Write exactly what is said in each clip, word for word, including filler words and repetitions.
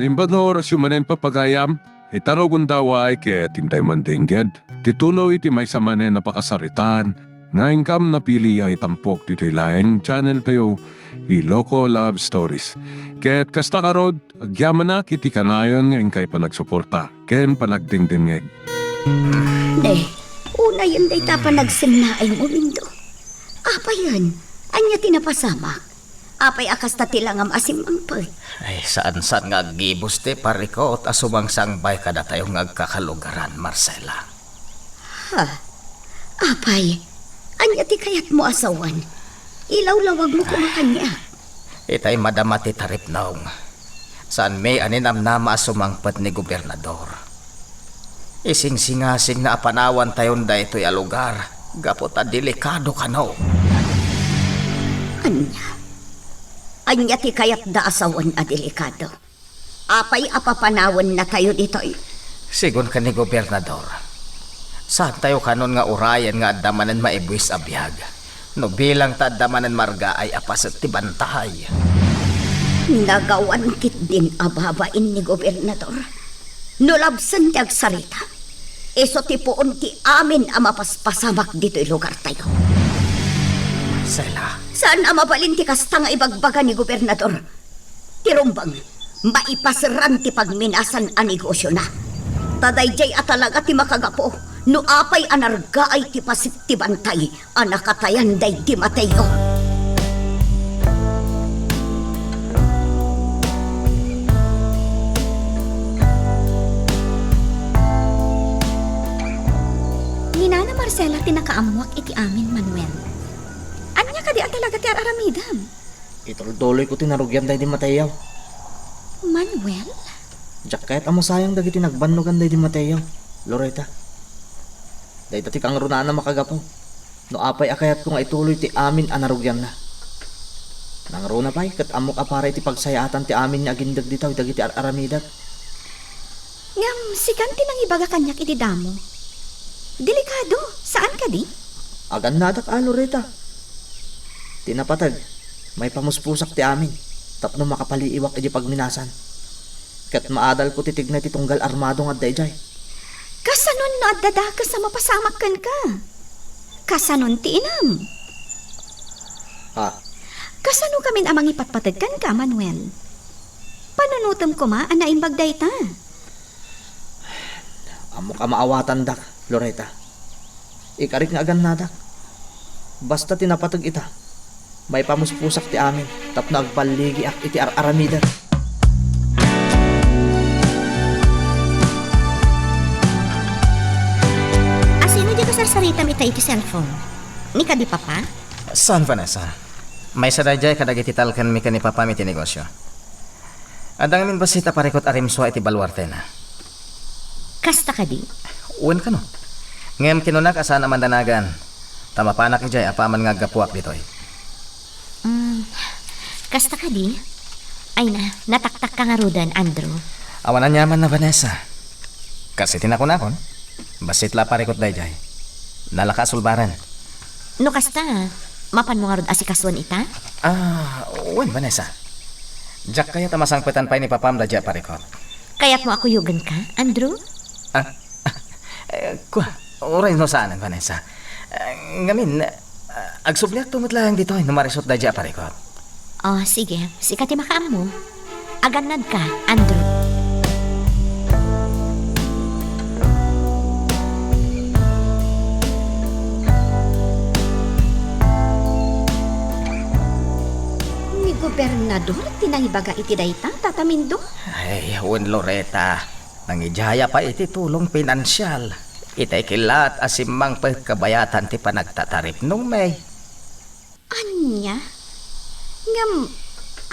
Imbag nga orasyo manen, papagayam, ita nga gundaway ket intay mandengngeg ti tuloy ti maysa manen a pakasaritaan nga inkam napili a itampok ditoy laeng channel tayo, Ilocos Love Stories. Ket kasta ngarud, agyamanak iti kanayon nga inkay panagsuporta ken panagdengdengngeg. Ne, unayen dayta panagsennaaymo, Mindo. Apayen, ania ti napasamak? Apay a kasta ti langam a simmangpet? Ay, saan-saan nga aggibus ti parikut a sumangsangbay kadatayo nga agkakalugaran, Marcela. Ha? Apay, ania ti kayatmo a sawen? Ilawlawagmo koma kaniak. Itay madama ti taripnong. Saanmi a ninamnama a sumangpet ni Gobernador. Isingsingasingna a panawantayon daytoy a lugar gapu ta delikado kano. Ania? Ania ti kayatda a sawen a delikado? Apay a papanawennatayo ditoy? Sigun ken ni Gobernador, saantayo kanon nga urayen nga adda manen maibuis a biag no bilang ta adda manen margaay a paset ti bantay. Nagawan ketdin a babain ni Gobernador. No labsen ti agsarita, isu ti puon ti amin a mapaspasamak ditoy lugartayo. Marcela. Saan a mabalin ti kasta nga ibagbaga ni Gobernador. Ti rumbeng, maipaseran ti pagminasan a negosiona. Ta daydiay a talaga ti makagapu no apay a nargaay ti paset ti bantay a nakatayan daydi Mateo. Ni Nana Marcela ti nakaammoak iti amin, Manuel. Ania kadi a talaga ti ar-aramidem? Itultuloyko ti narugian daydi Mateo. Manuel? Diak kayat a masayang dagiti nagbannogan daydi Mateo, Loreta. Dayta ti kangrunaan a makagapu no apay a kayatko nga ituloy ti amin a narugianna. Nangruna pay ket ammok a para iti pagsayaatan ti amin nga agindeg ditoy dagiti ar-aramidek. Ngem sikan ti nangibaga kaniak iti damo. Delikado, saan kadi? Agannadak a, Loreta. Ti napateg, maipamuspusak ti amin tapno makapaliiwak iti pagminasan. Ket maadalko ti tignay ti tunggal armado nga adda idiay. Kasanon no adda dakes a mapasamak kenka? Kasanon ti inam? Ha? Kasano kamin a mangipatpateg kenka, Manuel? Panunotem koma a naimbag dayta. Ammok a maawatandak, Loreta. Ikarik nga agannadak. Basta ti napateg ita, maipamuspusak ti amin tapno agballigiak iti ar-aramidek. Asino diay kasarsaritam ita iti cellphone? Ni kadi Papa? Saan, Vanessa. Maysa daydiay kadagiti talkenmi ken ni Papam iti negosio. Adda ngamin bassit a parikut a rimsua iti baluartena. Kasta kadi? Wen kano. Ngem kinunak a saan a mandanagan, ta mapanak idiay apaman nga aggapuak ditoy. Mm, kasta kadi? Ay na, nataktakka ngaruden, Andrew. Awan aniamanna, Vanessa. Kas iti nakunakon, bassit la a parikut daydiay. Nalaka a sulbaren. No kasta, mapanmo ngarud asikasuen ita? Ah, wen, Vanessa. Diak kayat a masangpetan pay ni Papam daydiay a parikut. Kayatmo a kuyogenka, Andrew? Ah, eh, kua, uray no saanen, Vanessa. Eh, ngamin, ah, agsubliakto met laeng ditoy no marisut daydiay a parikut. Oh, sige. Sika ti makaammo. Agannadka, Andrew. Ni Gobernador ti nangibaga iti dayta, Tata Mindo? Ay, wen, Loreta. Nangidiaya pay iti tulong pinansial. Itay kilat a simmangpet kabayatan ti panagtataripnongmi. Ania? Ngem,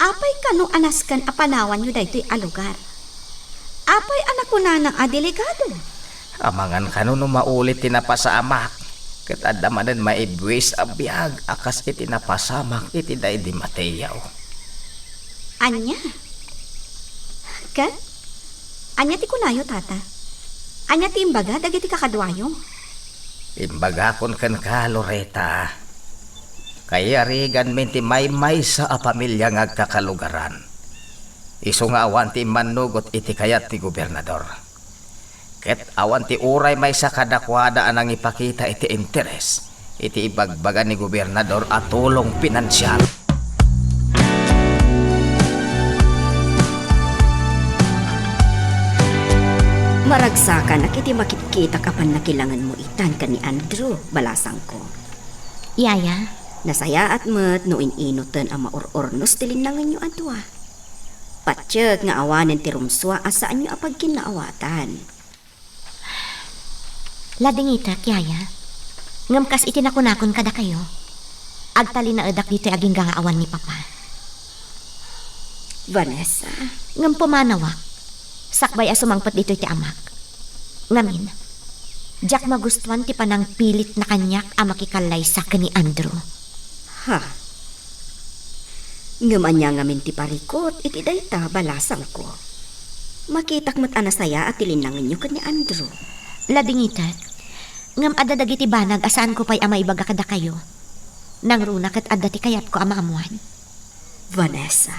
apay kano a nasken a panawanyo daytoy a lugar? Apay a nakunana a delikado? Amangan kano no maulit ti napasamak, ket adda manen maibuis a biag a kas iti napasamak iti daydi Mateo. Ania? Ket? Ania ti kunayo, Tata? Ania ti imbaga dagiti kakaduayo? Imbagakon kenka, Loreta. Kayariganmi ti maymaysa a pamilia nga agkakalugaran. Isu nga awan ti immannugot iti kayat ti gobernador. Ket awan ti uray maysa kadakuada a nangipakita iti interes iti ibagbaga ni gobernador a tulong pinansial. Maragsakanak iti makitkitak a pannakilangenmo itan ken ni Andrew, balasangko. Yaya? Nasayaat met no in-inoten a maur-urnos ti linnangenyo a dua. Patiek nga awanen ti rumsua a saanyo a pagkinnaawatan. Ladingitek, yaya. Ngem kas iti nakunakon kadakayo, agtalinaedak ditoy agingga nga awan ni Papa. Vanessa. Ngem pumanawak, sakbay a sumangpet ditoy ti amak. Ngamin, diak magustuan ti panangpilitna kaniak a makikallaysa ken ni Andrew. Ha? Ngem ania ngamin ti parikut iti dayta, balasangko? Makitak met a nasayaat ti linnangenyo ken ni Andrew. Ladingitek, ngem adda dagiti banag a saanko pay a maibaga kadakayo. Nangruna ket adda ti kayatko a maammoan. Vanessa.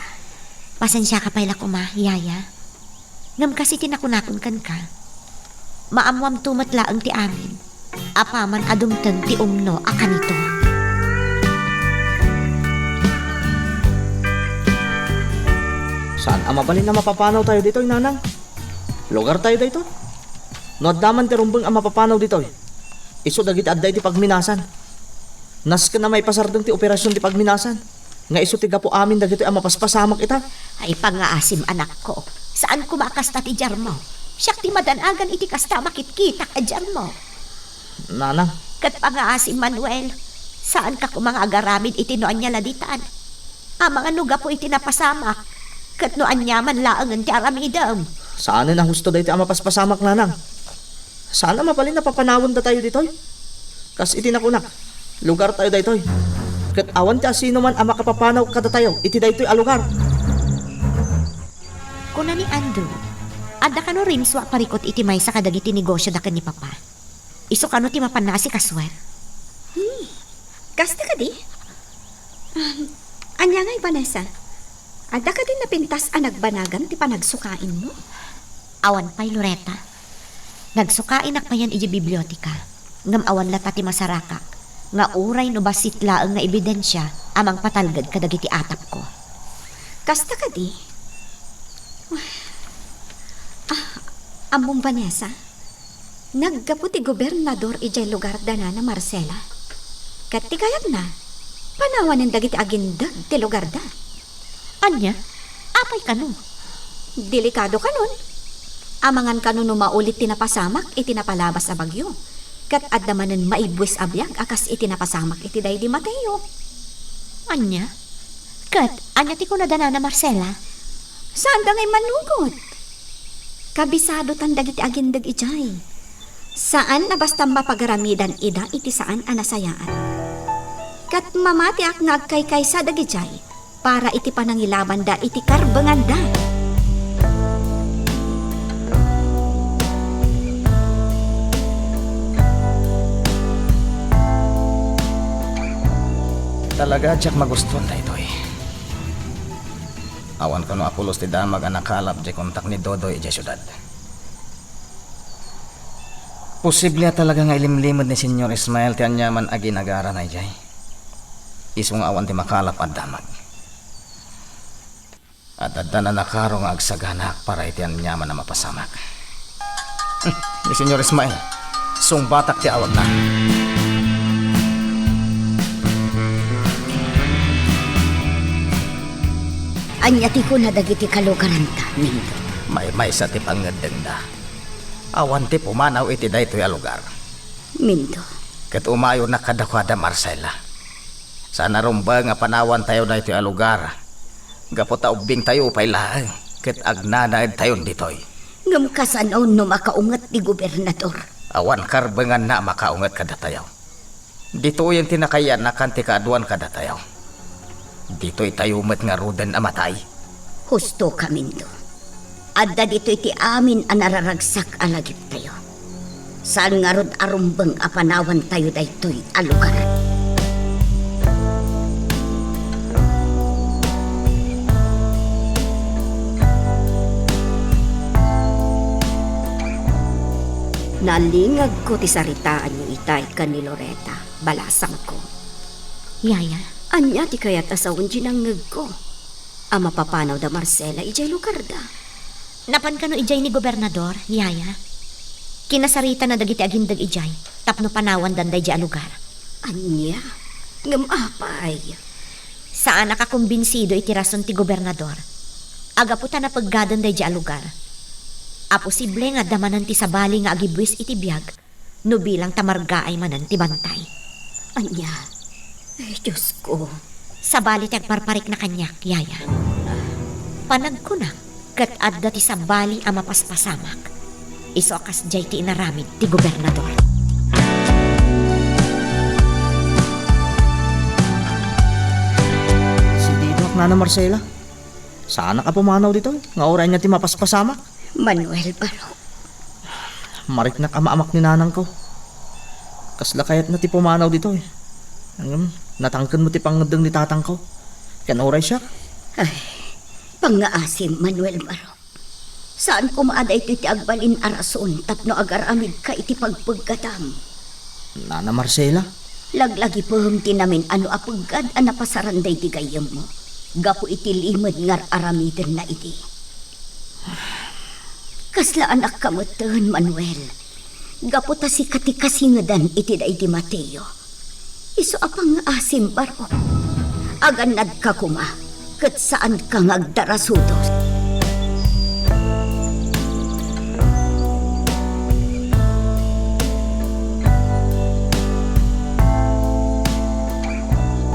Pasensiaka pay la koma, yaya. Ngem kas iti nakunakon kenka, maammoamto met laeng ti amin apaman a dumteng ti umno a kanito. Saan a mabalin a mapapanawtayo ditoy, nanang? Lugartayo daytoy. No adda man ti rumbeng a mapapanaw ditoy, isu dagiti adda iti pagminasan. Nasken a maipasardeng ti operasion ti pagminasan, nga isu ti gapu amin dagitoy a mapaspasamak ita. Ay, pangngaasim, anakko. Saan koma a kasta ti diarmo. Siak ti madanagan iti kasta a makitkitak a diarmo. Nanang. Ket pangngaasim, Manuel, saanka koma nga agaramid iti no ania la ditan. Amangan no gapu iti napasamak, ket no aniaman laengen ti aramidem. Saanen a husto daytoy a mapaspasamak, nanang. Saan a mabalin a papanawendatayo ditoy? Kas iti nakunak, lugartayo daytoy. Ket awan ti asinoman a makapapanaw kadatayo iti daytoy a lugar. Kuna ni Andrew, adda kano rimsua a parikut iti maysa kadagiti negosioda ken ni Papa. Isu kano ti mapan a sikasuer. Hmm. Kasta kadi? Um, ania ngay, Vanessa? Adda kadi napintas a nagbanagam ti panagsukainmo? Awan pay, Loretta. Nagsukainak payen idiay biblioteka, ngem awan latta ti masarakak nga uray no bassit laeng nga ebidensia a mangpatalged kadagiti atapko. Kasta kadi? Ah, ammom, Vanessa? Naggapu ti gobernador idiay lugar da Nana Marcela. Ket ti kayatna, panawanen dagiti agindeg ti lugar da. Ania? Apay kano? Delikado kanon. Amangan kano no maulit ti napasamak iti napalabas a bagyo, ket adda manen maibuis a biag a kas iti napasamak iti daydi Mateo. Ania? Ket ania ti kuna da Nana Marcela? Saanda nga immanugot. Kabisadotan dagiti agindeg idiay. Saan a basta mapagaramidan ida iti saan a nasayaat. Ket mamatiak nga agkaykaysa dagidiay para iti panangilabanda iti karbenganda. Talaga, diak magustuan daytoy. Awan kano a pulos ti damag a nakalap diay kontak ni Dodoy idiay siudad. Posible a talaga nga ilimlimed ni Señor Ismael ti aniaman a ginagarana idiay. Isu nga awan ti makalap a damag. At adda nanakaro nga agsaganaak para iti aniaman a mapasamak. Hmm, ni Señor Ismael, sungbatak ti awagna. Ania ti kuna dagiti kalugaranta, Mindo? Maymaysa ti pangngeddengda. Awan ti pumanaw iti daytoy a lugar. Mindo. Ket umayonak kadakuada, Marcela. Saan a rumbeng a panawantayo daytoy a lugar. Gapu ta ubbingtayo pay laeng, ket agnanaedtayon ditoy. Ngem kasano no makaunget ti gobernador? Awan karbenganna a makaunget kadatayo. Ditoyen ti nakayan-akan ti kaaduan kadatayo. Ditoytayo met ngaruden a matay. Husto ka, Mindo. Adda ditoy ti amin a nararagsak a lagiptayo. Saan ngarud a rumbeng a panawantayo daytoy a lugaran. Nalingegko ti saritaanyo itay ken ni Loretta, balasangko. Yaya? Ania ti kayat a sawen ti nangngegko a mapapanaw da Marcela idiay lugarda? Napan kano idiay ni Gobernador, Yaya? Kinasaritana dagiti agindeg idiay tapno panawandan daydiay a lugar. Ania? Ngem apay? Saanak a kumbinsido iti rason ti gobernador a gapu ta napeggaden daydiay a lugar, a posible nga adda manen ti sabali nga agibuis iti biag no bilang ta margaay manen ti bantay. Ania? Ay, Diosko. Sabali ti agparparikna kaniak, Yaya. Panagkunak ket adda ti sabali a mapaspasamak. Isu a kasdiay ti inaramid ti gobernador. Sididok, Nana Marcela. Saanak a pumanaw ditoy nga uray ania ti mapaspasamak. Manuel Barok. Mariknak a maamak ni nanangko. Kasla kayatna ti pumanaw ditoy. Ngem, natangkenmo ti pangngeddeng ni tatangko. Ken uray siak. Ay, pangngaasim, Manuel Barok. Saan koma a daytoy ti agbalin a rason tapno agaramidka iti pagpeggatam. Nana Marcela? Laglagipem ti namin-ano a peggad a napasaran daydi gayyemmo gapu iti limed nga ar-aramidenna idi. Kasla anakka metten, Manuel, gapu ta sika ti kasingedan iti daydi Mateo. Isu a pangngaasim, Barok. Agannadka koma, ket saanka nga agdarasudos.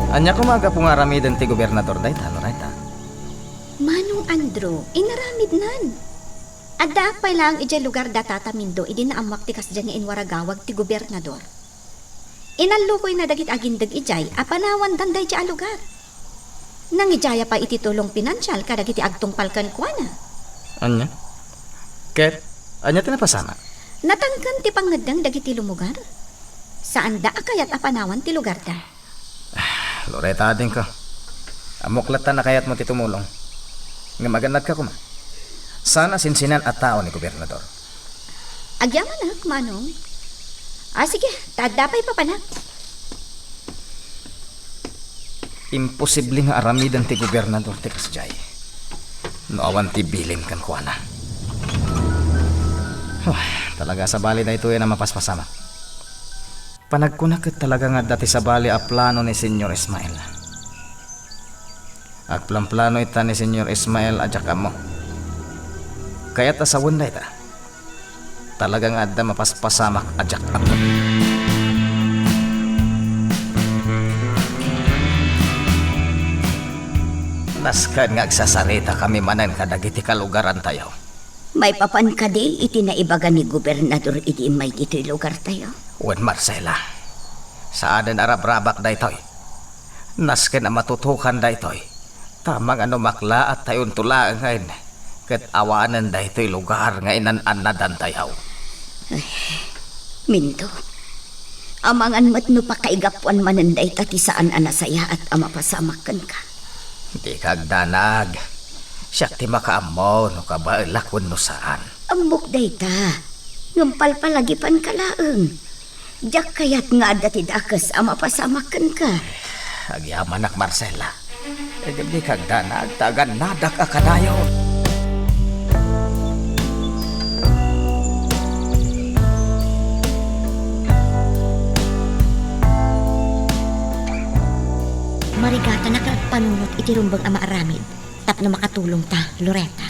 Ania koma a gapu nga aramiden ti gobernador dayta, Loretta? Manong Andrew, inaramidnan. Addaak pay laeng idiay lugar da Tata Mindo idi naammoak ti kasdiay nga inwaragawag ti gobernador. Inallukoyna dagiti agindeg idiay a panawandan daydiay a lugar. Nangidiaya pay iti tulong pinansial kadagiti agtungpal kenkuana. Ania? Ket ania ti napasamak? Natangken ti pangngeddeng dagiti lumugar. Saanda a kayat a panawan ti lugarda. Ah, Loretta, adingko. Ammok latta a kayatmo ti tumulong. Ngem agannadka koma. Saan a sinsinan a tao ni gobernador. Agyamanak, Manong. Ah, sige, ta adda pay papanak. Imposible nga aramiden ti gobernador ti kasdiay no awan ti bilin kenkuana. Huh, talaga a sabali daytoy a mapaspasamak. Panagkunak ket talaga nga adda ti sabali a plano ni Señor Ismael. Agplanplano ita ni Señor Ismael a diak ammo. Kayat a sawen dayta. Talaga nga adda mapaspasamak a diak ammo. Nasken nga agsasaritakami manen kadagiti kalugarantayo. Maipapan kadi iti naibaga ni Gobernador idi immay ditoy lugartayo? Wen, Marcela, saanen a rabrabak daytoy. Nasken a matutukan daytoy, ta amangan no maklaat tayonto laengen ket awanen daytoy lugar nga inan-annadantayo. Ay, Mindo, amangan met no pakaigapuan manen dayta ti saan a nasayaat a mapasamak kenka. Dika agdanag. Siak ti makaammo no kabaelak wenno saan. Ammok dayta. Ngem palpalagipanka laeng. Diak kayat nga adda ti dakes a mapasamak kenka. Agyamanak, Marcela. Ngem dika agdanag ta agannadak a kanayon. Marigatanak a panunot iti rumbeng a maaramid tapno makatulongta, Loretta.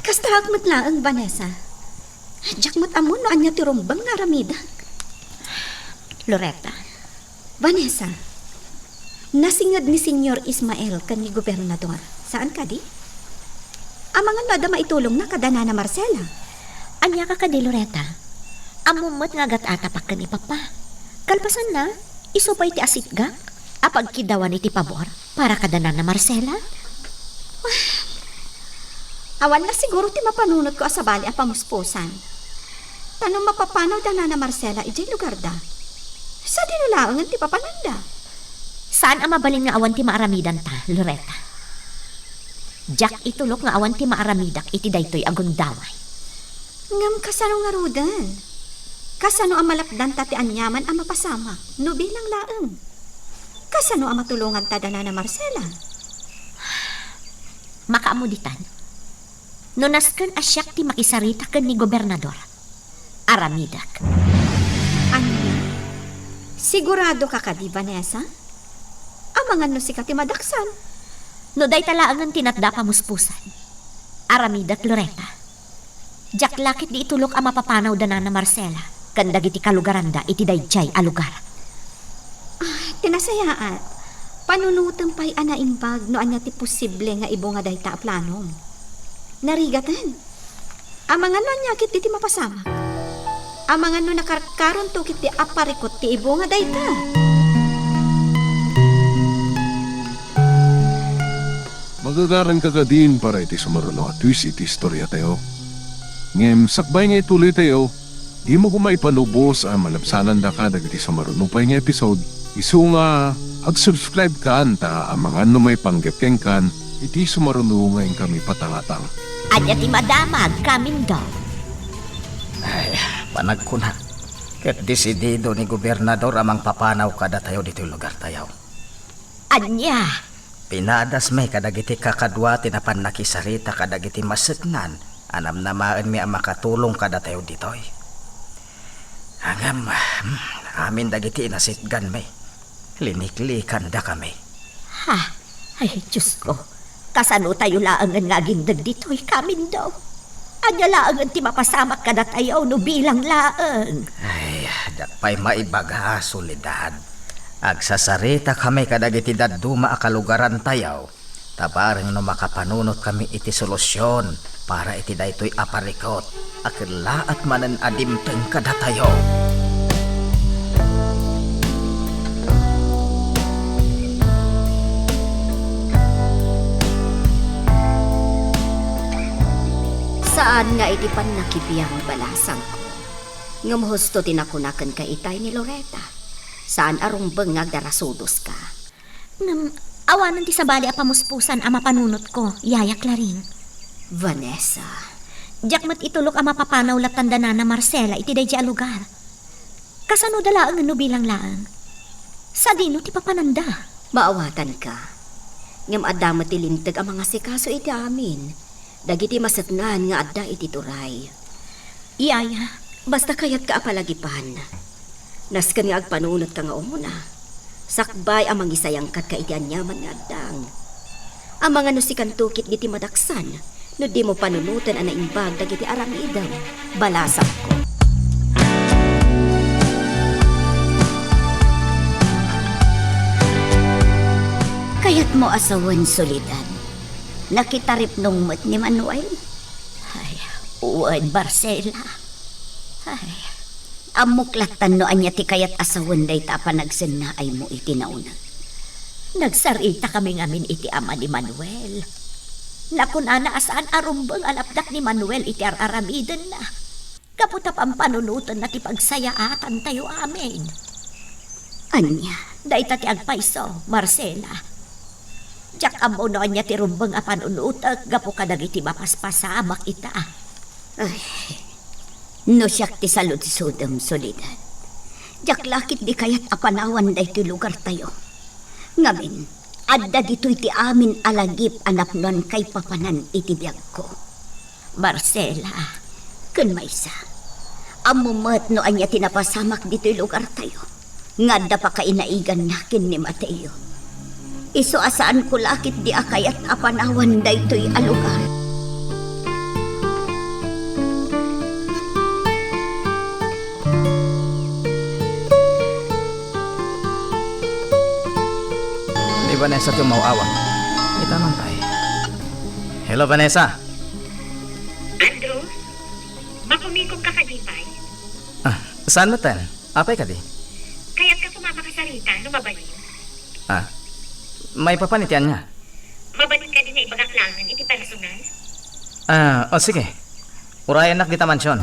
Kastaak met laeng, Vanessa. Diak met ammo no ania ti rumbeng nga aramidak. Loretta. Vanessa, nasinged ni Señor Ismael ken ni Gobernador. Saan kadi? Amangan no adda maitulongna kada Nana Marcela. Ania ka kadi, Loretta? Ammom met nga agat-atapak ken ni Papa. Kalpasanna, isu pay ti asitgak a pagkidawan iti pabor para kada Nana Marcela? Awan la siguro ti mapanunotko a sabali a pamuspusan. Ta no mapapanaw da Nana Marcela idiay lugarda, sadino laengen ti papananda? Saan a mabalin nga awan ti maaramidanta, Loretta. Diak itulok nga awan ti maaramidak iti daytoy a gundaway. Ngem kasano ngaruden? Kasano a malapdanta ti aniaman a mapasamak no bilang laeng? Kasano a matulonganta da Nana Marcela? Makaammo ditan. No nasken a siak ti makisarita ken ni Gobernador, aramidek. Ania? Sigurado ka kadi, Vanessa? Amangan no sika ti madaksan. No dayta laengen ti natda pamuspusan, aramidek, Loretta. Diak la ketdi itulok a mapapanaw da Nana Marcela ken dagiti kalugaranda iti daydiay a lugar. Ah, ti nasayaat, panunotem pay a naimbag no ania ti posible nga ibunga dayta a planom. Narigaten. Amangan no ania ketdi ti mapasamak. Amangan no nakarkaronto ketdi a parikut ti ibunga dayta. Magagaranka kadin para iti sumaruno a twist iti istoriatayo. Ngem sakbay nga ituloytayo, dimo koma ipanubos a malabsanandaka dagiti sumaruno pay nga episode. Isu nga, ag-subscribe kan ta amangan no maipanggep kenkan iti sumaruno nga inkami patangatang. Ania ti madamag, Kamindo? Ay, panagkunak, ket desidido ni Gobernador a mangpapanaw kadatayo ditoy lugartayo. Ania? Pinadasmi kadagiti kakadua ti napan nakisarita kadagiti maseknan a namnamaenmi a makatulong kadatayo ditoy. Ngem, hmm, amin dagiti inasitganmi, liniklikandakami. Ha? Ay, Diosko, kasanotayo laengen nga agindeg ditoy, Kamindo? Ania laengen ti mapasamak kadatayo no bilang laeng? Ay, diak pay maibaga, Soledad. Agsasaritakami kadagiti dadduma a kalugarantayo, ta bareng no makapanunotkami iti solusion para iti daytoy a parikut a kellaat manen a dimteng kadatayo. Saan nga iti pannakibiang balasangko, ngem husto ti nakuna kenka itay ni Loretta. Saan a rumbeng nga agdarasudoska. Ngem, awanen ti sabali a pamuspusan a mapanunotko, Yaya Claring. Vanessa. Diak met itulok a mapapanaw lattan da Nana Marcela iti daydiay a lugar. Kasano da laengen no bilang laeng? Sadino ti papananda? Maawatanka. Ngem adda met ti linteg a mangasikaso iti amin dagiti maseknan nga adda iti turay. Yaya, basta kayatka a palagipan, nasken nga agpanunotka nga umuna, sakbay a mangisayangkatka iti aniaman nga addang. Amangan no sikanto ketdi ti madaksan no dimo panunoten a naimbag dagiti aramidem, balasangko. Kayatmo a sawen, Soledad, nakitaripnong met ni Manuel? Ay, wen, Marcela. Ay, ammok lattan no ania ti kayat a sawen dayta a panagsennaaymo iti nauneg. Nagsaritakami ngamin iti ama ni Manuel. Nakunana a saan a rumbeng a lapdak ni Manuel iti ar-aramidenna, gapu ta pampanunotenna ti pagsayaatantayo amin. Ania? Dayta ti agpayso, Marcela. Diak ammo no ania ti rumbeng a panunotek gapu kadagiti mapaspasamak ita. Ay, no siak ti saludsodem, Soledad, diak la ketdi kayat a panawan daytoy lugartayo. Ngamin, adda ditoy ti amin a lagip a napnoan kaipapanan iti biagko. Marcela, ken maysa, ammo met no ania ti napasamak ditoy lugartayo nga adda pakainaiganna ken ni Mateo. Isu a saanko la ketdi a kayat a panawan daytoy a lugar. Ni Vanessa ti umaw-awag. Ita man pay. Hello, Vanessa. Andrew, makumikom ka kadi pay? Ah, saan metten? Apay kadi? Kayatka koma a makasarita no mabalin. Ah, maipapan iti ania? Mabalin kadi nga ibagak laengen iti personal? Ah, o sige. Urayennak dita mansion.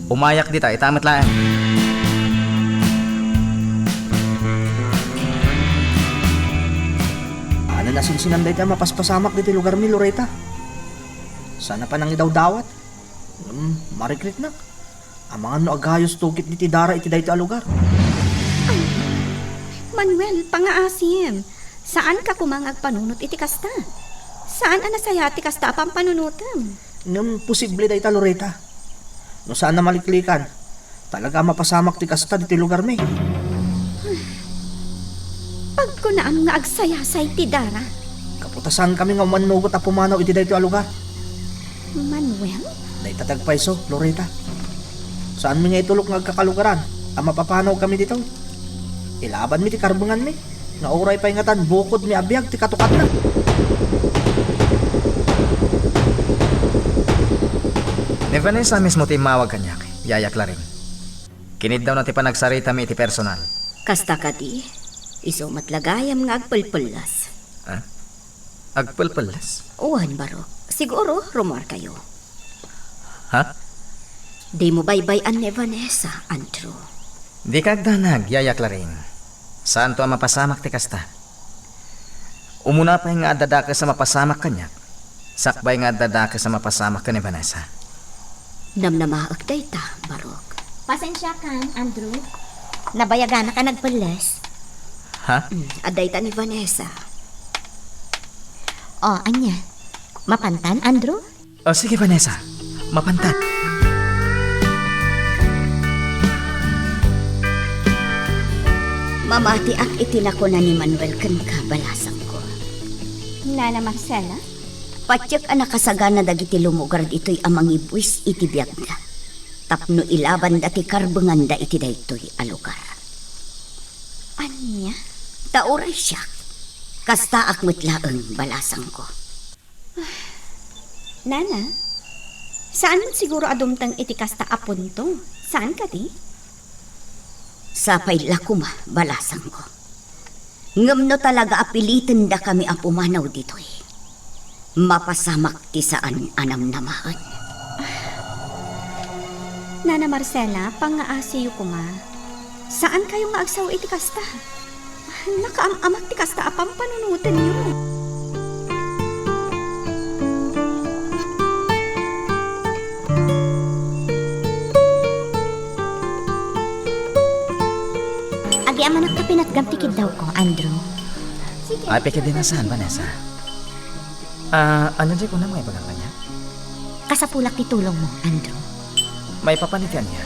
Umayak dita, ita met laeng. Ania nasinsinan dayta a mapaspasamak ditoy lugarmi, Loretta? Saan a panangidawdawat? Ngem, marikriknak. Amangan no agayosto ketdi ti dara iti daytoy a lugar. Ay, Manuel, pangngaasim. Saanka koma nga agpanunot iti kasta. Saan a nasayaat ti kasta a pampanunotem. Ngem posible dayta, Loreta. No saan a maliklikan, talaga a mapasamak ti kasta ditoy lugarmi. Pagkunaam nga agsayasay ti dara. Gapu ta saankami nga umannugot a pumanaw iti daytoy a lugar. Manuel? Dayta ti agpayso, Loreta. Saanmi nga itulok nga agkakalugaran a mapapanawkami ditoy. Ilabanmi ti karbenganmi, nga uray pay ngatan bukodmi a biag ti katukatna. Ni Vanessa mismo ti immawag kaniak, Yaya Clarin. Kiniddawna ti panagsaritami iti personal. Kasta kadi, isu met la gayam nga agpelpellas. Ha? Agpelpellas? Wen, Barok. Siguro, rummuarkayo. Ha? Dimo baybay-an ni Vanessa, Andrew. Dika agdanag, Yaya Clarin. Saanto a mapasamak ti kasta. Umuna pay nga adda dakes a mapasamak kaniak, sakbay nga adda dakes a mapasamak ken ni Vanessa. Namnamaek dayta, Barok. Pasensiakan, Andrew. Nabayaganak a nagpelles. Ha? Mm, adda ita ni Vanessa. O, ania? Mapantan, Andrew? O, sige, Vanessa. Mapantan. Mamatiak iti nakuna ni Manuel kenka, balasangko. Nana Marcela? Patiek a nakasagana dagiti lumugar ditoy a mangibuis iti biagda tapno ilabanda ti karbenganda iti daytoy a lugar. Ania? Ta uray siak, kastaak met laeng, balasangko. Nana, saan met siguro a dumteng iti kasta a punto. Saan kadi? Sapay la koma, balasangko. Ngem no talaga a pilitendakami a pumanaw ditoy, mapasamak ti saan a namnamaen. Nana Marcela, pangngaasiyo koma. Saankayo nga agsao iti kasta. Nakaam-amak ti kasta a pampanunotenyo. Agyamanak ta pinatgam ti kiddawko, Andrew. Apay ketdi saan, Vanessa? Ah, ania ti kunam nga ibagam kaniak? Kasapulak ti tulongmo, Andrew. Maipapan iti ania?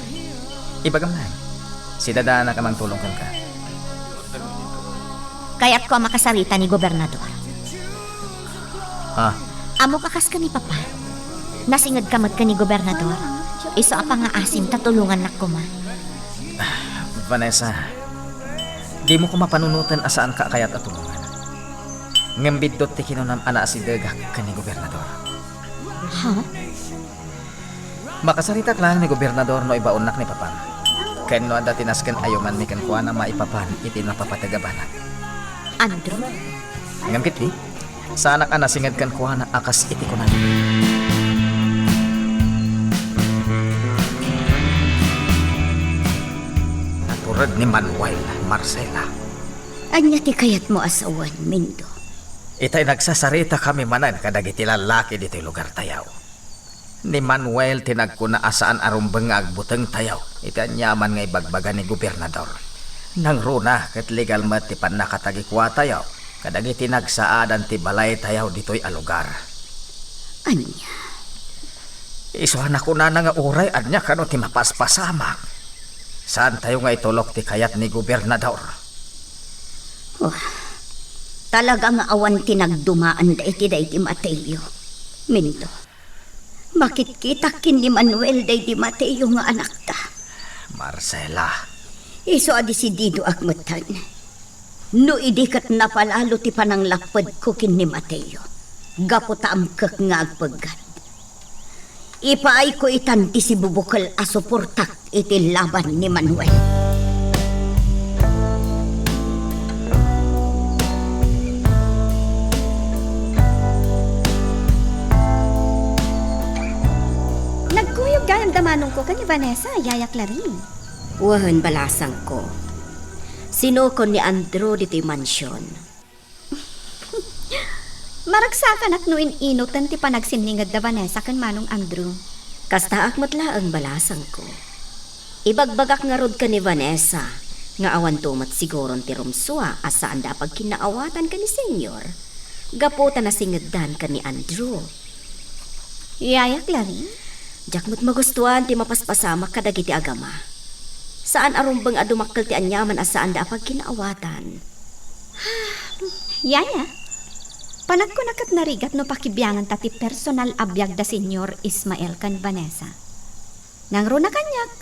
Ibagam laeng. Sidadaanak a mangtulong kenka. Kayatko a makasarita ni Gobernador. Ha? Ammoka kas ken ni Papa. Nasingedka met ken ni Gobernador. Isu a pangngaasim ta tulongannak koma. Vanessa, dimo koma panunoten a saanka a kayat a tulongan. Ngem biddut ti kinunam a naasidegak ken ni Gobernador. Ha? Makasaritak laeng ni Gobernador no ibaonnak ni Papam. Ken no adda ti nasken a yumanmi kenkuana maipapan iti napapategabanak. Andrew? Ngem ketdi, saanak a nasinged kenkuana a kas iti kunana. Natureg ni Manuel, Marcela. Ania ti kayatmo a sawen, Mindo? Itay nagsasaritakami manen kadagiti lallaki ditoy lugartayo. Ni Manuel ti nagkuna a saan a rumbeng nga agbutengtayo iti aniaman nga ibagbaga ni Gobernador. Nangruna ket legal met ti pannakatagikuatayo kadagiti nagsaadan ti balaytayo ditoy a lugar. Ania? Isu a nakunana nga uray ania kano ti mapaspasamak, saantayo nga itulok ti kayat ni Gobernador. Wah, talaga nga awan ti nagdumaanda iti daydi Mateo, Mindo. Makitkitak ken ni Manuel daydi Mateo nga anakta. Marcela. Isu a desididoak metten. No idi ket napalalo ti pananglappedko ken ni Mateo, gapu ta amkek nga agpeggad. Ipaayko itan ti sibubukel a suportak iti laban ni Manuel. Nagkuyog gayam da manongko ken ni Vanessa, Yaya Clarin. Wen, balasangko. Sinukon ni Andrew ditoy mansion. Maragsakanak no in-inuten ti panagsinninged da Vanessa ken Manong Andrew. Kastaak met laeng, balasangko. Ibagbagak ngarud ken ni Vanessa nga awanto met siguron ti rumsua a saanda a pagkinnaawatan ken ni Senyor gapu ta nasingeddan ken ni Andrew. Yaya, Clarin? Diak met magustuan ti mapaspasamak kadagiti agama. Saan a rumbeng a dumakkel ti aniaman a saanda a pagkinnaawatan. Yaya, panagkuna ket narigat no pakibianganta ti personal a biag da Senyor Ismael ken Vanessa. Nangruna kaniak,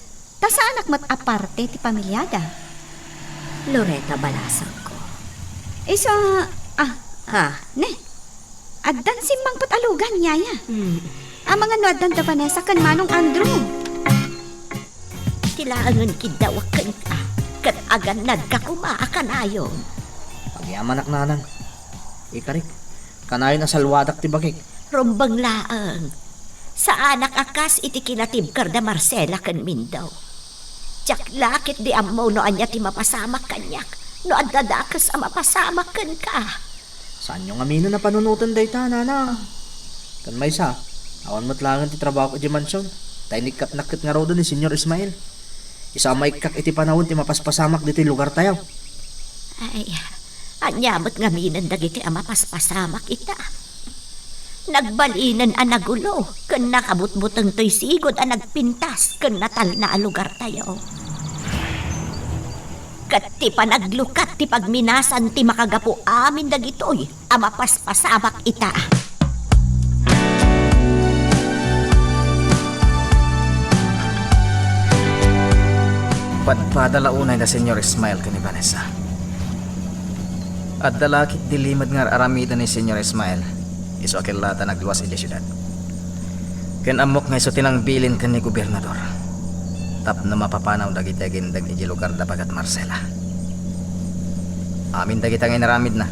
ta saanak met a parte ti pamiliada. Loretta, balasangko. Isu a, ah, Ha? Ne, addan simmangpet a lugan, Yaya. Mm. Amangan no addan da Vanessa ken Manong Andrew. Ti laengen kiddawek kenka, ket agannadka koma a kanayon. Agyamanak, nanang. Ikarik, kanayon a salwadak ti bagik. Rumbeng laeng. Saanak a kas iti kinatibker da Marcela ken Mindo. Diak la ketdi ammo no ania ti mapasamak kaniak, no adda dakes a mapasamak kenka. Saanyo ngaminen a panunoten dayta, nanang. Ken maysa, awan met laengen ti trabahoak idiay mansion, ta inikkatnak ket ngaruden ni Senyor Ismael. Isu a maikkak iti panawen ti mapaspasamak ditoy lugartayo. Ay, ania met ngaminen dagiti a mapaspasamak ita? Nagbalinen a nagulo, ken nakabutbuteng toy sigud a nagpintas ken natalna a lugartayo. Ket ti panaglukat ti pagminasan ti makagapu amin dagitoy a mapaspasamak ita. Padpada la unay da Senyor Ismael ken ni Vanessa. Adda la ketdi limed nga ar-aramiden ni Senyor Ismael, isu a kella ta nagluas idiay siudad. Ken ammok nga isu ti nangbilin ken ni Gobernador tapno mapapanaw dagiti agindeg idiay lugar da Bagat Marcela. Amin dagita nga inaramidna,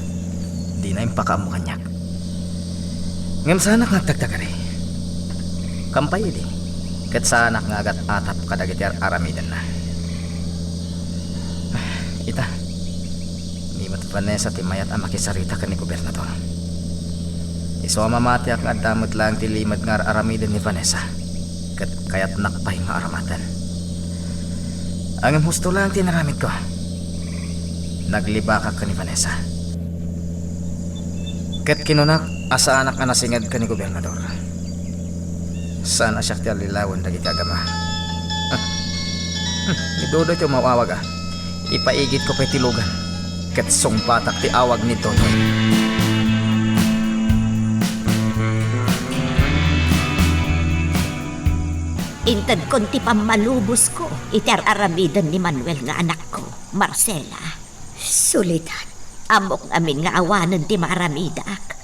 dina impakaammo kaniak. Ngem saanak nga agtagtagari. Kampay idi, ket saanak nga agat-atap kadagiti ar-aramidenna. Ita, ni met Vanessa ti mayat a makisarita ken ni Gobernador. Isu a mamatiak nga adda met laeng ti limed nga ar-aramiden ni Vanessa, ket kayatnak pay nga aramaten. Ngem husto laeng ti inaramidko. Naglibakak ken ni Vanessa. Ket kinunak a saanak a nasinged ken ni Gobernador. Saan a siak ti allilawen dagiti agama. Idudoy ti umawawag a. Ipaigidko pay ti lugan, ket sungbatak ti awag ni Totoy. Intedkon ti pammalubosko iti ar-aramiden ni Manuel nga anakko, Marcela. Soledad. Ammok ngamin nga awanen ti maaramidak.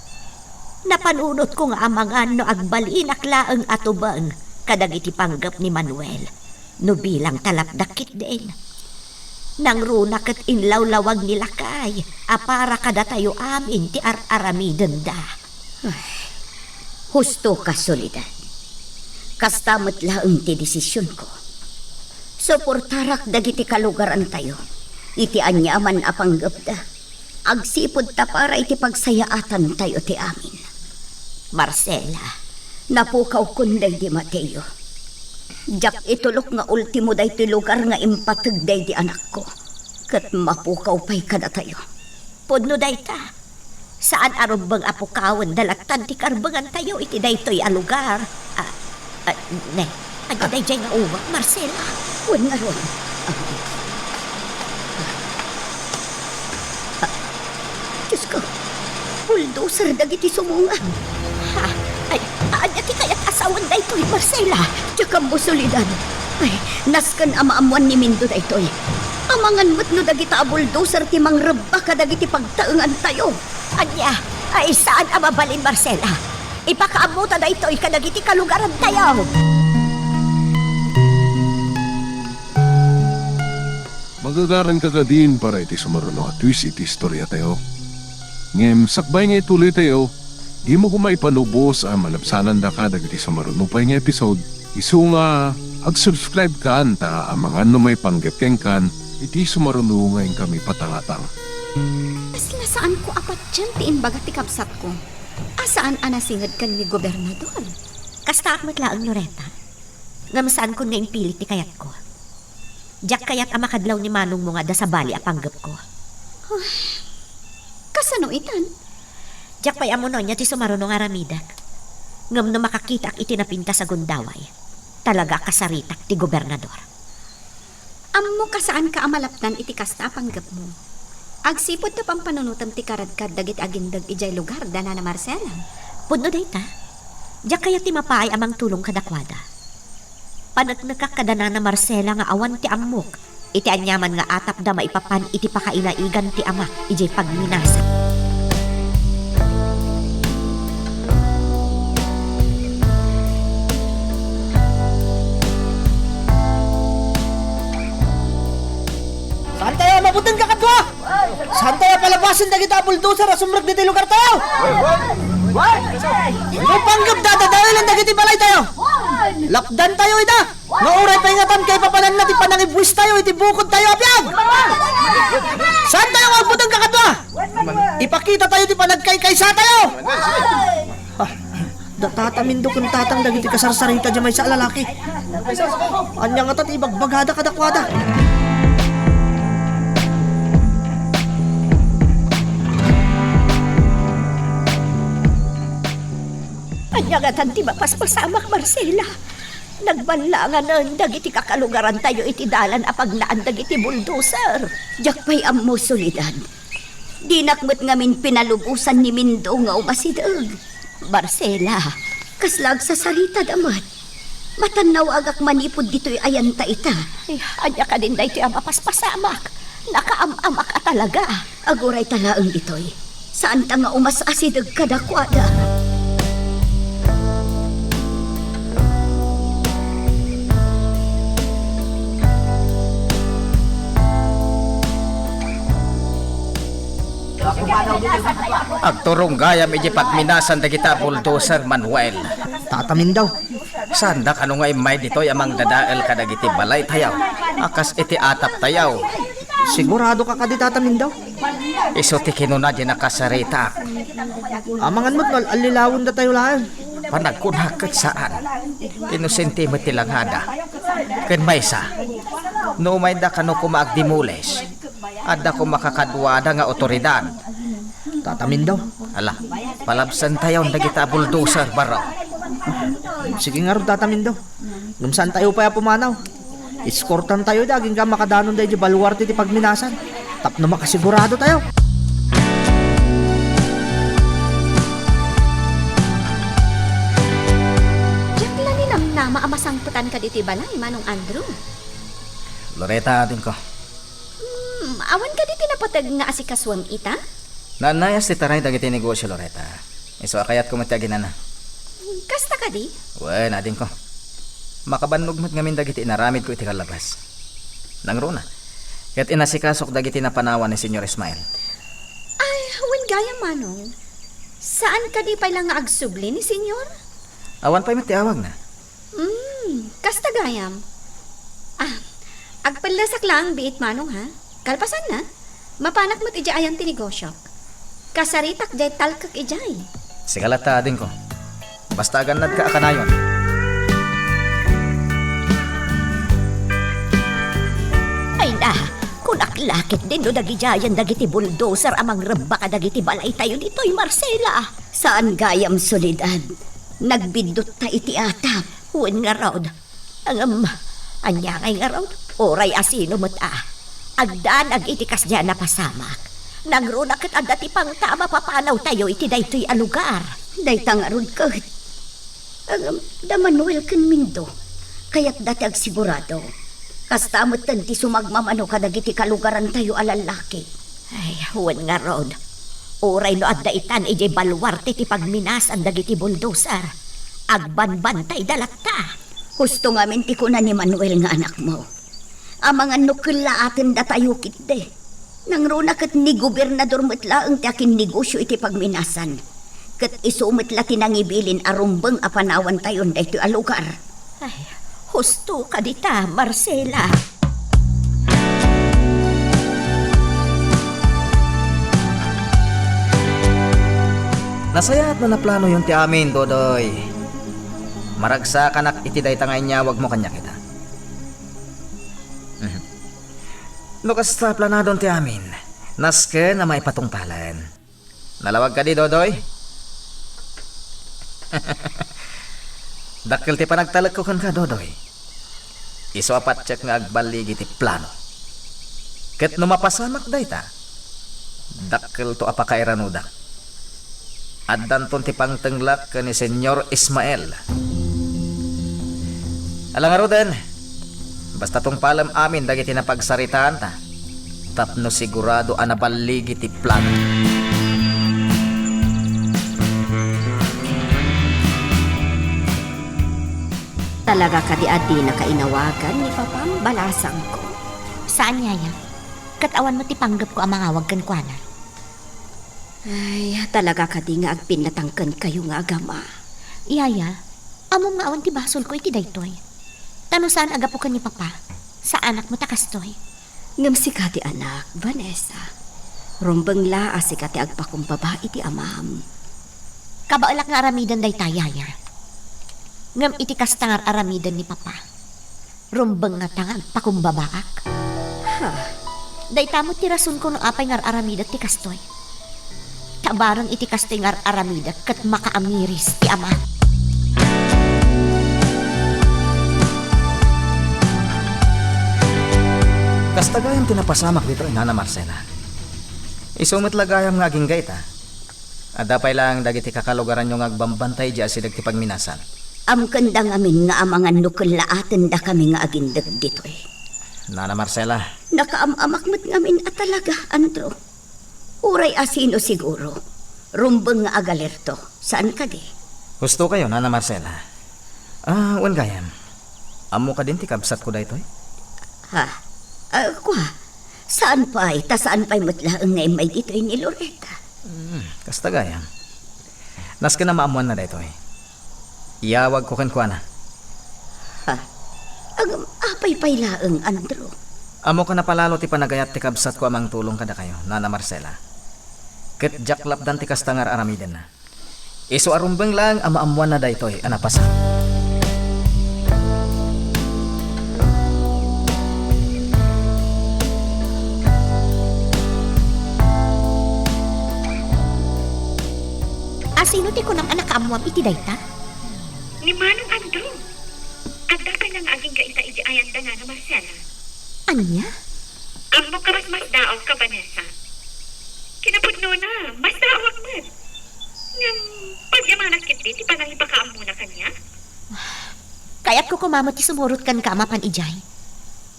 Napanunotko nga amangan no agbalinak laeng a tubeng kadagiti panggep ni Manuel, no bilang talapdak ketdin. Nangruna ket inlawlawag ni lakay a para kadatayo amin ti ar-aramidenda. Ay, husto ka, Soledad. Kasta met laeng ti desisionko. Suportarak dagiti kalugarantayo iti aniaman a panggepda, agsipud ta para iti pagsayaatantayo ti amin. Marcela, napukawkon daydi Mateo. Diak itulok nga ultimo daytoy lugar nga impateg daydi anakko, ket mapukaw pay kadatayo. Pudno dayta. Saan a rumbeng a pukawen da lattan ti karbengantayo iti daytoy a lugar. Ah, ah, ne, ania daydiay nga uwak, Marcela? Wen ngarud. Ah. Ah. Diosko, bulldozer dagiti sumungan. Ha? Ay, ania ti kayat a sawen daytoy, Marcela? Diak ammo, Soledad. Ay, nasken a maammoan ni Mindo daytoy. Amangan met no dagita a bulldozer ti mangrebba kadagiti pagtaengantayo. Ania? Ay, saan a mabalin, Marcela. Ipakaammota daytoy kadagiti kalugarantayo. Magagaranka kadin para iti sumaruno a twist iti istoriatayo. Ngem sakbay nga ituloytayo, dimo koma ipanubos a malabsanandaka dagiti sumaruno pay nga episode. Isu nga, ag-subscribe kan ta amangan no maipanggep kenkan iti sumaruno nga inkami patangatang. Kasla saanko a patien ti imbaga ti kabsatko a saan a nasinged ken ni Gobernador. Kastaak met laeng, Loretta. Ngem saankon nga impilit ti kayatko. Diak kayat a makadlaw ni manongmo nga adda sabali a panggepko. Ay, kasano itan? Diak pay ammo no ania ti sumaruno nga aramidek. Ngem no makakitaak iti napintas a gundaway, talaga a kasaritak ti gobernador. Ammoka saanka a malapdan iti kasta a panggepmo. Agsipud ta pampanunotem ti karadkad dagiti agindeg idiay lugar, da Nana Marcela. Pudno dayta. Diak kayat ti mapaay a mangtulong kadakuada. Paneknekak kada Nana Marcela nga awan ti ammok iti aniaman nga atapda maipapan iti pakailaigan ti amak idiay pagminasan. Saantayo a mabuteng kakadua? Saantayo a palabasen dagiti a bulldozer a sumrek ditoy lugartayo? No panggep, dadadaelen dagiti balaytayo. Lapdantayo ida. Nga uray pay ngatan kaipapananna ti panangibwistayo iti bukodtayo a biag. Saantayo nga agbuteng kakadua? Ipakitatayo ti panagkaykaysatayo. Ah, da Tata Mindo ken Tatang dagiti kasarsarita diay maysa a lalaki. Ania ngata ti ibagbagada kadakuada? Ania ngatan ti mapaspasamak, Marcela? Nagballanganen dagiti kakalugarantayo iti dalan a pagnaan dagiti bulldozer. Diak pay ammo, Soledad. Dinak met ngamin pinalubosan ni Mindo nga umasideg. Marcela, kasla agsasaritad a met. Matannawaagak manipud ditoy ayanta ita. Ay, ania kadin daytoy a mapaspasamak? Nakaam-amak a talaga. Aguray ta laeng ditoy. Saanta nga umas-asideg kadakuada. Agturong gayam iti pagminasan dagita a bulldozer, Manuel. Tata Mindo. Saanda kano nga immay ditoy a mangdadael kadagiti balaytayo a kas iti ataptayo? Siguradoka kadi, Tata Mindo? Isu ti kinuna diay nakasaritaak. Amangan met no al-allilawendatayo laeng. Panagkunak ket saan. Inosente met ti langada. Ken maysa, no umayda kano koma agdimules, adda koma kakaduada nga otoridad. Tata Mindo. Ala, palabsentayon dagita a bulldozer, baro. Sige ngarud, Tata Mindo. Ngem saantayo pay a pumanaw. Eskortantayo ida agingga makadanon daydi baluarte ti pagminasan tapno makasiguradotayo. Diak la ninamnama a masangpetanka ditoy balay, Manong Andrew. Loreta, adingko. Hmm, awan kadi ti napateg nga asikasuem ita? Naannayas ti taray dagiti negosio, Loreta. Isu a kayatko met ti aginana. Kasta kadi? Wen, adingko. Makabannog met ngamin dagiti inaramidko iti kallabas. Nangruna, ket inasikasok dagiti napanawan ni Señor Ismael. Ay, wen gayam, Manong. Saan kadi pay la nga agsubli ni Señor? Awan pay met ti awagna. Hmm, kasta gayam. Ah, agpellesak laeng biit, Manong, ha? Kalpasanna, mapanak met idiay ayan ti negosiok. Kasaritak diay talkek idiay. Sige latta, adingko. Basta agannadka a kanayon. Ay na, kunak la ketdi no dagidiayen dagiti bulldozer a mangrebba kadagiti balaytayo ditoy, Marcela. Saan gayam, Soledad. Nagbiddotta iti atap. Wen ngarud. Ngem, ania ngay ngarud? Uray asino met a, agdanag iti kasdiay a napasamak. Nangruna ket adda ti pangta a mapapanawtayo iti daytoy a lugar. Dayta ngarud ket. Ngem, da Manuel ken Mindo, kayatda ti agsigurado. Kasta metten ti sumagmamano kadagiti kalugarantayo a lallaki. Ay, wen ngarud. Uray no adda itan idiay baluarte ti pagminasan dagiti bulldozer, agbanbantayda latta. Husto ngamin ti kuna ni Manuel nga anakmo. Amangan no kellaatendatayo ketdi. Nangruna ket ni gobernador met laeng ti akinnegosio iti pagminasan. Ket isu met la ti nangibilin a rumbeng a panawantayon daytoy a lugar. Ay, husto ka dita, Marcela. Nasayaat no naplanoyon ti amin, Dodoy. Maragsakanak iti dayta nga inyawagmo kaniak ita. Mhm. No kasta planadon ti amin, nasken a maipatungpalen. Nalawag kadi, Dodoy? Dakkel ti panagtalekko kenka, Dodoy. Isu a patiek nga agballigi ti plano. Ket no mapasamak dayta, dakkelto a pakairanudak. Addanton ti pangtenglak ken ni Señor Ismael. Ala ngaruden, basta tungpalem amin dagiti napagsaritaanta tapno sigurado a naballigi ti plano. Talaga kadi a dinaka inawagan ni Papam, balasangko? Saan, Yaya. Ket awan met ti panggepko a mangawag kenkuana. Ay, talaga kadi nga agpinnatangken kayo nga agama? Yaya, ammom nga awan ti basolko iti daytoy. Ta no saan a gapu ken ni Papa, saanak met a kastoy. Ngem sika ti anak, Vanessa. Rumbeng la a sika ti agpakumbaba iti amam. Kabaelak nga aramiden dayta, Yaya. Ngem iti kasta nga ar-aramiden ni Papa, rumbeng ngata nga agpakumbabak? Ha? Dayta met ti rasonko no apay nga ar-aramidek ti kastoy. Ta bareng iti kastoy nga ar-aramidek ket makaamiris ti ama. Kasta gayam ti napasamak ditoy, Nana Marcela. Isu met la gayam nga agingga ita. Adda pay laeng dagiti kakalugaranyo nga agbambantay idiay asideg ti pagminasan. Amkenda ngamin nga amangan no kellaatendakami nga agindeg ditoy. Nana Marcela. Nakaam-amak met ngamin a talaga, Andrew. Uray asino siguro, rumbeng nga agalerto, saan kadi? Husto kayo, Nana Marcela. Ah, wen gayam. Ammo kadin ti kabsatko daytoy? Ha? Ah, kua, saan pay, ta saan pay met laeng nga immay ditoy ni Loretta? Hmm, kasta gayam. Nasken a maammoanna daytoy. Iyawagko kenkuana. Ha? Ngem apay pay laeng, Andrew? Ammok a napalalo ti panagayat ti kabsatko a mangtulong kadakayo, Nana Marcela. Ket diak lapdan ti kasta nga ar-aramidenna. Isu a rumbeng laeng a maammoanna daytoy a napasamak. Asino ti kunam a nakaammoam iti dayta? Ni Manong Andrew. Adda pay la nga agingga ita idi ayan da Nana Marcela. Ania? Ammok a masmasdaawka, Vanessa. Kinapudnona, masdaawak met. Ngem, pagyamanak ketdi ti panangipakaammona kaniak? Kayatko koma met ti sumurot kenka a mapan idiay.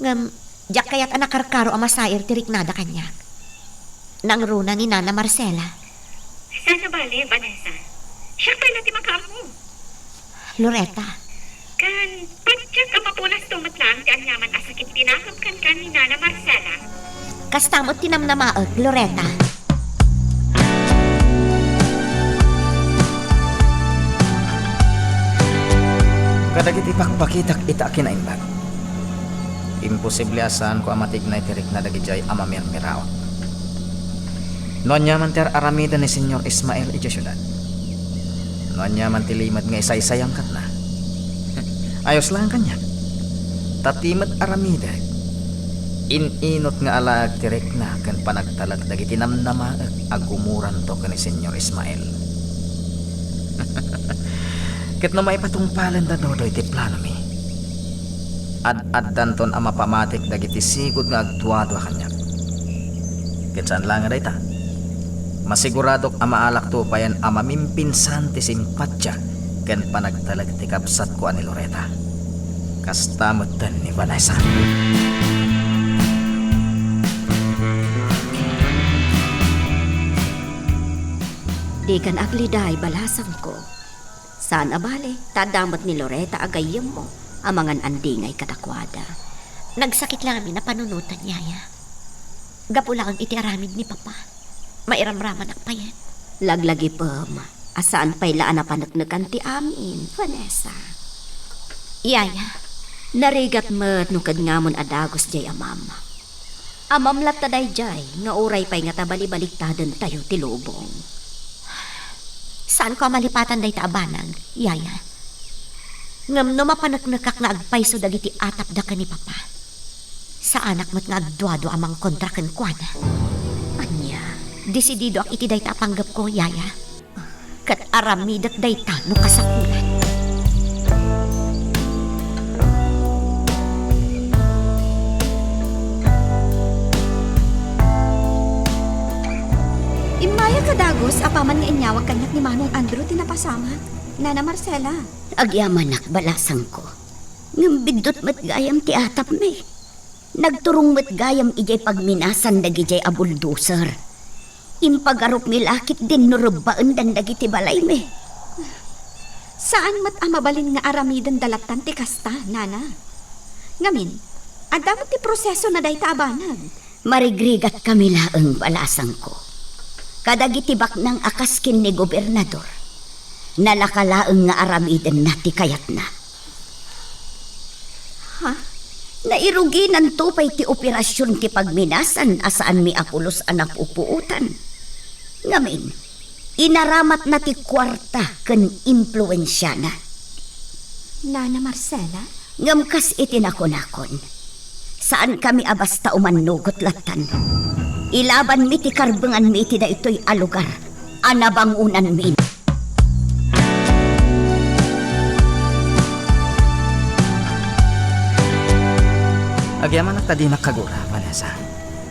Ngem, diak kayat a nakarkaro a masair ti riknada kaniak. Nangruna ni Nana Marcela. Saan a bale, Vanessa. Siak pay la ti makaammo. Loretta. Kan, patiek a mapunasto met laeng ti aniaman a sakit ti nakemkan kan ni Nana Marcela. Kasta met ti namnamaek, Loretta. Kadagiti pakpakitak ita a kinaimbag, imposible a saanko a matignay ti rikna dagidiay a mamirmiraot. No aniaman ti ar-aramiden ni Señor Ismael idiay siudad, no aniaman ti limed nga isaysayang katna, ayos laeng kaniak. Ta ti met aramidek, in-inot nga alaek ti rikna ken panagtalek dagiti namnamaek a gumuranto ken ni Señor Ismael. Ket no maipatungpalenda, Dodoy, ti planomi, ad-addanton a mapamatik dagiti sigud nga agduadua kaniak. Ket saan laeng a dayta, masiguradok a maalakto payen a mamimpinsan ti simpatia ken panagtalek ti kabsatko a ni Loretta. Kasta metten ni Vanessa. Dikan agliday, balasangko. Saan a bale, ta adda met ni Loretta a gayyemmo, amangan andingay kadakuada. Nagsakit la ngamin a panunotan, Yaya. Gapu laeng iti aramid ni Papa, mairamramanak payen. Laglagipem a saan pay la a napaneknekan ti amin, Vanessa. Yaya. Narigat met no kadngamon a dagus diay amam. Amam latta daydiay nga uray pay ngata balibaliktadentayo ti lubong. Saanko a malipatan dayta a banag, Yaya. Ngem no mapaneknekak nga agpayso dagiti atapda ken ni Papa, Saanak met nga agduadua a mangkontra kenkuana. Ania, desididoak iti dayta a panggepko, yaya. Ket aramidek dayta no kasapulan. Immayak a dagus apaman nga inyawag kaniak ni Manong Andrew ti napasamak, Nana Marcela. Agyamanak, balasangko. Ngem biddut met gayam ti atapmi. Nagturong met gayam idiay pagminasan dagidiay a bulldozer. Impagarupmi la ketdin no rebbaendan dagiti balaymi. Saan met a mabalin nga aramidenda lattan ti kasta, nana. Ngamin, adda met ti prosesona dayta a banag. Marigrigatkami laeng, balasangko. Kadagiti baknang a kas ken ni gobernador, nalaka laeng nga aramidenna ti kayatna. Ha? Nairuginanto pay ti operasion ti pagminasan a saanmi a pulos a napupuotan. Ngamin, inaramatna ti kuarta ken impluensiana. Nana Marcela? Ngem kas iti nakunakon, saankami a basta umannugot lattan. Ilabanmi ti karbenganmi iti daytoy a lugar a nabangonanmi. Agyamanak ta dinak kagura, Vanessa.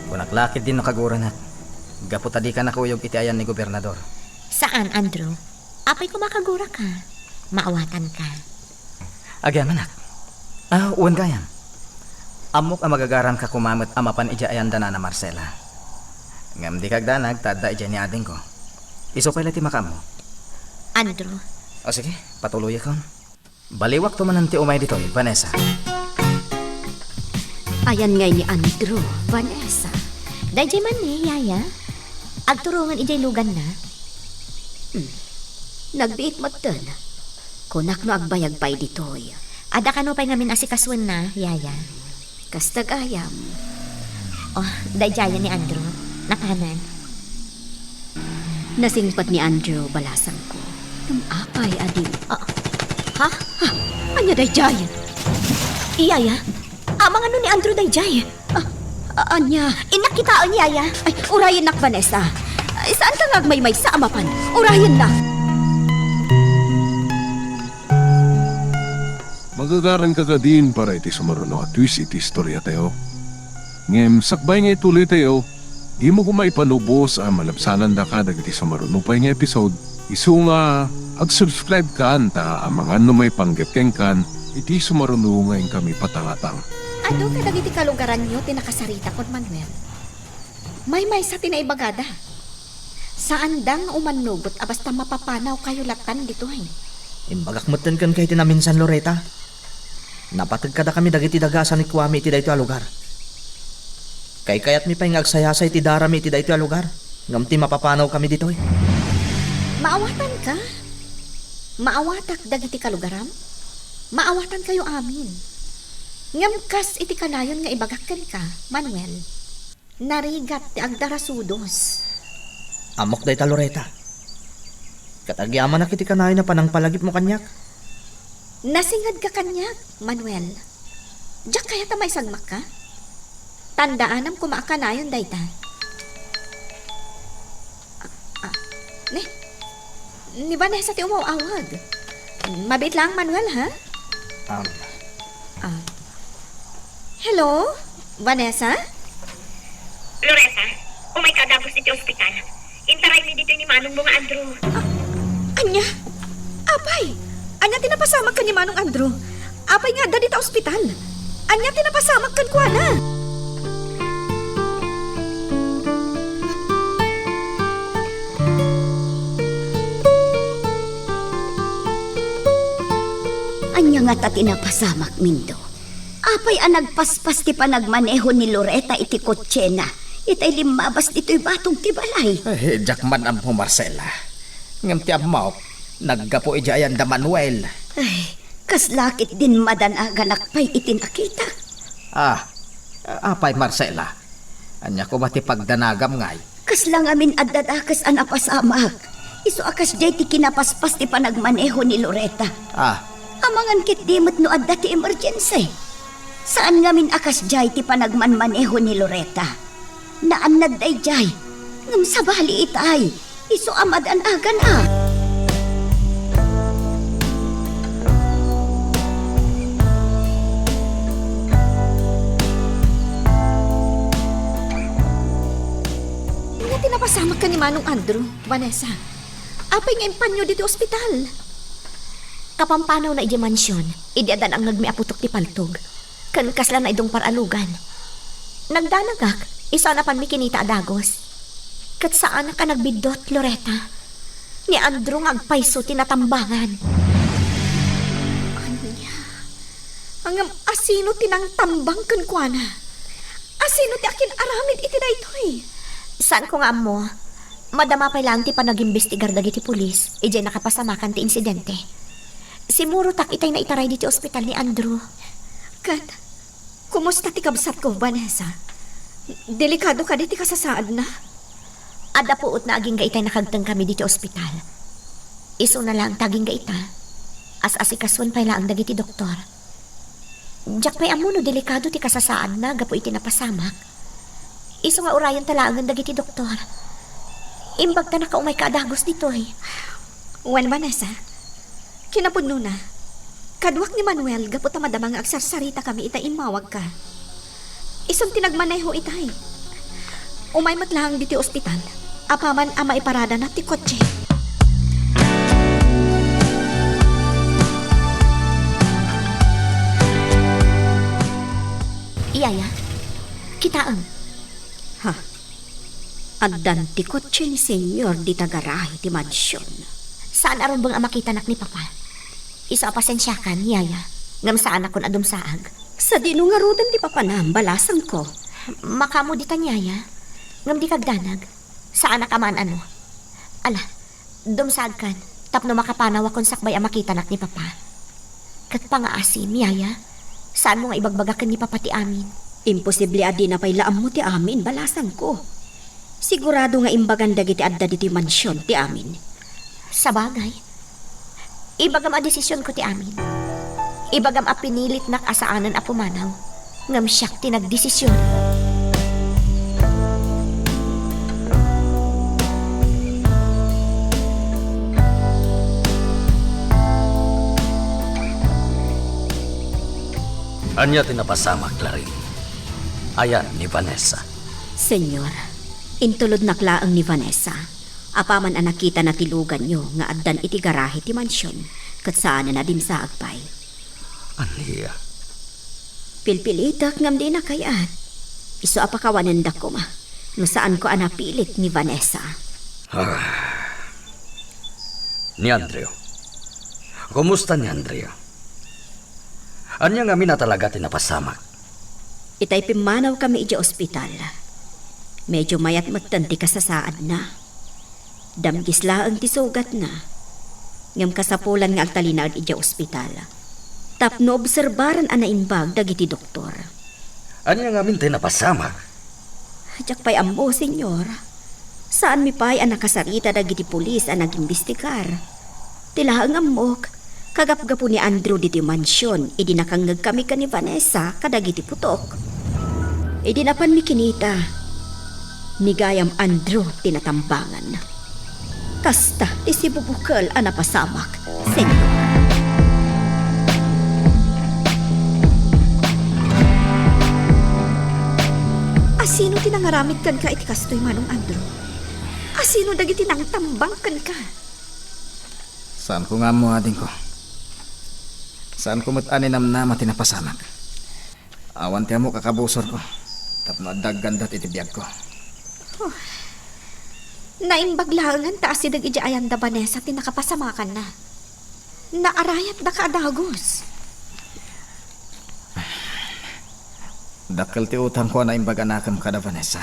Kunak la ketdin no kaguranak, gapu ta dika nakuyog iti ayan ni gobernador. Saan, Andrew. Apay koma kaguraka? Maawatanka. Agyamanak. Ah, wen gayam. Ammok a magagaranka koma met a mapan idiay ayanda, Nana Marcela. Ngem dika agdanag ta adda idiay ni adingko. Isu pay la ti makaammo. Andrew. O sige, patuloyakon. Baliwakto manen ti umay ditoy, Vanessa. Ayan ngay ni Andrew, Vanessa. Daydiay man ni, yaya. Agturongen idiay luganna. Hmm. Nagbiit metten. Kunak no agbayag pay ditoy. Adda kano pay ngamin asikasuenna, yaya. Kasta gayam. Oh, daydiayen ni Andrew. Napanan. Nasingpet ni Andrew, balasangko. Ngem apay a di... Ah, ha? Ha? Ania daydiay? Iyaya, amangan no ni Andrew daydiay. Ah, a-, ania? Innak kitaen, yaya. Ay, urayennak, Vanessa. Ay, saanka nga agmaymaysa a mapan? Urayennak. Magagaranka kadin para iti sumaruno a twist iti istoriatayo. Ngem sakbay nga ituloytayo, dimo koma ipanubos a malabsanandaka dagiti sumaruno pay nga episode, isu nga ag-subscribe kan ta amangan no maipanggep kenkan iti sumaruno nga inkami patangatang. Adu kadagiti kalugaranyo ti nakasaritakon, Manuel. Maymaysa ti naibagada. Saanda nga umannugot a basta mapapanawkayo lattan ditoy. Imbagak metten kenka iti naminsan, Loreta. Napateg kadakami dagiti daga a sanikuami iti daytoy a lugar. Kaykayatmi pay nga agsayasay ti darami iti daytoy a lugar, ngem ti mapapanawkami ditoy. Maawatanka? Maawatak dagiti kalugaram? Maawatankayo amin. Ngem kas iti kanayon nga ibagak kenka, Manuel, narigat ti agdarasudos. Ammok dayta, Loreta. Ket agyamanak iti kanayon a panangpalagipmo kaniak. Nasingedka kaniak, Manuel. Diak kayat a maisagmakka. Tandaanam koma a kanayon dayta. Ah, ah, ne? Ni Vanessa ti umaw-awag. Mabiit lang, Manuel, ha? Um. Ah. Hello? Vanessa? Loreta, umayka a dagus iti ospital. Intaraymi ditoy ni manongmo nga Andrew. Ah, ania? Apay, ania ti napasamak ken ni Manong Andrew? Apay nga adda dita ospital? Ania ti napasamak kenkuana? Ania ngata ti napasamak, Mindo? Apay a nagpaspas ti panagmaneho ni Loreta iti kotsena itay limmabas ditoy batong ti balay? Ay, diak man ammo, Marcela. Ngem ti ammok, naggapu idiay ayanda Manuel. Ay, kasla ketdin madanaganak pay iti nakitak. Ah, apay, Marcela? Ania koma ti pagdanagam ngay? Kasla ngamin adda dakes a napasamak. Isu a kasdiay ti kinapaspas ti panagmaneho ni Loreta. Ah. Amangan ketdi met no adda ti emergency. Saan ngamin a kasdiay ti panagmanmaneho ni Loretta. Naannad daydiay, ngem sabali itay, isu a madan-agan a. Ania ti napasamak ken ni Manong Andrew, Vanessa? Apay nga impanyo ditoy ospital? Kapampanawna idiay mansion, idi adda naangngegmi a putok ti paltog. Ken kasla naidungpar a lugan. Nagdanagak, isu a napanmi kinita a dagus. Ket saanak a nagbiddut, Loretta. Ni Andrew nga agpayso ti natambangan. Ania? Ngem asino ti nangtambang kenkuana? Asino ti akin-aramid iti daytoy? Saanko nga ammo. Madama pay laeng ti panagimbestigar dagiti pulis idiay nakapasamakan ti insidente. Simurotak itay naitaray ditoy ospital ni Andrew. Ket, kumusta ti kabsatko, Vanessa? Delikado kadi ti kasasaadna? Adda puotna agingga itay nakagtengkami ditoy ospital. Isuna laeng ti agingga ita. As-asikasuen pay laeng dagiti doktor. Diak pay ammo no delikado ti kasasaadna gapu iti napasamak. Isu nga urayenta laengen dagiti doktor. Imbagta nakaumay ka a dagus ditoy. Wen, Vanessa, kinapudnona, kaduak ni Manuel gapu ta madama nga agsarsaritakami ita immawagka. Isun ti nagmaneho itay. Umay met laeng ditoy ospital, apaman a maiparadana ti kotse. Iyaya, kitaem. Ha? Addan ti kotse ni Senyor dita garahe ti mansion. Saan a rumbeng a makitanak ni Papa. Isu a pasensiakan, Yaya, ngem saanakon a dumsaag. Sadino ngaruden ti papanam, balasangko? Makaammo ditan, Yaya, ngem dika agdanag. Saanak a maan-ano. Ala, dumsaagkan, tapno makapanawakon sakbay a makitanak ni Papa. Ket pangaasim, Yaya, saanmo nga ibagbaga ken ni Papa ti amin. Imposible a dina pay la ammo ti amin, balasangko. Sigurado nga imbagan dagiti adda ditoy mansion ti amin. Sabagay, ibagam a desisionko ti amin. Ibagam a pinilitnak a saanen a pumanaw, ngem siak ti nagdesisyon. Ania ti napasamak, Clarin? Ayan ni Vanessa. Senyor, intulodnak laeng ni Vanessa. Apaman a nakitana ti luganyo nga addan iti garahe ti mansion, ket saanen a dimsaag pay. Ania? Pilpilitek ngem dina kayat. Isu a pakawanendak koma no saanko a napilit ni Vanessa. Ah. Ni Andrew. Kumusta ni Andrew? Ania ngamin a talaga ti napasamak? Itay pimmanawkami idiay ospital, medyo mayat metten ti kasasaadna. Damgis laeng ti sugatna, ngem kasapulan nga agtalinaed idiay ospital tapno obserbaran a naimbag dagiti doktor. Ania ngamin ti napasamak? Diak pay ammo, Senyor. Saanmi pay a nakasarita dagiti pulis a nagimbestigar. Ti laeng ammok, kagapgapu ni Andrew ditoy mansion idi nakangngegkami ken ni Vanessa kadagiti putok. Idi napanmi kinita, ni gayam Andrew ti natambangan. Kasta ti sibubukel a napasamak, Senyor. Asino ti nangaramid kenka iti kastoy, Manong Andrew? Asino dagiti nangtambang kenka? Saanko nga ammo, adingko. Saanko met a ninamnama ti napasamak. Awan ti ammok a kabusorko tapno adda aggandat iti biagko. Oh. Naimbag laengen ta asideg idiay ayan da Vanessa ti nakapasamakanna. Naarayatdaka a dagus. Dakkel ti utangko a naimbag a nakem kada Vanessa.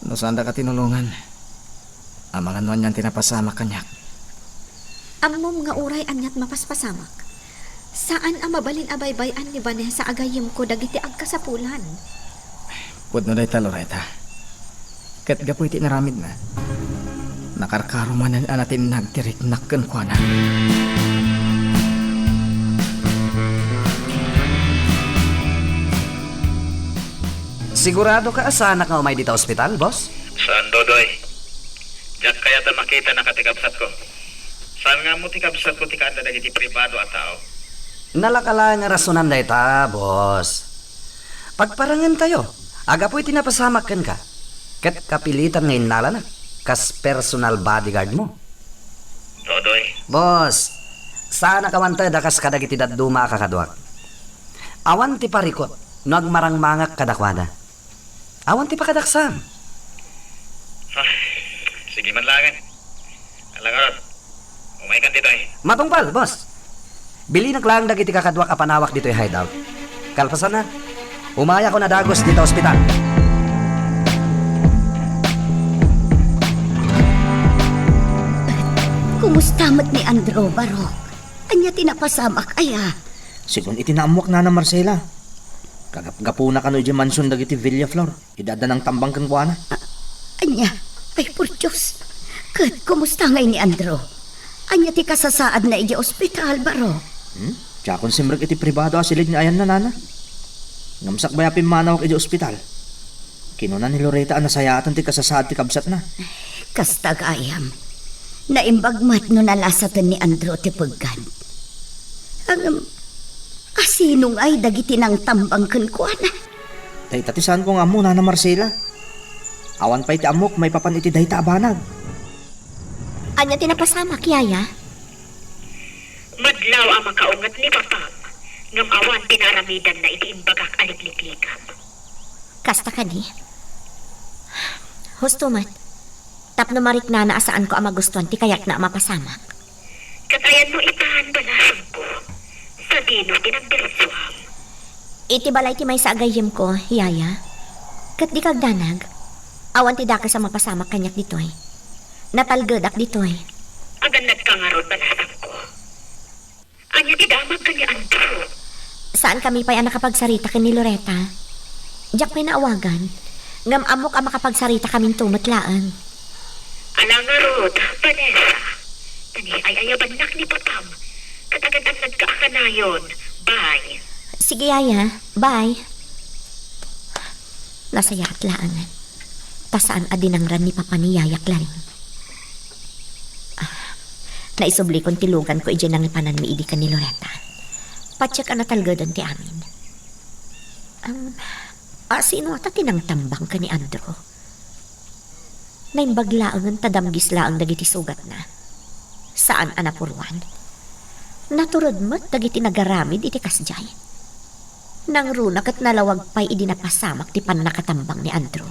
No saandaka tinulongan, amangan no anian ti napasamak kaniak. Ammom nga uray aniat mapaspasamak, saan a mabalin a baybay-an ni Vanessa a gayyemko dagiti agkasapulan. Pudno dayta, Loretta. Ket gapu iti inaramidna, nakarkaro manen a natinnag ti riknak kenkuana. Sigurado ka a saanak nga umay dita ospital, boss? Saan, Dodoy. Diak kayat a makita na ka ti kabsatko. Saan nga ammo ti kabsatko ti kaanda dagiti pribado a tao? Nalaka laeng a rasonan dayta, boss. Pagparangentayo, agapu iti napasamak kenka, ket kapilitan nga innalana kas personal bodyguard mo. Dodoy. Boss, saanak a manted a kas kadagiti dadduma a kakaduak. Awan ti parikut no agmarangmangak kadakuada. Awan ti pakadaksam. Ah, sige man laengen. Ala ngarud, umaykan ditoy. Matungpal, boss. Bilinak laeng dagiti kakaduak a panawak ditoy hideout. Kalpasanna, umayakon a dagus dita ospital. Kumusta met ni Andrew, Barok? Ania ti napasamak aya? Sigun iti naammuak, Nana Marcela, kagapgapuna kano idiay mansion dagiti Villaflor. Ida adda nangtambang kenkuana. A-, ania? Ay, por Dios. Ket kumusta ngay ni Andrew? Ania ti kasasaadna idiay ospital, Barok? Hmm? Diakon simrek iti pribado a silid nga ayanna, Nana. Ngem sakbay a pimmanawak idiay ospital, kinuna ni Loreta a nasayaatan ti kasasaad ti kabsatna. Kasta gayam. Naimbag met no nalasaten ni Andrew ti peggan. Ngem, asino ngay dagiti nangtambang kenkuana? Dayta ti saanko nga ammo, Nana Marcela. Awan pay ti ammok maipapan iti dayta a banag. Ania ti napasamak, Yaya? Madlaw a makaunget ni Papam, ngem awan ti naaramidanna iti imbagak a likliklikam. Kasta kadi? Husto met. Tapno mariknana a saanko a magustuan ti kayatna a mapasamak. Ket ayanno itan, balasangko? Sadino ti nagdirsuam? Iti balay ti maysa a gayyemko, Yaya. Ket dika agdanag. Awan ti dakes a mapasamak kaniak ditoy. Natalgedak ditoy. Agannadka ngarud, balasangko? Ania ti damag ken ni Andrew? Saankami pay a nakapagsarita ken ni Loreta. Diak pay naawagan, ngem ammok a makapagsarita kaminto met laeng. Ala ngarud, Vanessa, ta ay-ayabannak ni Papam, ket agannadka a kanayon. Bye. Sige, Yaya. Bye. Nasayaat laeng, ta saan a dinangran ni Papa ni Yaya Claring. Ah, naisublikon ti luganko idiay nangipananmi idi ken ni Loreta. Patiek a natalgeden ti amin. Am, asino ata ti nangtambang ken ni Andrew? Naimbag laengen ta damgis laeng dagiti sugatna. Saan a napuruan. Natured met dagiti nagaramid iti kasdiay. Nangruna ket nalawag pay idi napasamak ti pannakatambang ni Andrew.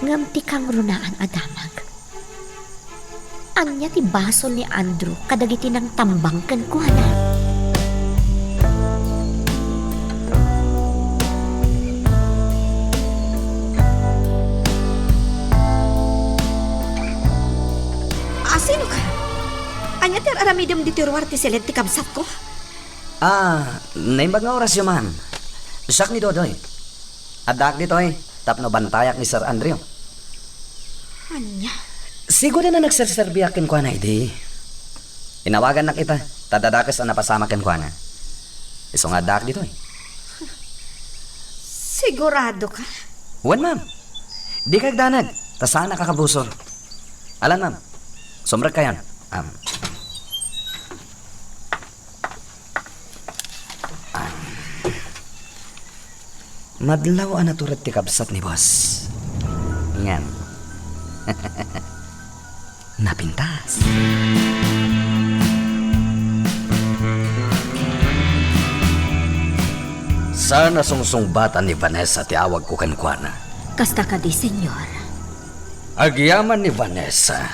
Ngem ti kangrunaan a damag, ania ti basol ni Andrew kadagiti nangtambang kenkuana? Asino ka? Ania ti ar-aramidem ditoy ruar ti siled ti kabsatko? Ah, naimbag nga orasyo, ma'am. Siak ni Dodoy. Addaak ditoy tapno bantayak ni Sir Andrew. Ania? Sigurado a nagserserbiak kenkuana idi. Inawagannak ita, ta adda dakes a napasamak kenkuana. Isu nga addaak ditoy. Sigurado ka? Wen, ma'am. Dika agdanag, ta saanak a kabusor. Alan, ma'am. Sumrekkayon. Am. Madlaw a natured ti kabsat ni boss. Ngem, napintas. Saan a sungsungbatan ni Vanessa ti awagko kenkuana. Kasta kadi, Senyor. Agyaman ni Vanessa,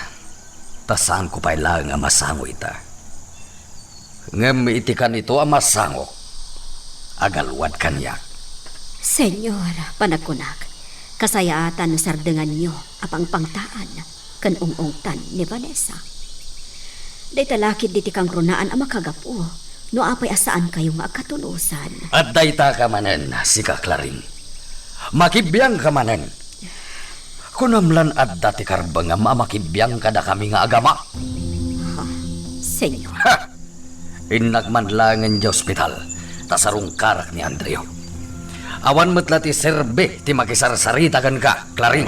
ta saanko pay laeng a masango ita. Ngem iti kanito a masangok, agalwad kaniak. Senyor, panagkunak, kasayaatan no sardenganyo a pangpangtaan ken ung-ungtan ni Vanessa. Dayta la ketdi ti kangrunaan a makagapu no apay a saankayo nga agkatulosan. Adda ita ka manen, sika, Claring. Makibiang ka manen. Kunam lan adda ti karbengam a makibiang kadakami nga agama. Ha, Senyor. Ha! Innak man laengen idiay ospital, ta sarungkarak ni Andrew. Awan met la ti serbi ti makisarsarita kenka, Clarin.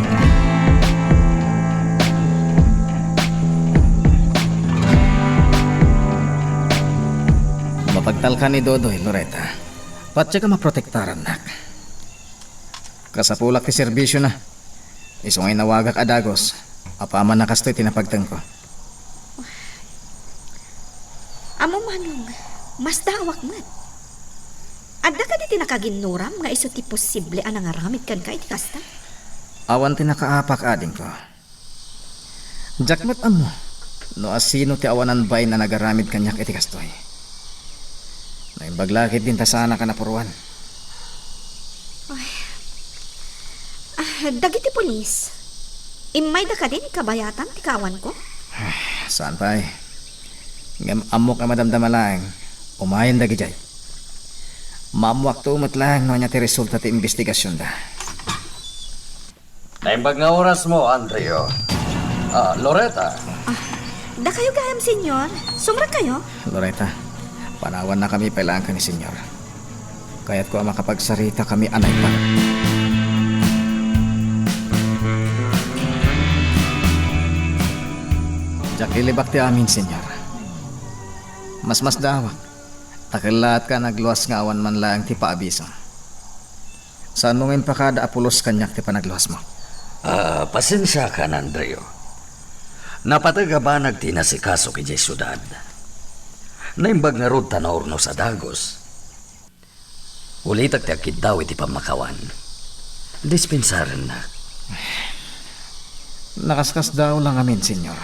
Mapagtalka ni Dodoy, Loretta. Patiek a maprotektarannak. Kasapulak ti serbisiona. Isu nga inawagak a dagus. Apaman a kastoy ti napagtengko. Ammom, Manong, masdaawak met. Adda kadi ti nakaginnuram nga isu ti posible a nangaramid kenka iti kasta? Awan ti nakaapak, adingko. Diak met ammo no asino ti awanan bain a nagaramid kaniak iti kastoy. Naimbag la ketdin ta saanak a napuruan. Ay. Ah, dagiti pulis, immayda kadin kabayatan ti kaawanko? Saan pay. Ngem ammok a madamdama laeng, umayen dagidiay. Maammoakto met laeng no ania ti resulta ti imbestigasionda. Naimbag nga orasmo, Andrew. Ah, Loretta. Ah, dakayo gayam, Senyor. Sumrekkayo? Loretta, panawannakami pay laeng ken ni Senyor. Kayatko a makapagsaritakami a naimbag. Diak ilibak ti amin, Senyor. Masmasdaawak ta kellaatka a nagluas nga awan man laeng ti paabiso. Saanmo nga impakada a pulos kaniak ti panagluasmo? Ah, pasensiakan, Andrew. Napateg a banag ti inasikasok idiay siudad. Naimbag ngarud ta naurnos a dagus. Ulitek ti agkiddaw iti pammakawan. Dispensarennak. Nakaskasdaaw la ngamin, Senyor.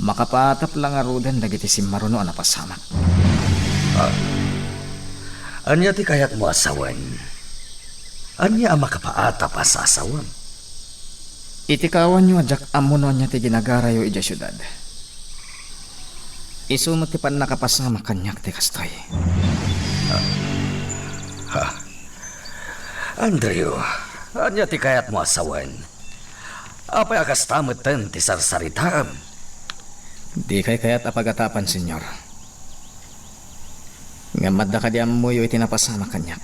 Makapaatap la ngaruden dagiti simmaruno a napasamak. Ah, ania ti kayatmo a sawen? Ania a makapaatap a sasawem? Iti kaawanyo a diak ammo no ania ti ginagarayo idiay siudad. Isu met ti pannakapasamak kaniak ti kastoy. Ha? Andrew, ania ti kayatmo a sawen? Apay a kasta metten ti sarsaritaem? Dikay kayat a pagatapan, Senyor. Ngem adda kadi ammoyo iti napasamak kaniak?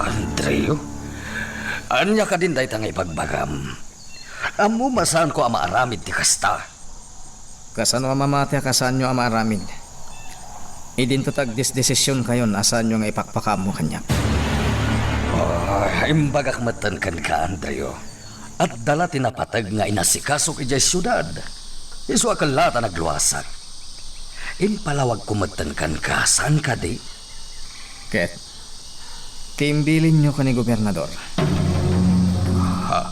Andrew? Ania kadin dayta nga ibagbagam? Ammom a saanko a maaramid ti kasta. Kasano a mamatiak a saanyo a maaramid? Idinto ti agdesdesisionkayon a saanyo nga ipakpakaammo kaniak. Ah, imbagak metten kenka, Andrew. Adda la ti napateg nga inasikasok idiay siudad. Isu a kellaat a nagluasak. Impalawagko metten kenka, saan kadi? Ket ti imbilinyo ken ni Gobernador. Ha?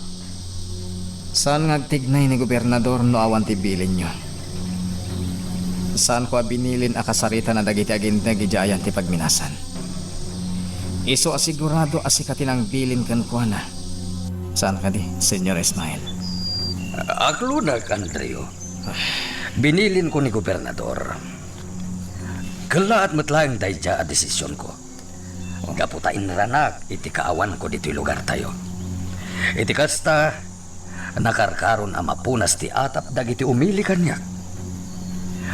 Saan nga agtignay ni Gobernador no awan ti bilinyo. Saanko a binilin a kasaritana dagiti aginteg idiay ayan ti pagminasan. Isu a sigurado a sika ti nangbilin kenkuana. Saan kadi, Senyor Ismael? Aklonek, Andrew. Binilinko ni Gobernador. Kellaat met laeng daydiay a desisionko. Gapu ta inranak iti kaawanko ditoy lugartayo. Iti kasta, nakarkaron a mapunas ti atap dagiti umili kaniak.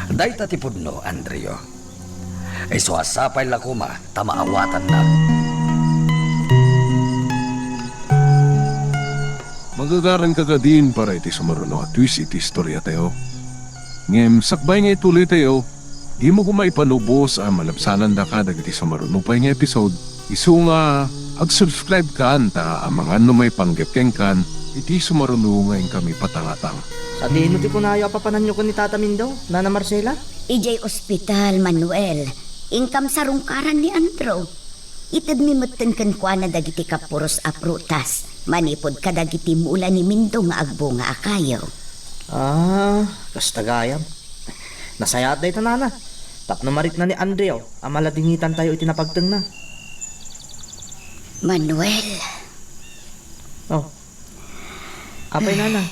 Dayta ti pudno, Andrew. Isu a sapay la koma ta maawatannak. Magagaranka kadin para iti sumaruno a twist iti istoriatayo. Ngem sakbay nga ituloytayo, dimo koma ipalubos a malabsanandaka dagiti sumaruno pay nga episode. Isu nga ag-subscribe kan ta amangan no maipanggep kenkan iti sumaruno nga inkami patangatang. Sadino ti kunayo a papananyo ken ni Tata Mindong, Nana Marcela? Idiay ospital, Manuel, inkam sarungkaran ni Andrew. Itedmi metten kenkuana dagiti kapuros a prutas manipud kadagiti mula ni Mindong nga agbunga a kayo. Ah, kasta gayam. Nasayaat dayta, Nana. Tapno marikna ni Andrew a maladingitantayo iti napagtengna. Manuel. Oh. Apay, Nana?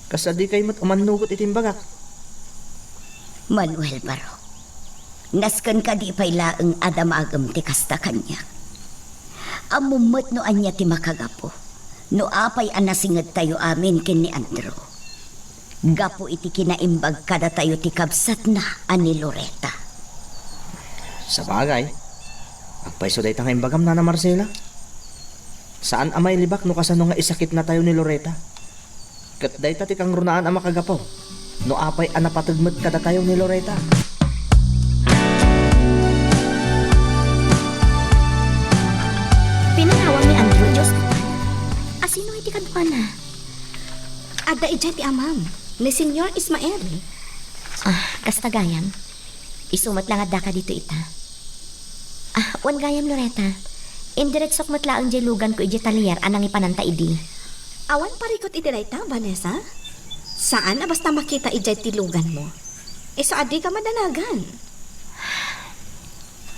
Kas a dikay met umannugot iti imbagak. Manuel Barok, nasken kadi pay laeng a damagem ti kasta kaniak? Ammom met no ania ti makagapu, no apay a nasingedtayo amin ken ni Andrew gapu iti kinaimbag kadatayo ti kabsatna a ni Loretta. Sabagay, Pay isu dayta nga imbagam, Nana Marcela? Saan a mailibak no kasano nga isakitnatayo ni Loreta. Ket dayta ti kangrunaan a makagapu no apay a napateg met kadatayo ni Loreta. Pinanawag ni Andrew idiay ospital. Asino iti kenkuana? Adda idiay ti amam, ni Señor Ismael. Ah, kasta gayam. Isu met la nga addaka ditoy ita. Ah, wen gayam, Loreta. Indiretsok met laeng diay luganko idiay talyer a nangipananta idi. Awan parikut iti dayta, Vanessa? Saan a basta makita idiay ti luganmo. Isu a dika madanagan.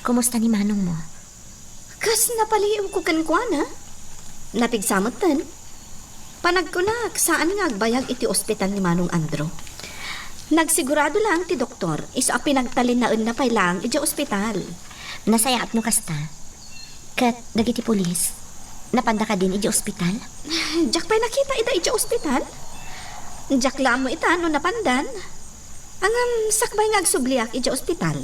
Kumusta ni manongmo? Kas napaliiwko kenkuana. Napigsa metten. Panagkunak, saan nga agbayag iti ospital ni Manong Andrew. Nagsigurado laeng ti doktor, isu a pinagtalinaenna pay laeng idiay ospital. Nasayaat no kasta. Ket dagiti pulis, napanda kadin idiay ospital? Diak pay nakita ida idiay ospital. Diak la ammo ita no napandan. Ngem sakbay nga agsubliak idiay ospital,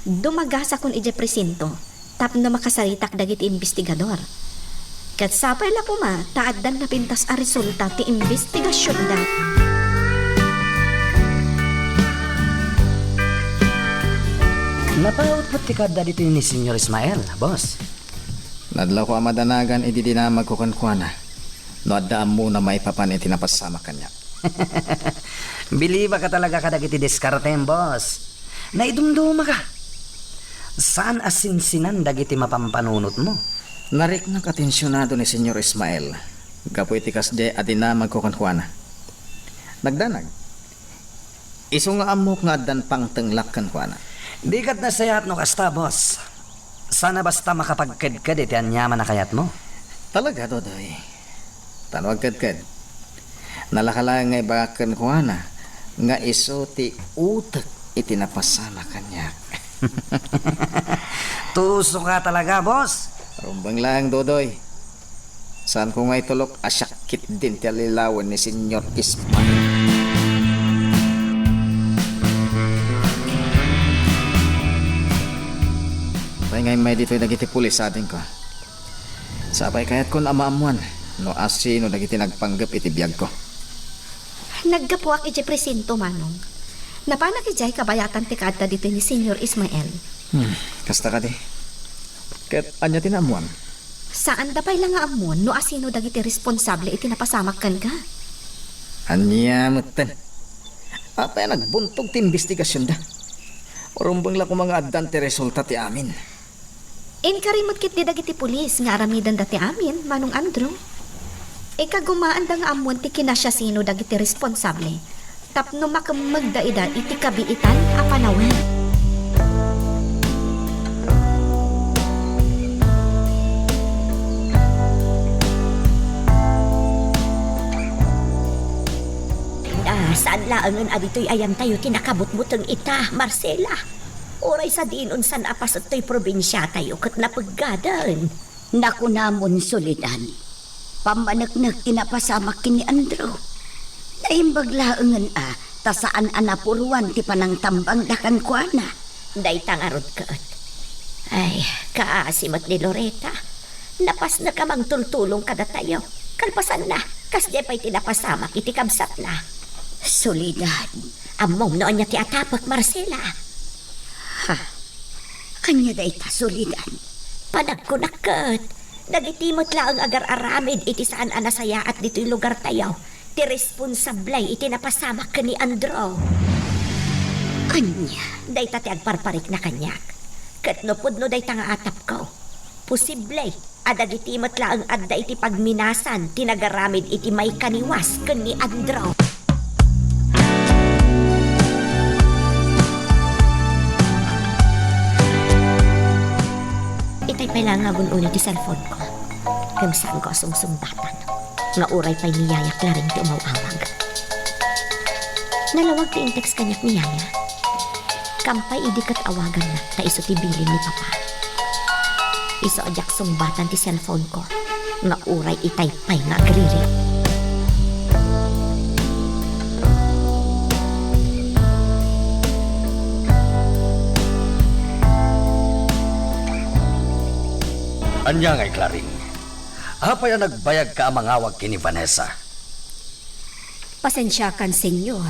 dumagasakon idiay presinto tapno makasaritak dagiti imbestigador. Ket sapay la koma ta addan napintas a resulta ti imbestigasionda. Napaut met ti kaadda ditoy ni Señor Ismael, boss. Nadlawko a madanagan idi dinamagko kenkuana no adda ammona maipapan iti napasamak kaniak. Bilibaka talaga kadagiti diskartem, boss. Naidumdumaka. Saan a sinsinan dagiti mapampanunotmo. Nariknak a tensionado ni Señor Ismael gapu iti kasdiay a dinamagko kenkuana. Nagdanag. Isu nga ammok nga addan pangtenglak kenkuana. Di ket nasayaat no kasta, boss. Saan a basta makapagkedked iti aniaman a kayatmo. Talaga, Dodoy. Ta no agkedked, nalaka laeng nga ibagak kenkuana nga isu ti utek iti napasamak kaniak. Tusoka talaga, boss. Rumbeng laeng, Dodoy. Saanko nga itulok a siak ketdin ti allilawen ni Señor Ismael. Pay nga immay ditoy dagiti pulis, adingko. Sapay kayatkon a maammoan no asino dagiti nagpanggep iti biagko. Naggapuak idiay presinto, Manong. Napanak idiay kabayatan ti kaadda ditoy ni Señor Ismael. Hmm, kasta kadi. Ket ania ti naammoam? Saanda pay la nga ammon no asino dagiti responsable iti napasamak kenka. Ania metten? Apay a nagbuntog ti imbestigasionda? Rumbeng la koma nga addan ti resulta ti amin. Inkari met ketdi dagiti pulis nga aramidenda ti amin, Manong Andrew. Ikagumaanda nga ammon ti kinasiasino dagiti responsable tapno makemmegda ida iti kabiitan a panawen. Ah, saan laengen a ditoy ayantayo ti nakabutbuteng ita, Marcela? Uray sadin unsan a paset toy probinsiatayo ket napeggaden. Nakunamon, Soledad, pammaneknek ti napasamak ken ni Andrew. Naimbag laengen a ta saan a napuruan ti panangtambangda kenkuana. Dayta ngarud ket. Ay, kaasi met ni Loreta. Napasnek a mangtultulong kadatayo. Kalpasanna, kasdiay pay ti napasamak iti kabsatna. Soledad. Ammom no ania ti atapek, Marcela. Ha? Ania dayta, Soledad? Panagkunak ket, dagiti met laeng agar-aramid iti saan a nasayaat ditoy lugartayo ti responsable iti napasamak ken ni Andrew. Ania? Dayta ti agparparikna kaniak. Ket no pudno dayta nga atapko, posible a dagiti met laeng adda iti pagminasan ti nagaramid iti maikaniwas ken ni Andrew. Itay pay la nga agun-uni ti cellphone-ko. Ngem saanko a sungsungbatan nga uray pay ni Yayak laeng ti umaw-awag. Nalawag ti in-text kaniak ni Yaya. Kampay idi ket awaganna ta isu ti bilin ni Papa. Isu a diak sungbatan ti cellphone-ko nga uray itay pay nga agririt. Ania ngay, Claring? Apay a nagbayagka a mangawag ken ni Vanessa? Pasensiakan, Senyor.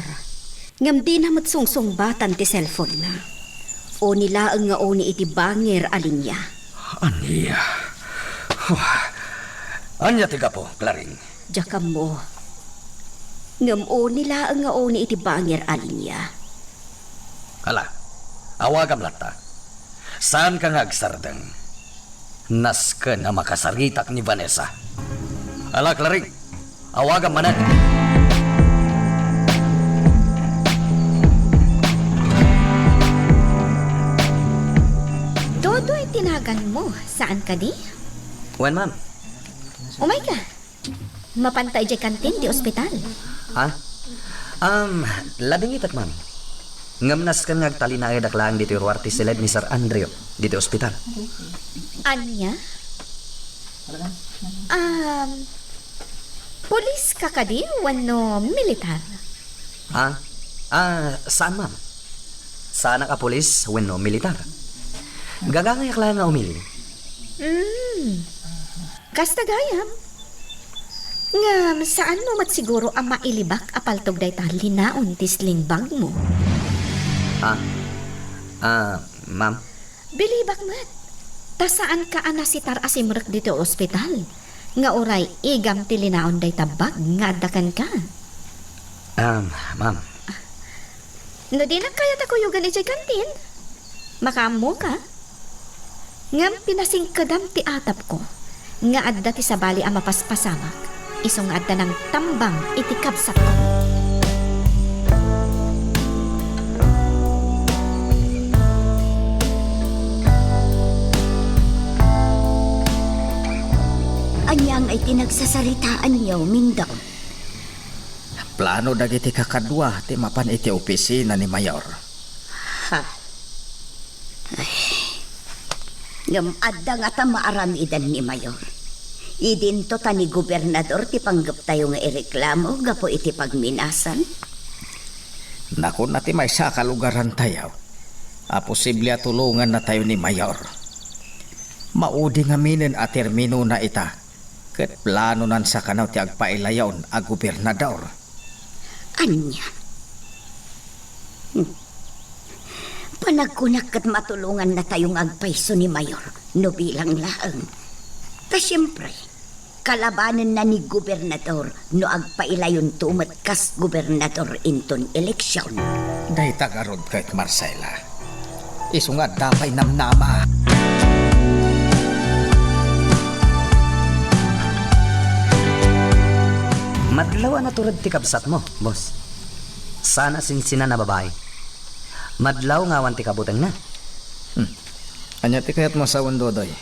Ngem dina met sungsungbatan ti cellphone-na. Uni laeng nga uni iti bangir a linia. Ania? Ania ti gapu, Claring? Diak ammo. Ngem uni laeng nga uni iti bangir a linia. Ala, awagam latta. Saanka nga agsardeng. Nasken a makasaritak ni Vanessa. Ala, Claring, awagam manen. Dodoy ti naganmo, saan kadi? Wen, ma'am. Umayka. Mapanta idiay kantin ti ospital. Ha? Um, ladingitek, ma'am. Ngem nasken nga agtalinaedak laeng ditoy ruar ti siled ni Sir Andrew ditoy ospital. Ania? Um, pulis ka kadi wenno militar? Ha? Ah, saan, ma'am? Saanak a pulis wenno militar. Gagangayak laeng nga umili. Hmm. Kasta gayam. Ngem, saanmo met siguro a mailibak a paltog dayta linaon ti sling bag-mo? Ah, ah, ma'am? Bilibak met. Ta saanka a nasitar a simrek ditoy ospital nga uray igam ti linaon dayta bag nga adda kenka. Um, ma'am. No dinak kayat a kuyogen idiay kantin, makaammoka. Ngem pinasingkedam ti atapko nga adda ti sabali a mapaspasamak, isu nga adda nangtambang iti kabsatko. Ania ngay ti nagsasaritaanyo, Mindong? Plano dagiti kakadua ti mapan iti opisina ni Mayor. Ha? Ay. Ngem adda ngata maaramidan ni Mayor. Idinto ta ni Gobernador ti panggeptayo nga ireklamo gapu iti pagminasan. Nakuna ti maysa a kalugarantayo a posible a tulongannatayo ni Mayor. Maudi ngaminen a terminona ita. Ket planonan sakano ti agpailayon a gobernador. Ania? Hmm. Panagkunak ket matulongannatayo nga agpayso ni Mayor no bilang laeng. Ta siempre, kalabanenna ni gobernador no agpailay-onto met kas gobernador inton eleksion. Dayta garud ket, Marcela. Isu nga adda pay namnama. Madlaw a natured ti kabsatmo, boss. Saan a sinsinan a babai. Madlaw nga awan ti kabutengna. Hmm. Ania ti kayatmo a sawen, Dodoy?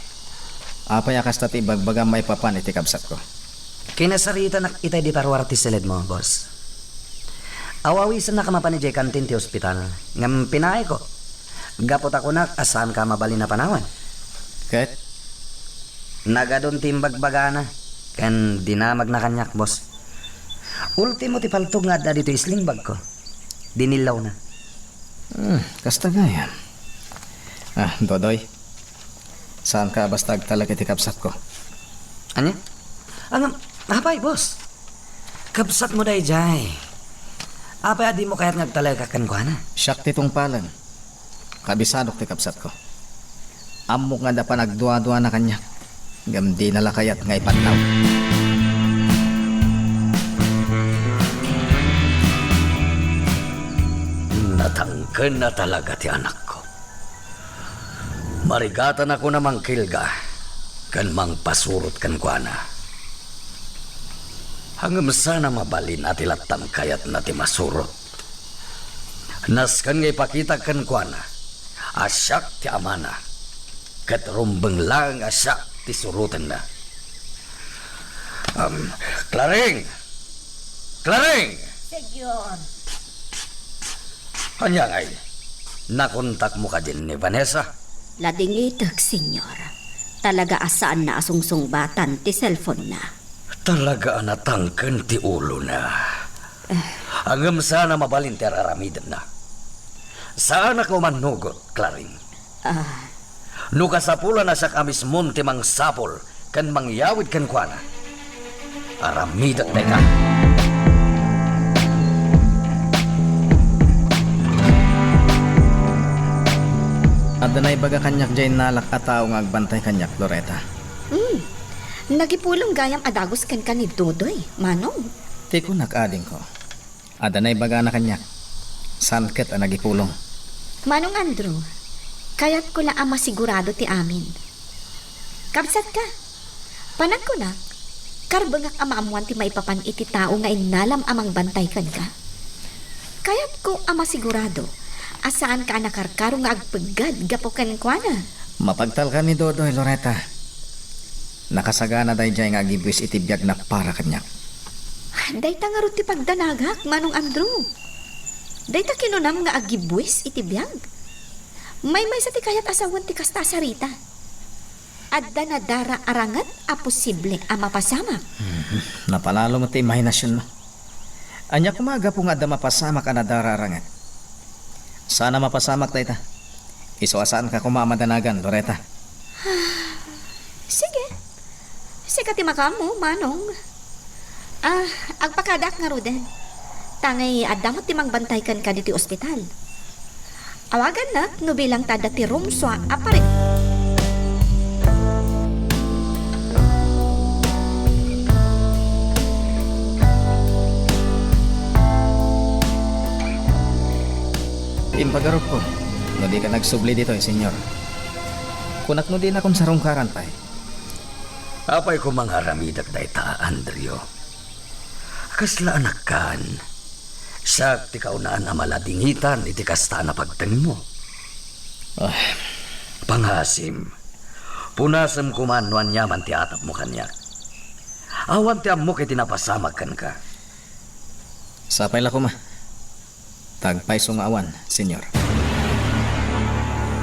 Apay a kasta ti ibagbagam maipapan iti kabsatko? Kinasaritanak itay dita ruar ti siledmo, boss. Awawisennak a mapan idiay kantin ti ospital, ngem pinaayko. Gapu ta kunak a saanka a mabalin a panawen. Ket? Nagadun ti imbagbagana, ken dinamagna kaniak, boss. Ultimo ti paltog nga adda ditoy sling bag-ko. Dinillawna. Hmm, kasta gayam. Ah, Dodoy. Saanka a basta agtalek iti kabsatko. Ania? Ngem, apay, boss? Kabsatmo daydiay. Apay a dimo kayat nga agtalekak kenkuana? Siak ti tungpalen. Kabisanok ti kabsatko. Ammok nga adda panagduaduana kaniak. Ngem dina la kayat nga ipadlaw. Natangken a talaga ti anakko. Marigatan a kuna mangkilga ken mangpasurot kenkuana. Ngem saan a mabalin a ti lattan kayatna ti masurot. Nasken nga ipakitak kenkuana a siak ti amana, ket rumbeng laeng a siak ti surotenna. Am, Claring! Claring! Senyor. Ania ngay? Nakontakmo kadin ni Vanessa? Ladingitek, Senyor. Talaga a saanna a sungsungbatan ti cellphone-na. Talaga a natangken ti ulona. Eh. Ngem saan a mabalin ti ar-aramidenna. Saanak nga umannugot, Claring. Ah. No kasapulan a siak a mismon ti mangsapul ken mangyawid kenkuana, aramidek dayta. Adda naibaga kaniak diay nalak a tao nga agbantay kaniak, Loretta. Hmm. Nagipulong gayam a dagus kenka ni Dodoy, Manong. Ti kunak, adingko. Adda naibagana kaniak. Saan ket a nagipulong. Manong Andrew, kayatko la a masigurado ti amin. Kabsatka, panagkunak, karbengak a maammoan ti maipapan iti tao nga innalam a mangbantay kenka. Kayatko a masigurado a saanka a nakarkaro nga agpeggad gapu kenkuana. Mapagtalkan ni Dodoy, Loretta. Nakasagana daydiay nga agibbuis iti biagna para kaniak. Dayta ngarud ti pagdanagak, Manong Andrew. Dayta kinunam nga agibbuis iti biag. Maymaysa ti kayat a sawen ti kasta a sarita. Adda nadara a ranget a posible a mapasamak. Hmm, napalalo met ti imahinasionmo. Ania koma a gapu nga adda mapasamak a nadara a ranget? Saan a mapasamak dayta. Isu a saanka koma a madanagan, Loretta. Sige. Sika ti makaammo, Manong. Ah, agpakadaak ngaruden. Tangay adda met ti mangbantay kenka ditoy ospital. Awagannak no bilang ta adda ti rumsua a parin. Impagarupko no dika nagsubli ditoy, Señor. Kunak no dinakon sarungkaran pay. Apay koma nga aramidek dayta, Andrew? Kasla anakkan. Siak ti kaunaan a maladingitan iti kasta a napagtengmo. Ah. Pangasim, punasem koma no aniaman ti atapmo kaniak. Awan ti ammok iti napasamak kenka. Sapay la koma. Ta agpayso nga awan, Señor.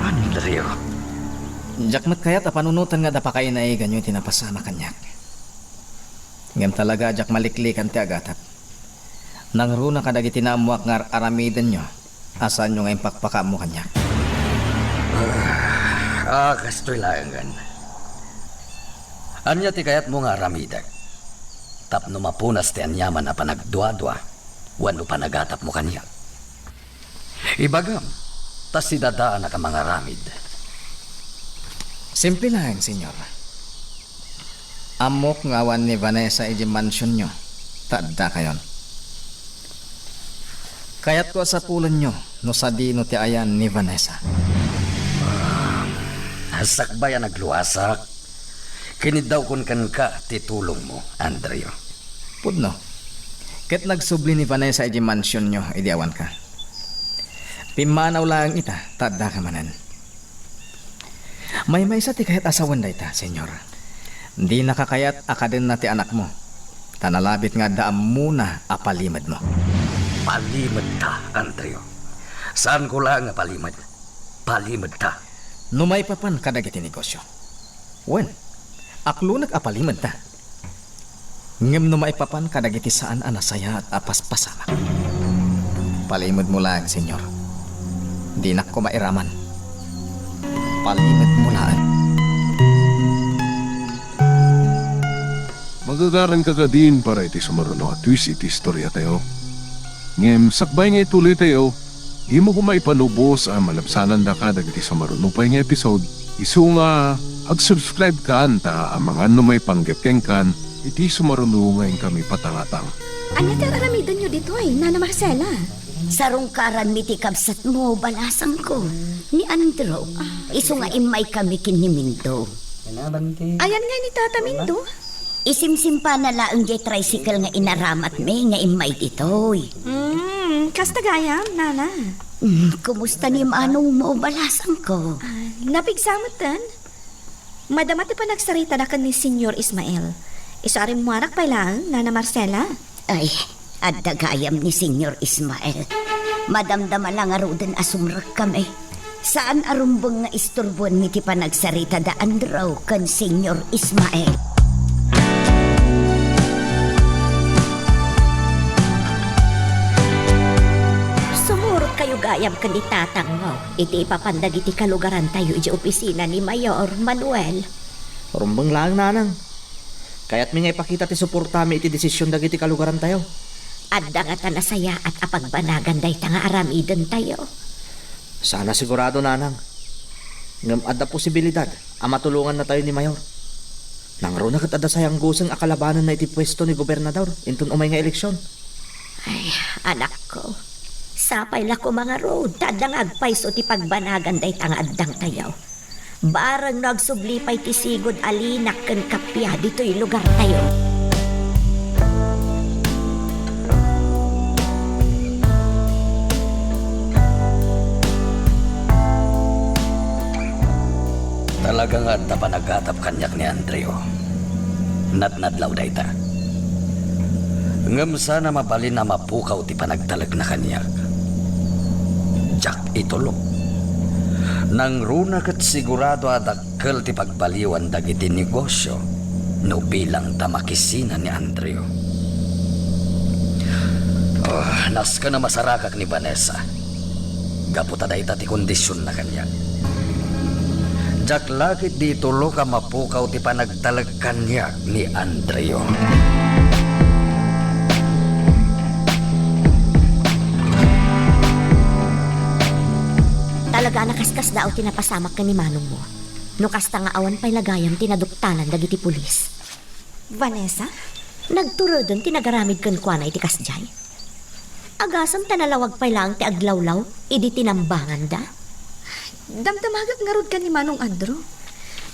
Andrew. Diak met kayat a panunoten nga adda pakainaiganyo iti napasamak kaniak. Ngem talaga a diak maliklikan ti agatep. Nangruna kadagiti naammoak nga ar-aramidenyo a saanyo nga impakpakaammo kaniak. Ah, kastoy laengen. Ania ti kayatmo nga aramidek tapno mapunas ti aniaman a panagduadua wenno panagatapmo kaniak? Ibagam, ta sidadaanak a mangaramid. Simple laeng, Señor. Ammok nga awan ni Vanessa idiay mansionyo, ta addakayon. Kayatko a sapulenyo no sadino ti ayan ni Vanessa. Ah, sakbay a nagluasak, kiniddawkon kenka ti tulongmo, Andrew. Pudno. Ket nagsubli ni Vanessa idiay mansionyo idi awanka. Pimmanaw laeng ita, ta addaka manen. Maymaysa ti kayat a sawen dayta, Señor. Dinaka kayat a kadenna ti anakmo, ta nalabit nga adda ammona a palimedmo. Palimedta, Andrew. Saanko laeng a palimed. Palimedta. No maipapan kadagiti negosio. Wen, aklonek a palimedta. Ngem no maipapan kadagiti saan a nasayaat a paspasamak, palimedmo laeng, Señor. Dinak koma iraman. Palimedmo laeng. Magagaranka kadin para iti sumaruno a twist iti istoriatayo. Ngem sakbay nga ituloytayo, dimo koma ipanubos a malabsanandaka dagiti sumaruno pay nga episode, isu nga ag-subscribe kan ta amangan no maipanggep kenkan iti sumaruno nga inkami patangatang. Ania ti ar-aramidenyo ditoy, Nana Marcela? Sarungkaranmi ti kabsatmo, balasangko, ni Andrew. Isu nga immaykami ken ni Mindo. Ayan nga ni Tata Mindo? Isimsimpana laeng diay tricycle nga inaramatmi nga immay ditoy. Hmm, kasta gayam, Nana. Hmm, kumusta ni manongmo, balasangko? Ah, napigsa metten. Madama ti panagsaritada ken ni Señor Ismael. Isu a rimmuarak pay laeng, Nana Marcela. Ay, adda gayam ni Señor Ismael. Madamdama la ngaruden a sumrekkami. Saan a rumbeng nga isturboenmi ti panagsarita da Andrew ken Señor Ismael. Sumurot ka Gayam ken ni tatangmo iti ipapan dagiti kalugarantayo idiay opisina ni Mayor Manuel. Rumbeng laeng, nanang. Kayatmi nga ipakita ti suportami iti desisyon dagiti kalugarantayo. Adda ngata nasayaat a pagbanagan dayta nga aramidentayo? Saan a sigurado, nanang. Ngem adda posibilidad a matulongannatayo ni Mayor. Nangruna ket adda sayanggosen a kalabanenna iti puesto ni gobernador inton umay nga eleksyon. Ay, anakko, sapay la koma ngarud ta adda nga agpayso ti pagbanagan dayta nga addangtayo. Bareng no agsubli pay ti sigud a linak ken kappia ditoy lugartayo. Talaga nga adda panagatap kaniak ni Andreo. Nadnadlaw dayta. Ngem saan a mabalin a mapukaw ti panagtalekna kaniak. Diak itulok. Nangruna ket sigurado a dakkel ti pagbaliwan dagiti negosio no bilang ta makisina ni Andreo. Oh, nasken a masarakak ni Vanessa. Gapu ta dayta ti kondisionna kaniak. Diak la ketdi itulok a mapukaw ti panagtalek kaniak ni Andreo. Talaga a nakaskasdaaw ti napasamak ken ni manongmo. No kasta nga awan pay la gayam ti naduktalan dagiti pulis. Vanessa? Nagturuden ti nagaramid kenkuana iti kasdiay? Agasem ta nalawag pay laeng ti aglawlaw idi tinambanganda? Damdamagak ngarud ken ni Manong Andrew.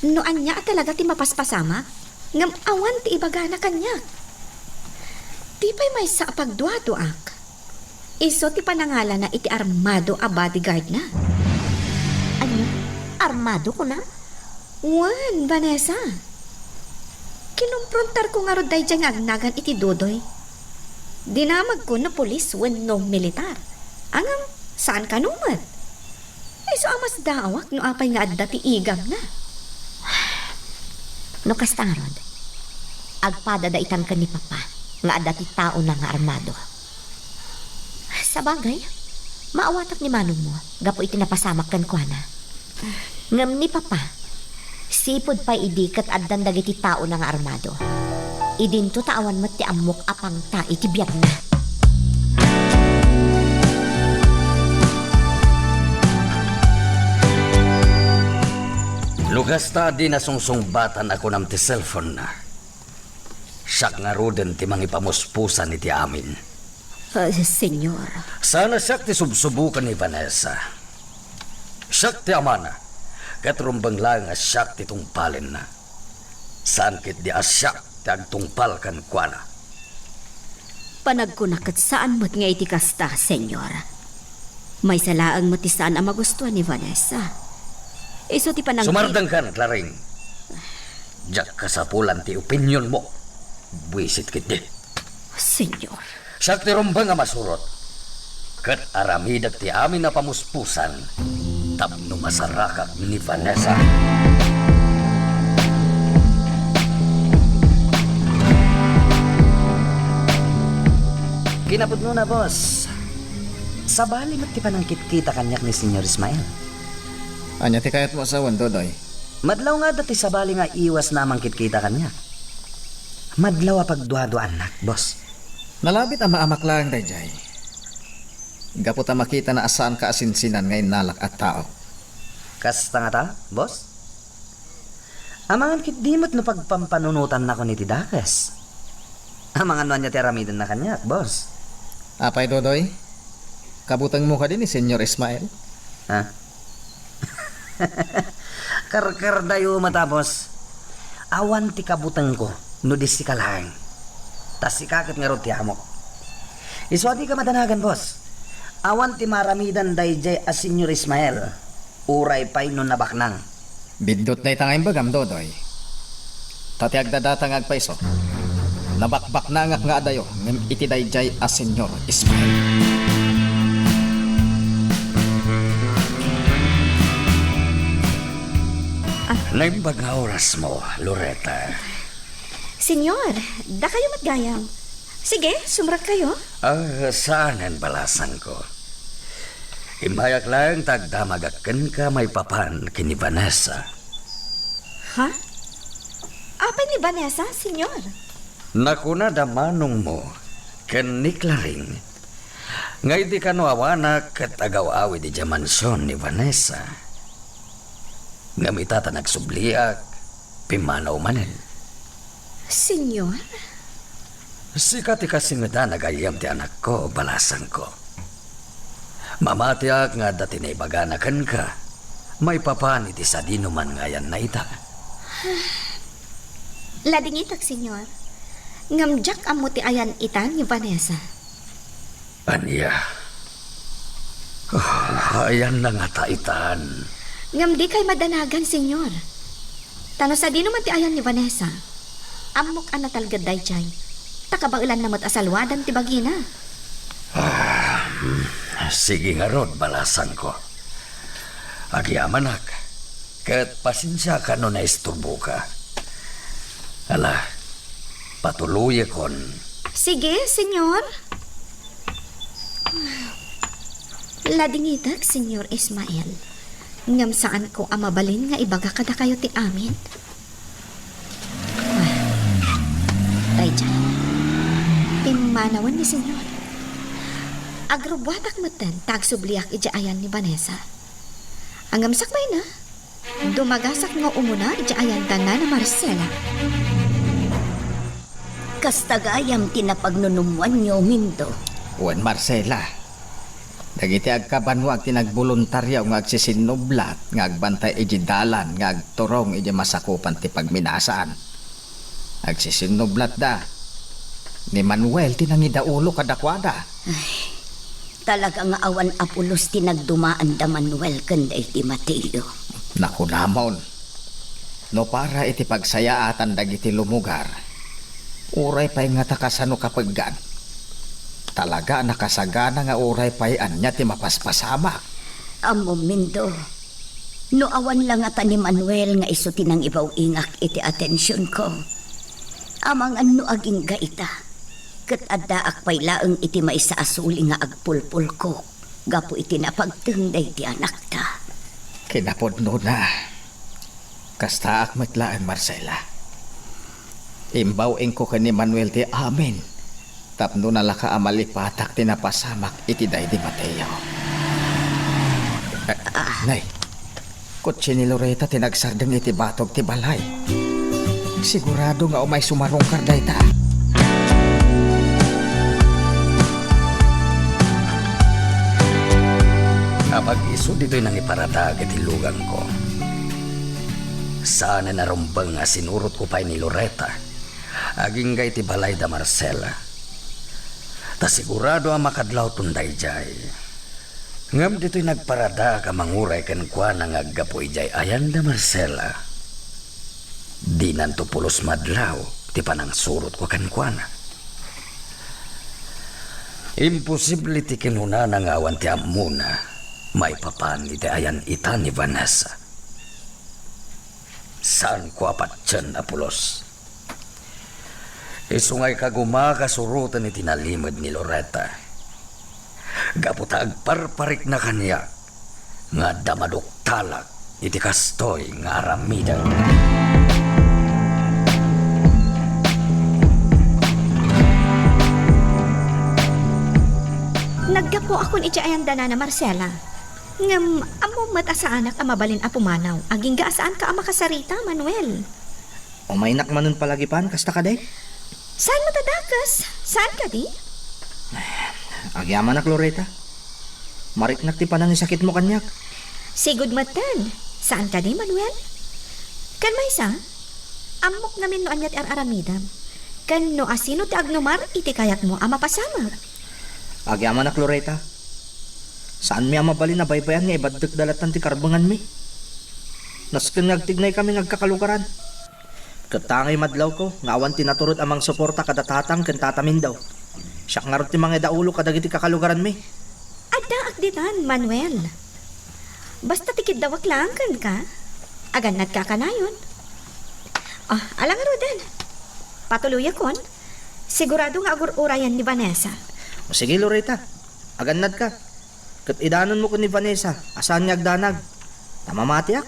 No ania a talaga ti mapaspasamak, ngem awan ti ibagana kaniak. Di pay maysa a pagduaduaak. Isu ti panangalana iti armado a bodyguardna. Ania? Armado, kunam? Wen, Vanessa. Kinomprontarko ngarud daydiay nga agnagan iti Dodoy. Dinamagko no pulis wenno militar. Ngem, saan kano met. Isu a masdaawak no apay nga adda ti igamna. No kasta ngarud, agpadada itan ken ni Papa nga adda ti taona nga armado. Sabagay, maawatak ni manongmo gapu iti napasamak kenkuana. Ngem ni Papa, sipud pay idi ket addan dagiti taona nga armado. Idinto ta awan met ti ammok a pangta iti biagna. No kasta, di nasungsungbatan a kunam ti cellphone-na. Siak ngaruden ti mangipamuspusan iti amin. Ah, Senyor. Saan a siak ti subsuboken ni Vanessa. Siak ti amana, ket rumbeng laeng a siak ti tungpalenna. Saan ketdi a siak ti agtungpal kenkuana. Panagkunak ket saan met nga iti kasta, Senyor. Maysa laeng met ti saan a magustuan ni Vanessa. Isu ti panang- Sumardengkan, Claring. Diak kasapulan ti opinionmo. Buisit ketdi. Senyor. Siak ti rumbeng a masurot. Ket aramidek ti amin a pamuspusan tapno masarakak ni Vanessa. Kinapudnona, boss. Sabali met ti panangkitkita kaniak ni Senyor Ismael. Ania ti kayatmo a sawen, Dodoy? Madlaw nga adda ti sabali nga iwasna a mangkitkita kaniak. Madlaw a pagduaduaannak, boss. Nalabit a maamak laeng daydiay. Gapu ta makitana a saanka a sinsinan nga innalak a tao. Kasta ngata, boss? Amangan ketdi met no pagpampanunotannakon iti dakes. Amangan no ania ti aramidenna kaniak, boss. Apay, Dodoy? Kabutengmo kadi ni Senyor Ismael? Ha? Karkardayo met, boss. Awan ti kabutengko no di sika laeng. Ta sika ket ngarud ti amok. Isu a dika madanagan, boss. Awan ti maaramidan daydiay a Senyor Ismael, uray pay no nabaknang. Biddut dayta nga imbagam, Dodoy. Ta ti agdadata nga agpayso, nabakbaknangak nga adayo ngem iti daydiay a Senyor Ismael. Ah. Naimbag nga orasmo, Loretta. Senyor, dakayo met gayam. Sige, sumrekkayo. Ah, saanen balasangko. Immayak laeng ta agdamagak kenka maipapan ken ni Vanessa. Ha? Apay ni Vanessa, Senyor? Nakuna da manongmo ken ni Claring nga idi kano awanak ket agaw-awid idiay mansion ni Vanessa. Ngem ita ta nagsubliak, pimmanaw manen. Senyor? Sika ti kasingedan a gayyem ti anakko, balasangko. Mamatiak nga adda ti naibagana kenka maipapan iti sadinoman nga ayanna ita. Ladingitak, Senyor. Ngem diak ammo ti ayan ita ni Vanessa. Ania? Ah, ayanna ngata itan? Ngem dikay madanagan, Senyor. Ta no sadinoman ti ayan ni Vanessa, ammok a natalged daydiay. Ta kabaelanna met a salwadan ti bagina. Ah, hmm. Sige ngarud, balasangko. Agyamanak. Ket pasensiaka no naisturboka. Ala, patuloyekon. Sige, Senyor. Ladingitak, Senyor Ismael. Ngem saanko a mabalin nga ibaga kadakayo ti amin. Ah, daydiay. Pimmanawen ni Senyor. Agrubbuatak metten ta agsubliak idiay ayan ni Vanessa. Ngem sakbayna, dumagasak nga umuna idiay ayan da Nana Marcela. Kasta gayam ti napagnunummoanyo, Mindo. Wen, Marcela, dagiti agkabanua ti nagboluntario nga agsisinnublat nga agbantay idiay dalan nga agturong idiay masakupan ti pagminasaan. Agsisinnublatda. Ni Manuel ti nangidaulo kadakuada. Ay, talaga nga awan a pulos ti nagdumaan da Manuel ken daydi Mateo. Nakunamon, no para iti pagsayaatan dagiti lumugar, uray pay ngata kasano kapeggan. Talaga a nakasagana nga uray pay ania ti mapaspasamak. Ammom, Mindo, no awan la ngata ni Manuel nga isu ti nangibaw-ingak iti atensionko, amangan no agingga ita, ket addaak pay laeng iti maysa a suli nga agpulpulkok gapu iti napagteng daydi anakta. Kinapudnona, kastaak met laeng, Marcela. Imbaw-ingko ken ni Manuel ti amin tapno nalaka a malipatak ti napasamak iti daydi Mateo. Ah. Nay, kotse ni Loreta ti nagsardeng iti batog ti balay. Sigurado nga umay sumarungkar dayta. Apag-isu ditoy nangiparadaag iti lugangko. Saanen a rumbeng a sinurotko pay ni Loreta agingga iti balay da Marcela. Ta sigurado a makadlawton daydiay. Ngem ditoy nagparadaag a manguray kenkuana nga aggapu idiay ayan da Marcela, dinanto pulos madlaw ti panangsurotko kenkuana. Imposible ti kinunana nga awan ti ammona maipapan iti ayan ita ni Vanessa. Saanko a patien a pulos. Isu nga ikaguma a suroten iti nalimed ni Loreta. Gapu ta agparparikna kaniak nga adda maduktalak iti kastoy nga aramiden. Naggapuakon iti ayan da Nana Marcela. Ngem, ammom met a saanak a mabalin a pumanaw, agingga a saanka a makasarita, Manuel. Umaynak manen palagipan, kasta kadi? Saan met a dakes? Saan kadi? Agyamanak, Loreta. Mariknak ti panangisakitmo kaniak. Sigud metten. Saan kadi, Manuel? Ken maysa, ammok ngamin no ania ti ar-aramidem. Ken no asino ti agnumar iti kayatmo a mapasamak. Agyamanak, Loreta. Saanmi a mabalin a baybay-an nga ibaddekda latan ti karbenganmi. Nasken nga agtignaykami nga agkakalugaran. Ket ta ngay madlawko nga awan ti naturod a mangsuporta kada tatang ken tata Mindo. Siak ngarud ti mangidaulo kadagiti kakalugaranmi. Addaak ditan, Manuel. Basta ti kiddawak laeng kenka, agannadka a kanayon. Ah, ala ngaruden. Patuloyakon. Sigurado nga agur-urayan ni Vanessa. O sige, Loreta. Agannadka. Ket idanonmo ken ni Vanessa a saan nga agdanag. Ta mamatiak,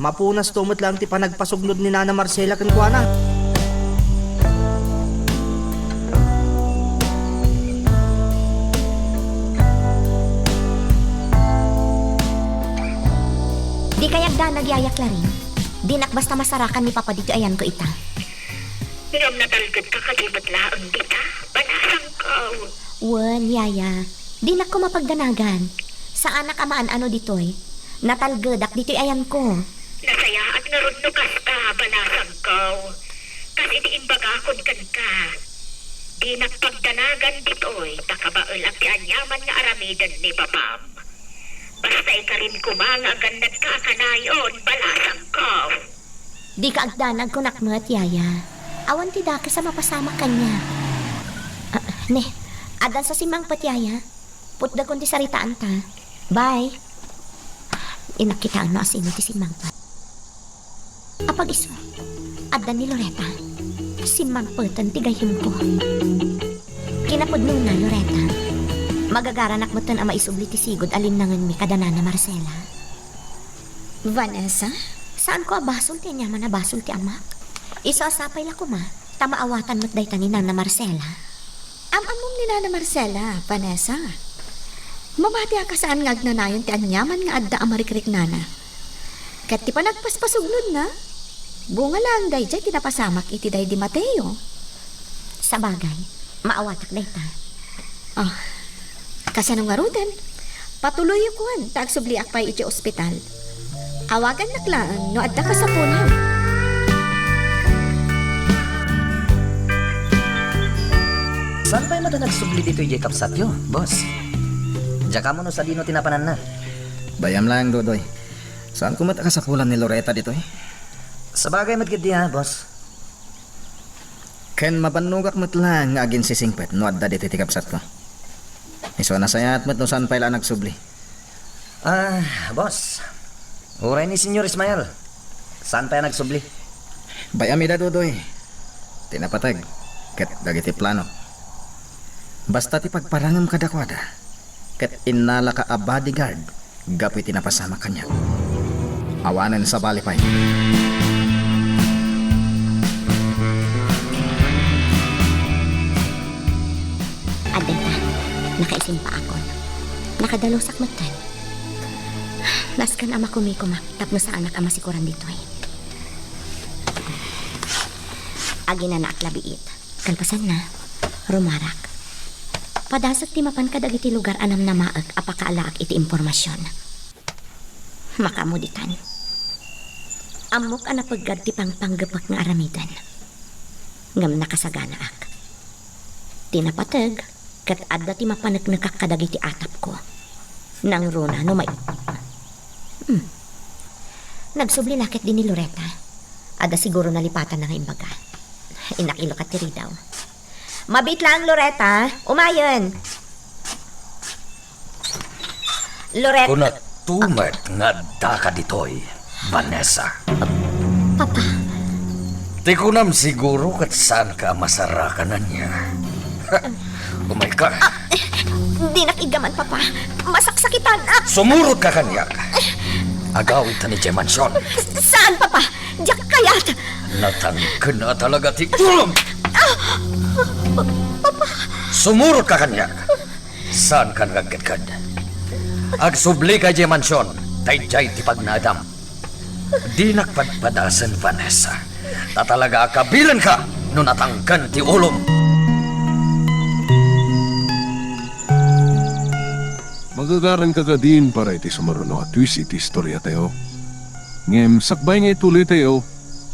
mapunasto met laeng ti panagpasugnod ni Nana Marcela kenkuana. Dikay agdanag, Yaya Clarin. Dinak basta masarakan ni Papa ditoy ayanko ita. Ngem natalgedka kadi met laeng dita, banasangko. Wen, Yaya. Dinak koma pagdanagan. Saanak a maan-ano ditoy. Natalgedak ditoy ayanko. Nasayaat ngarud no kasta, banasangko. Kas iti imbagakon kenka. Dinak pagdanagan ditoy, ta kabaelak ti aniaman nga aramiden ni Papam. Basta ikarin koma nga agannadka a kanayon, banasangko. Dika agdanag, kunak met, Yaya. Awan ti dakes a mapasamak kaniak. Ah, ne, addansa simmangpet, Yaya. Putdekon ti saritaanta. Bye. Innak kitaen no asino ti simmangpet. Apag-isu, adda ni Loretta. Simmangpeten ti gayyemko. Kinapudnona, Loretta. Magagaranak metten a maisubli ti sigud a linnangenmi kada Nana Marcela. Vanessa? Saanko a basol ti aniaman a basol ti amak. Isu a sapay la koma, ta maawatan met dayta ni Nana Marcela. Am-ammom ni Nana Marcela, Vanessa. Mamatiak a saan nga agnanayon ti aniaman nga adda a marikriknana. Ket ti panagpaspasugnodna, bunga laeng daydiay ti napasamak iti daydi Mateo. Sabagay, maawatak dayta. Ah, kasano ngaruden? Patuloyyo koma ta agsubliak pay iti ospital. Awagannak laeng no adda kasapulan. Saan pay met a nagsubli ditoy diay kabsatyo, boss? Diakon no sadino ti napananna. Bay-am laeng, Dodoy. Saanko met a kasapulan ni Loretta ditoy? Sabagay met ketdi, a, boss. Ken mabannogak met laeng nga aginsisingpet no adda ditoy ti kabsatko. Isu a nasayaat met no saan pay la a nagsubli. Ah, boss. Uray ni Senyor Ismael, saan pay a nagsubli? Bay-am ida, Dodoy. Ti napateg ket dagiti plano. Basta ti pagparangem kadakuada, ket innalaka a bodyguard gapu iti napasamak kaniak. Awanen sabali pay. Adda ita, nakaisimpaakon. Nakadalusak metten. Nasken a makumikomak tapno saanak a masikoran ditoy. Aginanaak labiit. Kalpasanna, rumarak. Padasek ti mapan kadagiti lugar a namnamaek a pakaalaak iti impormasion. Makaammo ditan. Ammok a napeggad ti pangpanggepek nga aramiden. Ngem nakasaganaak. Ti napateg, ket adda ti mapaneknekak kadagiti atapko. Nangruna no mai-, Hmm. Nagsubli la ketdi ni Loretta. Adda siguro nalipatanna nga imbaga. Innak ilukat ti ridaw. Mabiit laeng, Loretta. Umayen. Loretta. Kunatto met nga addaka ditoy, Vanessa. Papa. Ti kunam siguro ket saanka a masarakan ania. Umayka. Ah, eh, dinak iggaman, Papa. Masaksakitanak. Sumurotka kaniak. Agawidta idiay mansion. Saan, Papa. Diak kayat. Natangken a talaga ti ulom. Ah, Papa. Sumurotka kaniak. Saanka nga agkedked. Agsublika idiay mansion, ta idiay ti pagnaedam. Dinak padpadasen, Vanessa. Ta talaga a kabilenka no natangken ti ulom. Magagaranka kadin para iti sumaruno a twist iti istoriatayo. Ngem sakbay nga ituloytayo,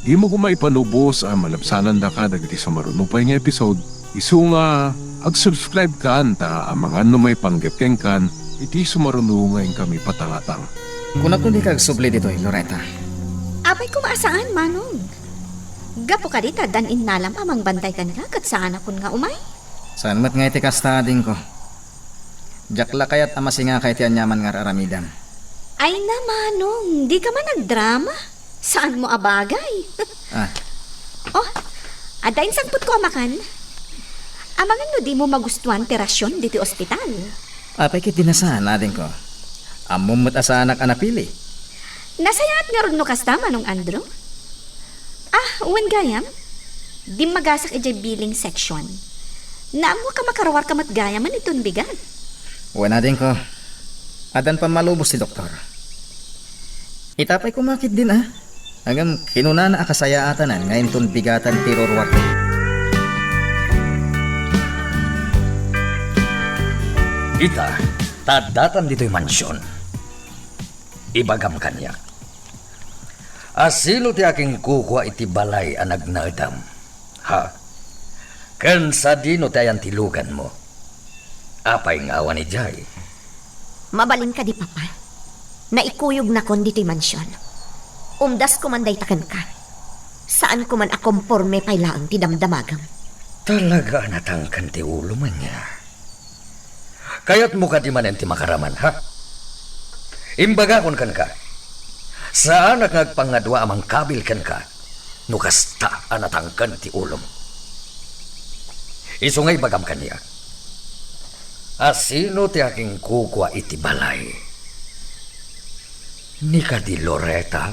dimo koma ipalubos a malabsanandaka dagiti sumaruno pay nga episode. Isu nga, ag-subscribe kan ta amangan no maipanggep kenkan iti sumaruno nga inkami patangatang. Kunakon dika agsubli ditoy, Loretta. Apay koma a saan, Manong? Gapu kadi ta addan innalam a mangbantay kenka ket saanakon nga umay? Saan met nga iti kasta, adingko. Diak la kayat a masingaka iti aniaman nga ar-aramidam. Ay na, Manong, dika man agdrama. Saanmo a bagay. Ah. Oh, adda insangpetko a makan. Amangan no dimo magustuan ti rasion ditoy ospital. Apay ket di nasaan, adingko? Ammom met a saanak a napili. Nasayaat ngarud no kasta, Manong Andrew? Ah, wen gayam. Dimmagasak idiay billing section. Naammoak a makaruarka met gayamen iton bigat. Wen, adingko. Addan pammalubos ti doktor. Ita pay koma ketdin a. Ngem kinunana a kasayaatanan nga inton bigatan ti ruruarko. Ita, ta addatan ditoy mansion. Ibagam kaniak. A sino ti akinkukua iti balay a nagnaedam? Ha? Ken sadino ti ayantiloganmo? Apay nga awan idiay? Mabalin kadi, Papa? Naikuyognak ditoy mansion. Umdasko man dayta kenka. Saanko man a komporme pay laeng ti damdamagem. Talaga a natangken ti ulom ania? Kayatmo kadi manen ti makaraman, ha? Imbagakon kenka, saanak nga agpangngadua a mangkabil kenka no kasta a natangken ti ulom. Isu nga ibagam kaniak, a sino ti akinkukua iti balay? Ni kadi Loreta?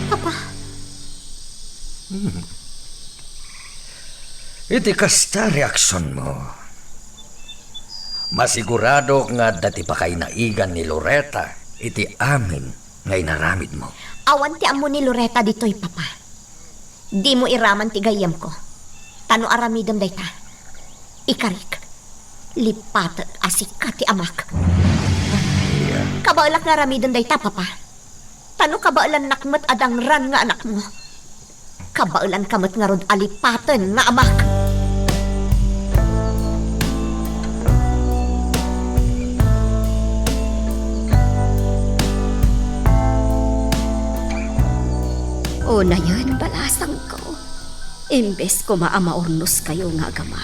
Papa. Hmm. Iti kasta reaksionmo, masiguradok nga adda ti pakainaigan ni Loreta iti amin nga inaramidmo. Awan ti ammo ni Loreta ditoy, Papa. Dimo iraman ti gayyemko. Ta no aramidem dayta, ikarik, lipatek a sika ti amak. Ania? Kabaelak nga aramiden dayta, Papa. Ta no kabaelannak met a dangran nga anakmo, kabaelanka met ngarud a lipaten nga amak. Unayen, balasangko, imbes koma a maurnoskayo nga agama,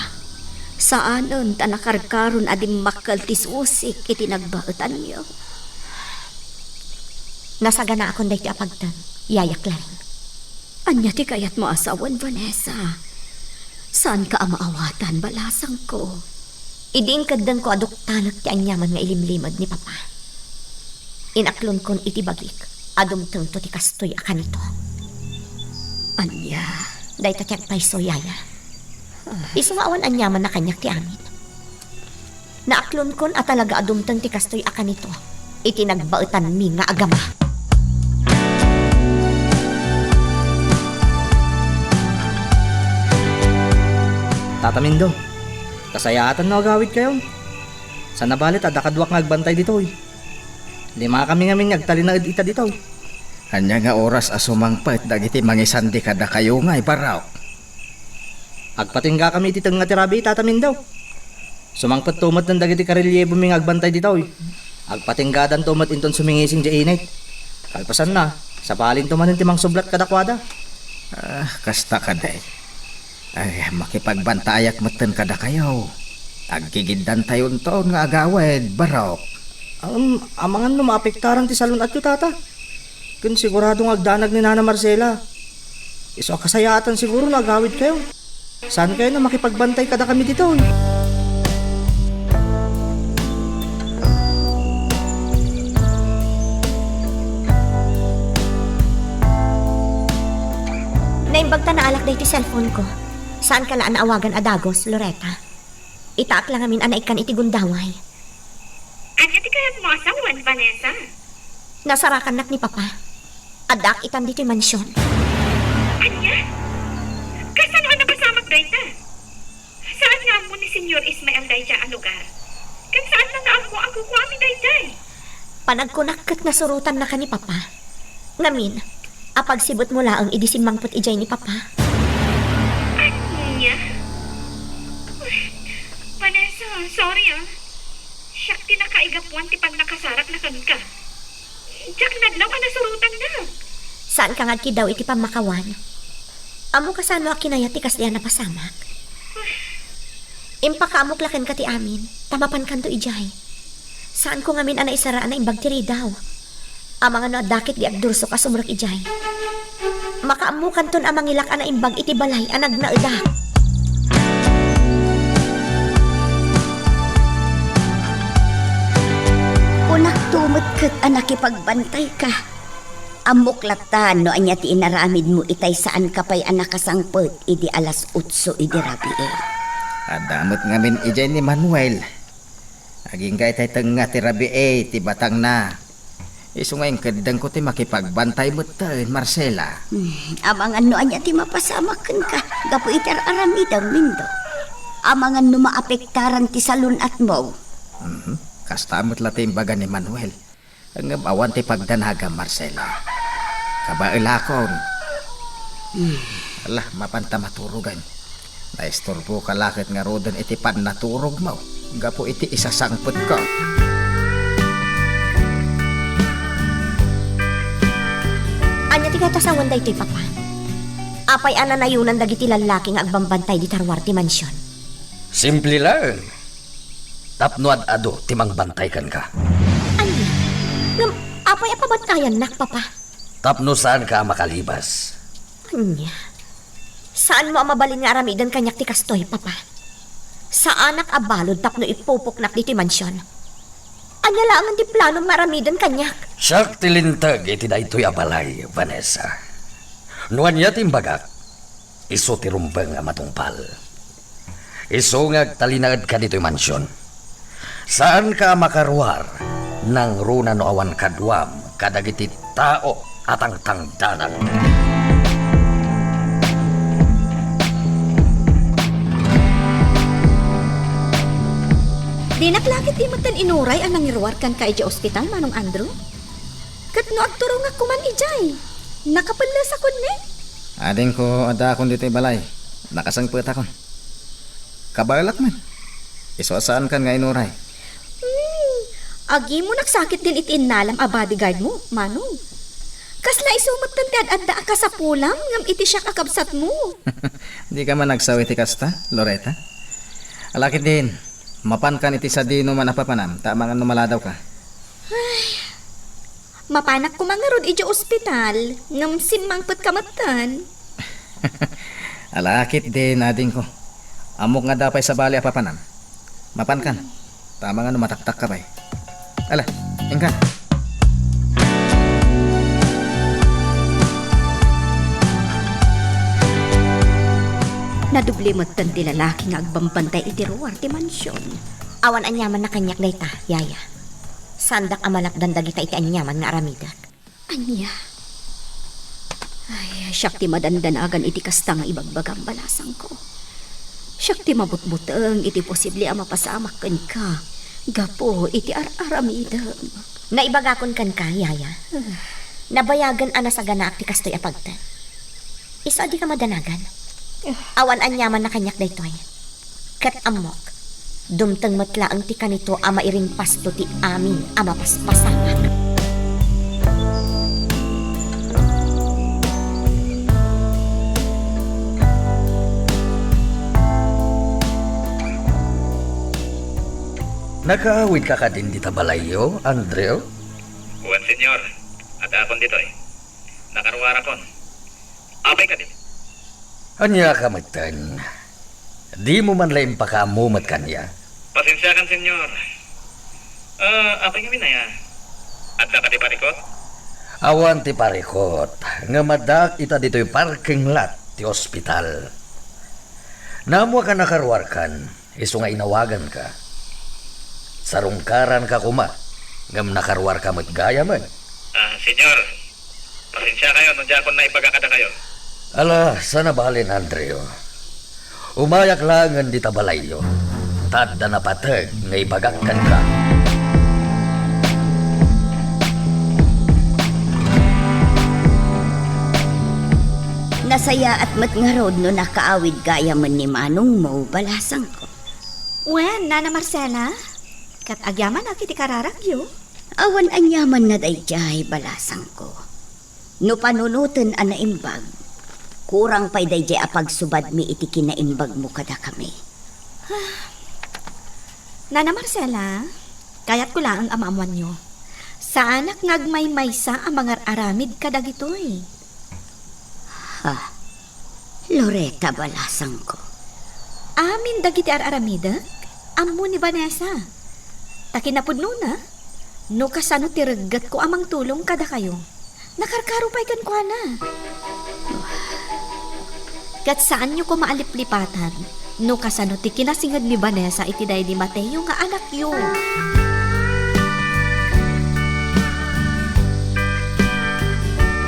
saanen ta nakarkaron a dimmakkel ti susik iti nagbaetanyo. Nasaganaakon daytoy a pagteng, Yaya Claring. Ania ti kayatmo a sawen, Vanessa? Saanka a maawatan, balasangko. Idi inkeddengko a duktanek ti aniaman nga ilimlimed ni Papa, inaklonkon iti bagik a dumtengto ti kastoy a kanito. Ania? Dayta ti agpayso, Yaya. Ah. Isu nga awan aniamanna kaniak ti amin. Naaklonkon a talaga a dumteng ti kastoy a kanito iti nagbaetanmi nga agama. Tata Mindo, kasayaatan no agawidkayo. Saan a bale ta adda kaduak nga agbantay ditoy. Limakami ngamin nga agtalinaed ita ditoy. Ania nga oras a sumangpet dagiti mangisandi kadakayo nga ibarraok? Agpatinggakami iti tengnga ti rabii, Tata Mindo. Sumangpetto met dagiti karelyebomi nga agbantay ditoy. Agpatinggadanto met inton sumingising diay init. Kalpasanna, sabalinto manen ti mangsublat kadakuada. Ah, kasta kadi. Ay, makipagbantayak metten kadakayo. Aggigiddantayonton nga agawid, barok. Am, amangan no maapektaran ti salun-atyo, Tata. Ken sigurado nga agdanag ni Nana Marcela. Isu a kasayaatan siguro no agawidkayo. Saankayo a makipagbantay kadakami ditoy? Naimbag ta naalak daytoy cellphone ko. Saanka la a naawagan a dagus, Loreta. Itaak la ngamin a naikkan iti gundaway. Ania ti kayatmo a sawen, Vanessa? Nasarakannak ni Papa. Addaak itan ditoy mansion. Ania? Kasano a napasamak dayta? Saan nga ammo ni Señor Ismael daydiay a lugar? Ken saan la nga ammo a kukuami daydiay? Panagkunak ket nasurotannaka ni Papa. Ngamin, apagsibetmo laeng idi simmangpet idiay ni Papa. Ania? Vanessa, sorry, ah. Siak ti nakaigapuan ti pannakasarakna kenka. Diak nadlaw a nasurotannak. Saanka nga agkiddaw iti pammakawan. Ammo kasano a kinayat ti kasdiay a napasamak. Impakaamok la kenka ti amin, ta mapankanto idiay. Saanko ngamin a naisara a naimbag ti ridaw. Amangan no adda ketdi agdursok a sumrek idiay. Makaammokanton a mangilak a naimbag iti balay a nagnaedak. Met ket a nakipagbantayka. Ammok latta no ania ti inaramidmo itay saanka pay a nakasangpet idi alas otso idi rabii. Adda met ngamin idiay ni Manuel. Agingga itay tengnga ti rabii ti batangna. Isu nga inkeddengko ti makipagbantay metten, Marcela. Hmm, amangan no ania ti mapasamak kenka gapu iti ar-aramidem, Mindo. Amangan no maapektaran ti salun-atmo. Mhm. Kasta met la ti imbaga ni Manuel. Ngem awan ti pagdanagam, Marcela. Kabaelakon. Hmm. Ala, mapanta maturogan. Naisturboka la ket ngaruden iti pannaturogmo gapu iti isasangpetko. Ania ti katasawan daytoy, Papa? Apay a nanayonan dagiti lallaki nga agbambantay dita ruar ti mansion? Simple laeng. Tapno ad-adu ti mangbantay kenka. Ania? Ngem apay a pabantayannak, Papa? Tapno saanka a makalibas. Ania? Saanmo a mabalin nga aramiden kaniak ti kastoy, Papa? Saanak a balud tapno ipupoknak ditoy mansion. Ania laengen ti planom nga aramiden kaniak? Siak ti linteg iti daytoy a balay, Vanessa. No ania ti imbagak, isu ti rumbeng a matungpal. Isu nga agtalinaedka ditoy mansion. Saanka a makaruar, nangruna no awan kaduam kadagiti tao a tangtangdanan. Dinak la ketdi metten inuray a nangiruar kenka idiay ospital, Manong Andrew? Ket no agturongak koman idiay, nakapellesakon ni? Adingko, addaakon ditoy balay. Nakasangpetakon. Kabaelak man. Isu a saankan nga inuray. Hmm, agimo nagsakit din iti innalam a bodyguard mo, Manong. Kasla isu metten ti ad-adda a kasapulam ngem iti siak a kabsatmo. Dika man agsaw iti kasta, Loretta. Ala ketdin, mapankan iti sadino man a papanam, ta amangan no maladawka. Ay, mapanak koma ngarud idiay ospital, ngem simmangpetka metten. Ala ketdin, adingko. Ammok nga adda pay sabali a papanam. Mapankan. Ta amangan no mataktakka pay. Ala, inkan. Nadoble metten ti lalaki nga agbambantay iti ruar ti mansion. Awan aniamanna kaniak dayta, Yaya. Saandak a malapdan dagita iti aniaman nga aramidek. Ania? Ay, siak ti madandanagan iti kasta nga ibagbagam, balasangko. Siak ti mabutbuteng iti posible a mapasamak kenka gapu iti ar-aramidem. Naibagakon kenka, Yaya. Ah. Nabayagen a nasaganaak ti kastoy a pagteng. Isu a dika madanagan. Ah. Awan aniamanna kaniak daytoy. Ket ammok, dumteng met laeng ti kanito a mairingpasto ti amin a mapaspasamak. Nakaawidka kadin dita balayyo, Andrew? Wen, Señor. Addaakon ditoy. Nakaruarakon. Apay kadi? Ania ka metten? Dimo man la impakaammo met kaniak? Pasensiakan, Señor. Ah, apay ngamin aya? Adda kadi parikut? Awan ti parikut, ngem addaak ita ditoy parking lot ti ospital. Naammoak a nakaruarkan, isu nga inawaganka. Sarungkaranka koma, ngem nakaruarka met gayamen. Ah, Señor, pasensiakayo no diakon naibaga kadakayo. Ala, saan a balin, Andrew. Umayak laengen dita balayyo, ta adda napateg nga ibagak kenka. Nasayaat met ngarud no nakaawid gayamen ni manongmo, balasangko. Wen, Nana Marcela, ket agyamanak iti kararagyo. Awan aniamanna daydiay, balasangko. No panunoten a naimbag, kurang pay daydiay a pagsubadmi iti kinaimbagmo kadakami. Nana Marcela, kayatko laeng a maammoanyo. Saanak nga agmaymaysa a mangar-aramid kadagitoy. Ha? Loretta, balasangko. Amin dagiti ar-aramidek, ammo ni Vanessa. Ta kinapudnona, No kasano ti reggetko a mangtulong kadakayo, nakarkaro pay kenkuana. Ket saanyo koma a liplipatan no kasano ti kinasinged ni Vanessa iti daydi Mateo nga anakyo.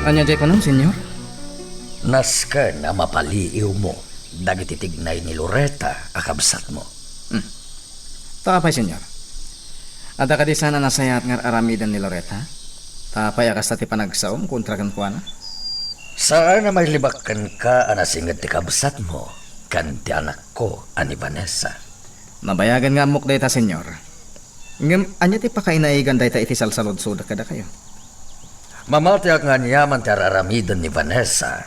Ania diay kunam, Senyor? Nasken a mapaliiwmo dagiti tignay ni Loreta a kabsatmo. Hmm. Ta apay, Senyor? Adda kadi saan a nasayaat nga ar-aramiden ni Loreta? Ta apay a kasta ti panagsaom kontra kenkuana? Saan a mailibak kenka a nasinged ti kabsatmo ken ti anakko a ni Vanessa. Nabayagan nga ammok dayta, Senyor. Ngem ania ti pakainaigan dayta iti salsaludsodek kadakayo? Mamatiak nga aniaman ti ar-aramiden ni Vanessa,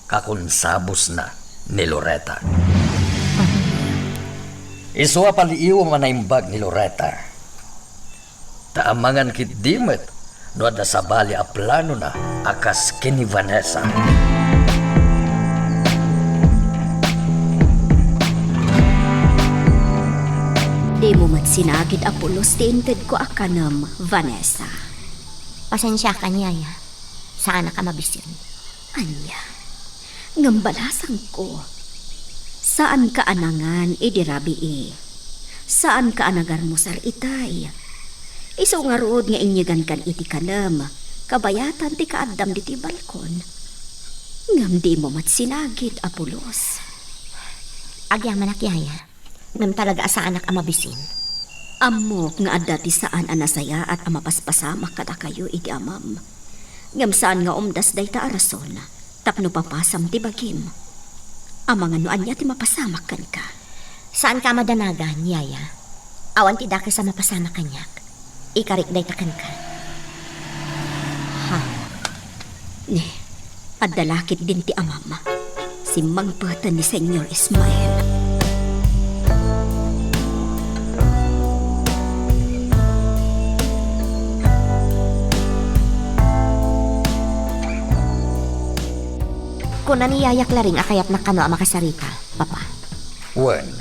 kakunsabusna ni Loreta. Isu a paliiwem a naimbag ni Loreta. Ta amangan ketdi met no adda sabali a planona a kas ken ni Vanessa. Dimo met sinagid a pulos ti intedko a kanem, Vanessa. Pasensiakan, yaya. Saanak a mabisin. Ania? Ngem balasangko, saanka a nangan idi rabii. Saanka a nagarmusar itay. Isu ngarud nga inyegankan iti kanem, kabayatan ti kaaddam ditoy balkon. Ngem dimo met sinagid a pulos. Agyamanak, yaya. Ngem talaga a saanak a mabisin. Ammok nga adda ti saan a nasayaat a mapaspasamak kadakayo iti amam. Ngem saan nga umdas dayta a rason tapno papasam ti bagim. Amangan no ania ti mapasamak kenka. Saanka a madanagan, yaya. Awan ti dakes a mapasamak kaniak. Ikarik dayta kenka. Ha? Ne, adda la ketdin ti amam. Simmangpeten ni Senyor Ismael. Kuna ni Yaya Claring a kayatnak kano a makasarita, Papa. Wen,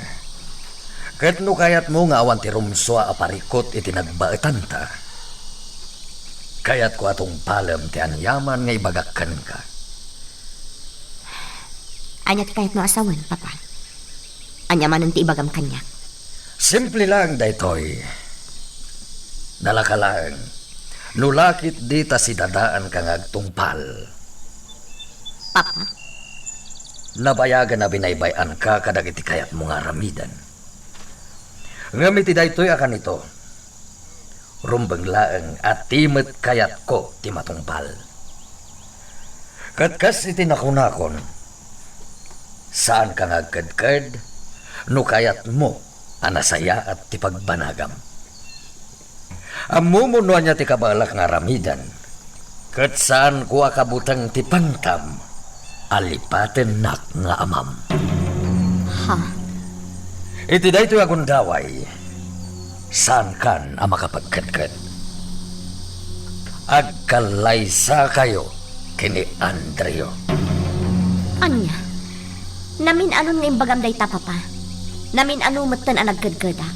ket no kayatmo nga awan ti rumsua a parikut iti nagbaetanta, kayatko a tungpalem ti aniaman nga ibagak kenka. Ania ti kayatmo a sawen, Papa? Ania manen ti ibagam kaniak? Simple laeng daytoy. Nalaka laeng, no la ketdi ta sidadaanka nga agtungpal. Papa? Nabayagan a binaybay-anka kadagiti kayatmo nga aramiden. Ngem iti daytoy a kanito, rumbeng laeng a ti met kayatko ti matungpal. Ket kas iti nakunakon, saanka nga agkedked no kayatmo a nasayaat ti pagbanagam. Ammom no ania ti kabaelak nga aramiden, ket saanko a kabuteng ti pangtam a lipatennak nga amam. Ha? Iti daytoy a gundaway, saankan a makapagkedked. Agkallaysakayo ken ni Andrew. Ania? Namin-anon nga imbagam dayta, Papa. Namin-ano metten a nagkedkedak.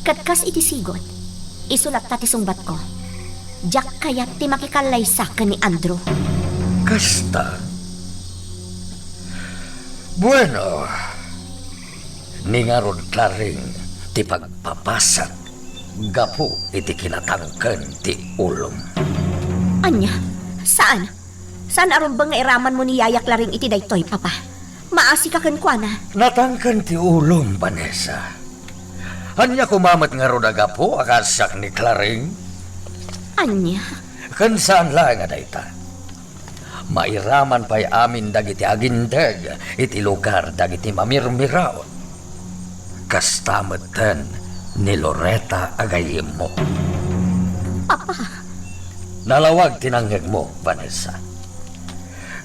Ket kas iti sigut, isu latta ti sungbatko. Diak kayat ti makikallaysa ken ni Andrew. Kasta? Bueno, ni ngarud Claring ti pagpapasak gapu iti kinatangken ti ulom. Ania? Saan? Saan a rumbeng nga iramanmo ni Yaya Claring iti daytoy, Papa? Maasika kenkuana. Natangken ti ulom, Vanessa. Ania koma met ngarud a gapu a kaasiak ni Claring? Ania? Ken saan laeng a dayta. Mairaman pay amin dagiti agindeg iti lugar dagiti mamirmiraot. Kasta metten ni Loreta a gayyemmo. Papa! Nalawag ti nangngegmo, Vanessa.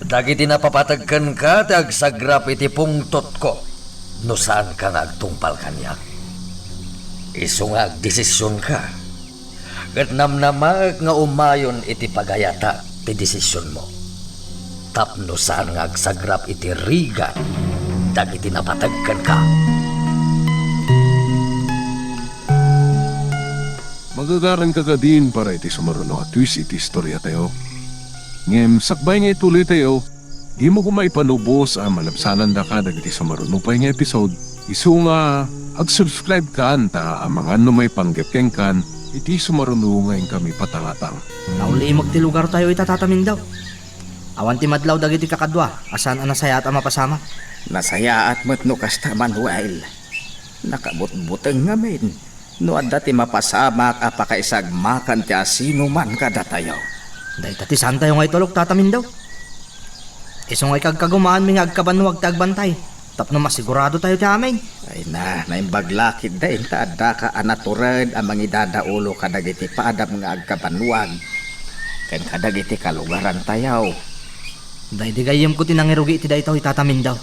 Dagiti napapateg kenka ti agsagrap iti pungtotko no saanka nga agtungpal kaniak. Isu nga agdesisionka. Ket namnamaek nga umayon iti pagayatak ti desisionmo. Tapno saan nga agsagrap iti rigat dagiti napateg kenka. Agagaranka kadin para iti sumaruno a twist iti istoriatayo. Ngem sakbay nga ituloytayo, dimo koma ipanubos a malabsanandaka dagiti sumaruno pay nga episode. Isu nga ag-subscribe kan ta amangan no maipanggep kenkan iti sumaruno nga inkami patangatang. Naulimek ti lugartayo ita, Tata Mindao. Awan ti madlaw dagiti kakadua a saan a nasayaat a mapasamak. Nasayaat met no kasta, Manuel. Nakabutbuteng ngamin no adda ti mapasamak a pakaisagmakan ti asinoman kadatayo. Dayta ti saantayo nga itulok, Tata Mindao. Isu nga ikagkagumaanmi nga agkabannuag ti agbantay tapno masigurado tayo ti amin. Ay na, naimbag la ketdin ta addaka a natured a mangidadaulo kadagiti padam nga agkabannuag ken kadagiti kalugarantayo. Daydi gayyemko ti nangirugi iti daytoy, Tata Mindao.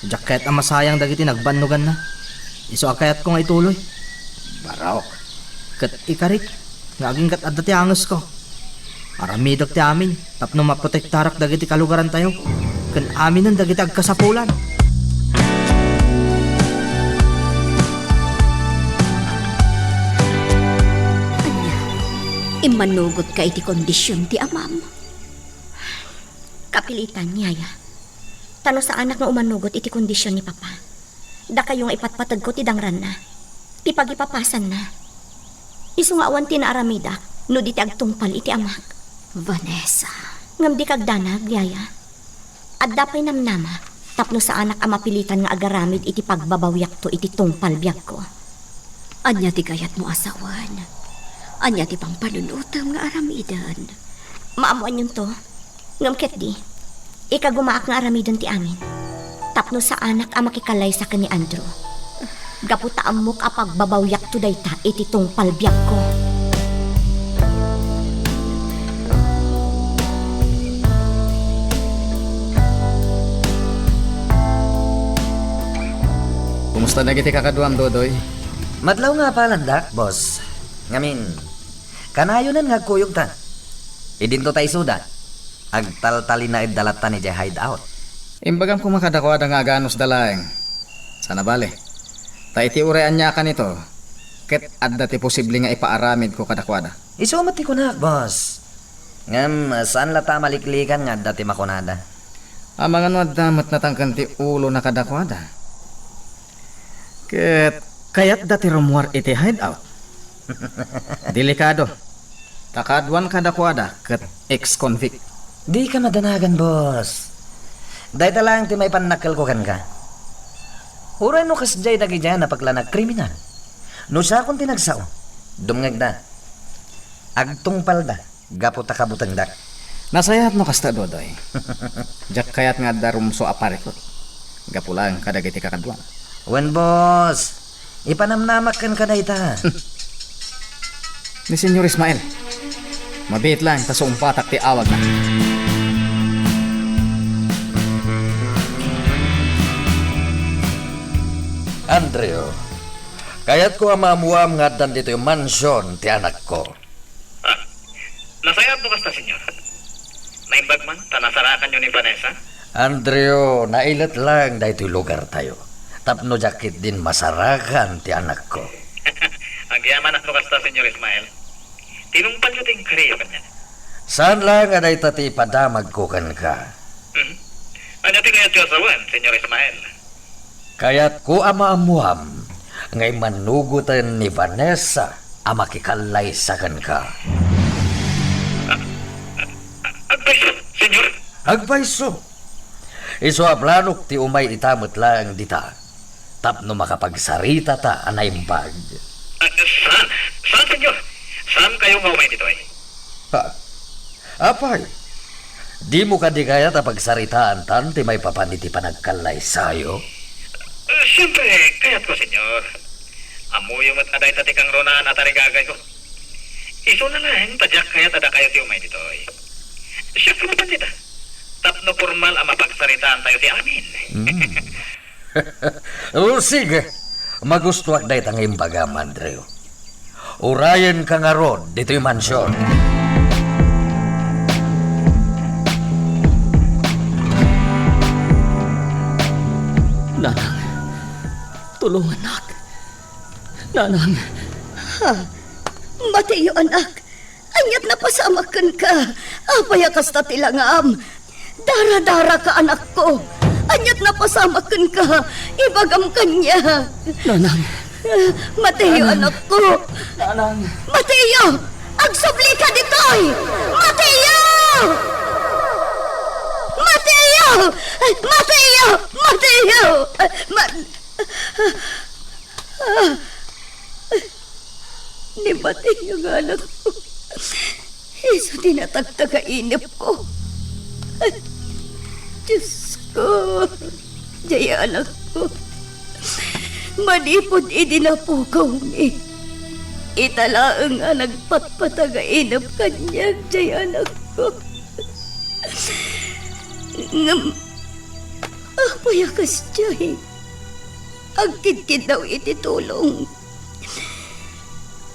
Diak kayat a masayang dagiti nagbannoganna. Isu a kayatko nga ituloy. Barok. Ket ikarik nga aginggat adda ti angesko. Aramidek ti amin tapno maprotektarak dagiti kalugarantayo ken aminen dagiti agkasapulan. Ania, immannugotka iti kondision ti amam? Kapilitan, Yaya. Ta no saanak nga umanugot iti kondision ni Papa, dakayo nga ipatpategko ti dangranna, ti pagipapasanna. Isu nga awan ti naaramidak no di ti agtungpal iti amak. Vanessa. Ngem dika agdanag, Yaya. Adda pay namnamak tapno saanak a mapilitan nga agaramid iti pagbabawiakto iti tungpal biagko. Ania ti kayatmo a sawen? Ania ti pangpanunotem nga aramiden? Maammoanyonto, ngem ketdi, ikagumaak nga aramiden ti amin tapno saanak a makikallaysa ken ni Andrew. Gapu ta ammok a pagbabawiakto dayta iti tungpal biagko. Kumusta dagiti kakaduam, Dodoy? Madlaw nga apalandak, boss. Ngamin, kanayonen nga agkuyogta. Idinto ta isuda. Agtaltalinaedda latta idiay hideout. Imbagam koma kadakuada nga aganusda laeng. Saan a bale. Ta iti uray aniakanto, ket adda ti posible nga ipaaramidko kadakuada. Isu met ti kunak, boss. Ngem, saan latta a maliklikan nga adda ti makunada. Amangan no adda met natangken ti ulona kadakuada. Ket kayatda ti rummuar iti hideout. Delikado. Ta kaaduan kadakuada ket ex-convict. Dika madanagan, boss. Dayta laeng ti maipannakkelko kenka. Uray no kasdiay dagidiay a napaglanak kriminal. No siakon ti nagsao, dumngegda. Agtungpalda gapu ta kabutengdak. Nasayaat no kasta, Dodoy. Diak kayat nga adda rumsua a parikut gapu laeng kadagiti kakaduam. Wen, boss. Ipanamnamak kenka dayta. Ni Senyor Ismael. Mabiit laeng ta sumpatak ti awagna. Andrew, kayatko a maammuam nga addan ditoy mansion ti anakko. Ah, nasayaat no kasta, Senyor. Naimbag man ta nasarakanyo ni Vanessa? Andrew, nailet laeng daytoy lugartayo tapno diak ketdin masarakan ti anakko. Agyamanak no kasta, Senyor Ismael. Tinungpalyo ti inkariyo kaniak. Saan laeng a dayta ti ipadamagko kenka. Hmm? Ania ti kayatyo a sawen, Senyor Ismael? Kayatko a maammuam nga immannugoten ni Vanessa a makikallaysa kenka. Agpayso, Senyor? Agpayso. Isu a planok ti umay ita met laeng dita tapno makapagsaritata a naimbag. Ah, saan? Saan, Senyor? Saankayo nga umay ditoy? Ha? Apay, dimo kadi kayat a pagsaritaantan ti maipapan iti panagkallaysayo? Eh, siempre, kayatko, Senyor. Ammoyo met a dayta ti kangrunaan a tarigagayko. Isuna laeng ta diak kayat a dakayo ti umay ditoy. Siak mapan dita. Tapno pormal a mapagsaritaantayo ti amin. Hmm. O, sige. Magustuak dayta nga imbagam, Andrew. Urayenka ngarud ditoy mansion. Nanang, tulongannak. Nanang. Ha? Matiyo, anak. Ania't napasamak kenka? Apay a kasta ti langam? Dara-daraka, anakko. Ania't napasamak kenka? Ibagam kaniak. Nanang. Matiyo, Nanang. Anakko. Nanang. Matiyo! Agsublika ditoy! Matiyo! Matiyo! Matiyo! Matiyo! Ma- Ni Mateo nga anakko, isu ti natagtagainepko. Diosko, dayta anakko. Manipud idi napukawmi, ita laeng a nagpatpatagainep kaniak, dayta anakko. Ngem, apay a kasdiay? Agkidkiddaw iti tulong.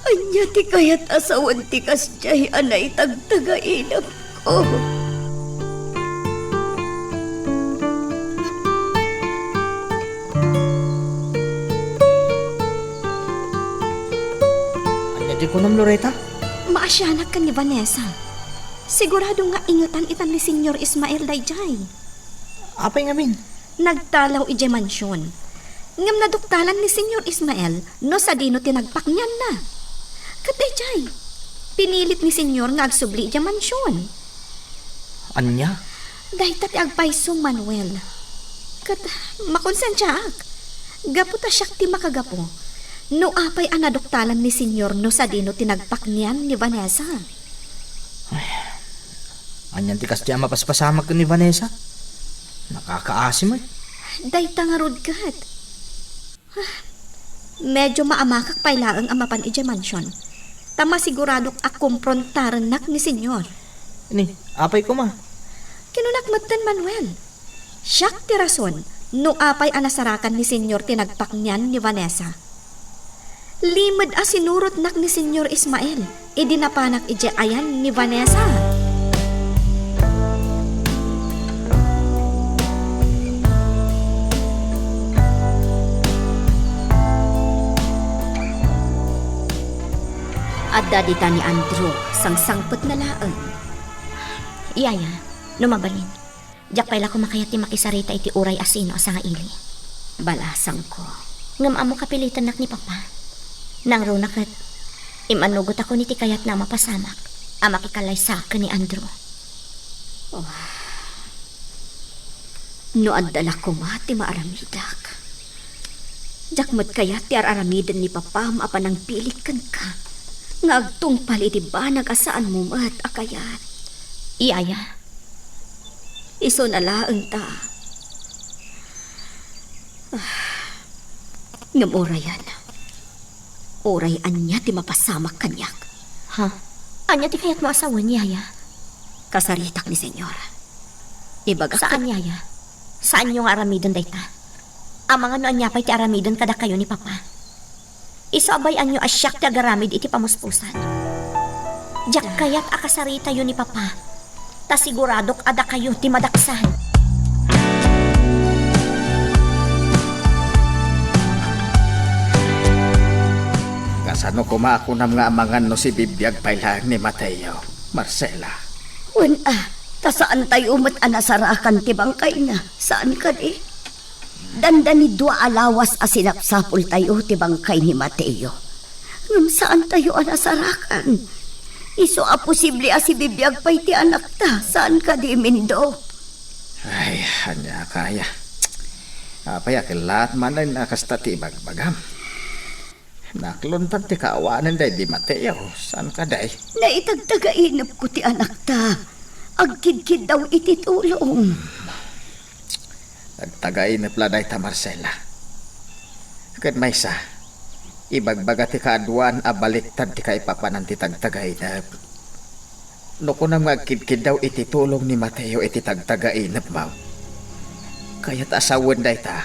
Ania ti kayat a sawen ti kasdiay a naitagtagainepko? Ania ti kunam, Loretta? Maasianak ken ni Vanessa. Sigurado nga ingetan ita ni Señor Ismael daydiay. Apay ngamin? Nagtalaw idiay mansion. Ngem naduktalan ni Señor Ismael no sadino ti nagpaknianna. Ket daydiay, pinilit ni Señor nga agsubli idiay mansion. Ania? Dayta ti agpayso, Manuel. Ket makonsensiaak. Gapu ta siak ti makagapu no apay a naduktalan ni Señor no sadino ti nagpaknian ni Vanessa. Ay, anian ti kasdiay a mapaspasamak ken ni Vanessa? Nakakaasi met. Dayta ngarud ket. Ah, medyo maamakak pay laeng a mapan idiay mansion. Ta masiguradok a komprontarennak ni Señor. Ni, apay koma? Kinunak metten, Manuel. Siak ti rason no apay a nasarakan ni Señor ti nagpaknian ni Vanessa. Limed a sinurotnak ni Señor Ismael idi napanak idiay ayan ni Vanessa. Adda dita ni Andrew, sangsangpetna laeng. Yaya, no mabalin, diak pay la koma kayat ti makisarita iti uray asino a sangaili. Balasangko. Ngem ammo kapilitennak ni Papa. Nangruna ket, imannugotako iti kayatna a mapasamak a makikalaysaak ken ni Andrew. Oh. No adda la koma ti maaramidak. Diak met kayat ti ar-aramiden ni Papam a panangpilit kenka nga agtungpal iti banag a saanmo met a kayat. Yaya, isuna laeng ta. Ah. Ngem urayen, uray ania ti mapasamak kaniak. Ha? Ania ti kayatmo a sawen, Yaya? Kasaritak ni Señor. Ibagak Saan, Yaya. Saanyo nga aramiden dayta. Amangan no ania pay ti aramiden kadakayo ni Papa. Isu a bay-anyo a siak ti agaramid iti pamuspusan. Diak kayat a kasaritayo ni Papa, ta siguradok a dakayo ti madaksan. Kasano koma a kunam nga amangan no sibibiag pay laeng ni Mateo, Marcela? Wen a, ta saantayo met a nasarakan ti bangkayna, saan kadi? Dandani dua a lawas a sinapsapultayo ti bangkay ni Mateo. Ngem saantayo a nasarakan. Isu a posible a sibibiag pay ti anakta, saan kadi, Mindo? Ay, ania kaya? Apay a kellaat manen a kasta ti ibagbagam? Naklontan ti kaawanen daydi Mateo, saan kadi? Naitagtagainepko ti anakta. Agkidkiddaw iti tulong. Nagtagainep la dayta, Marcela. Ket maysa, ibagbaga ti kaaduan a baliktad ti kaipapanan ti tagtagainep. No kunam nga agkidkiddaw iti tulong ni Mateo iti tagtagainep, maw? Kayat a sawen dayta.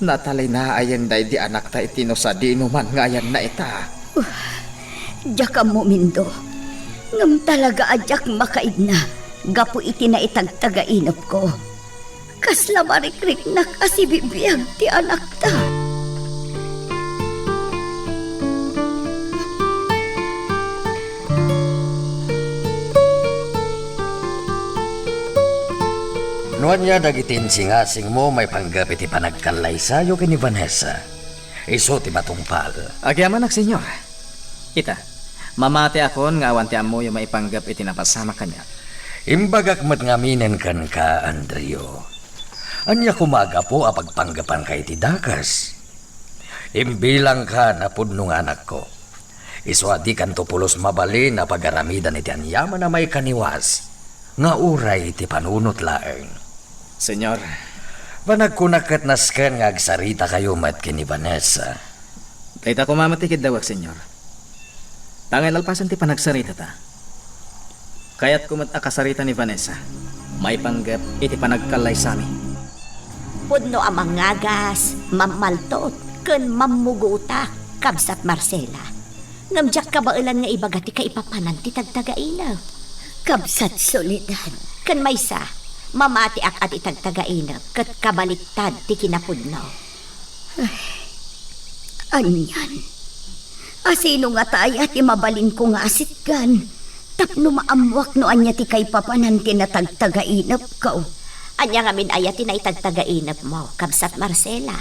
Natalinaen daydi anakta iti no sadino man nga ayanna ita. Uh, diak ammo, Mindo. Ngem talaga a diak makaidna gapu iti naitagtagainepko. Kasla marikriknak a sibibiag ti anakta. No ania dagiti insingasingmo maipanggep iti panagkallaysayo ken ni Vanessa? Isu ti matungpal. Agyamanak, Señor. Ita, mamatiakon nga awan ti ammoyo maipanggep iti napasamak kaniak. Imbagak met ngaminen kenka, Andrew. Ania koma a gapu a pagpanggepanka iti dakes? Imbilangka a pudno nga anakko. Isu a dikanto pulos mabalin a pagaramidan iti aniaman a maikaniwas, nga uray iti panunot laeng. Señor. Panagkunak ket nasken nga agsaritakayo met ken ni Vanessa. Dayta koma met ti kiddawek, Señor. Ta nga inalpasen ti panagsaritata, kayatko met a kasarita ni Vanessa maipanggep iti panagkallaysami. Pudno a mangagas, mammaltot, ken mammugutak, kabsat Marcela. Ngem diak kabaelan nga ibaga ti kaipapanan ti tagtagainep. Kabsat Soledad. Ken maysa, mamatiak a ti tagtagainep ket kabaliktad ti kinapudno. Ay, anian? A sino ngata aya ti mabalinko nga asitgan tapno maammoak no ania ti kaipapanan ti natagtagainepko? Ania ngamin aya ti naitagtagainepmo, kabsat Marcela?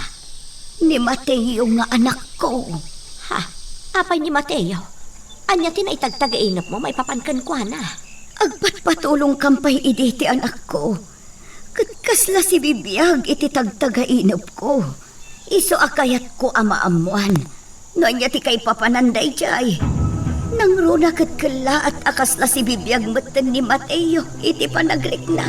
Ni Mateo nga anakko. Ha? Apay ni Mateo? Ania ti naitagtagainepmo maipapan kenkuana? Agpatpatulongkam pay idi ti anakko. Ket kasla sibibiag iti tagtagainepko. Isu a kayatko a maammoan no ania ti kaipapanan daydiay. Nangruna ket kellaat a kasla sibibiag metten ni Mateo iti panagrikna.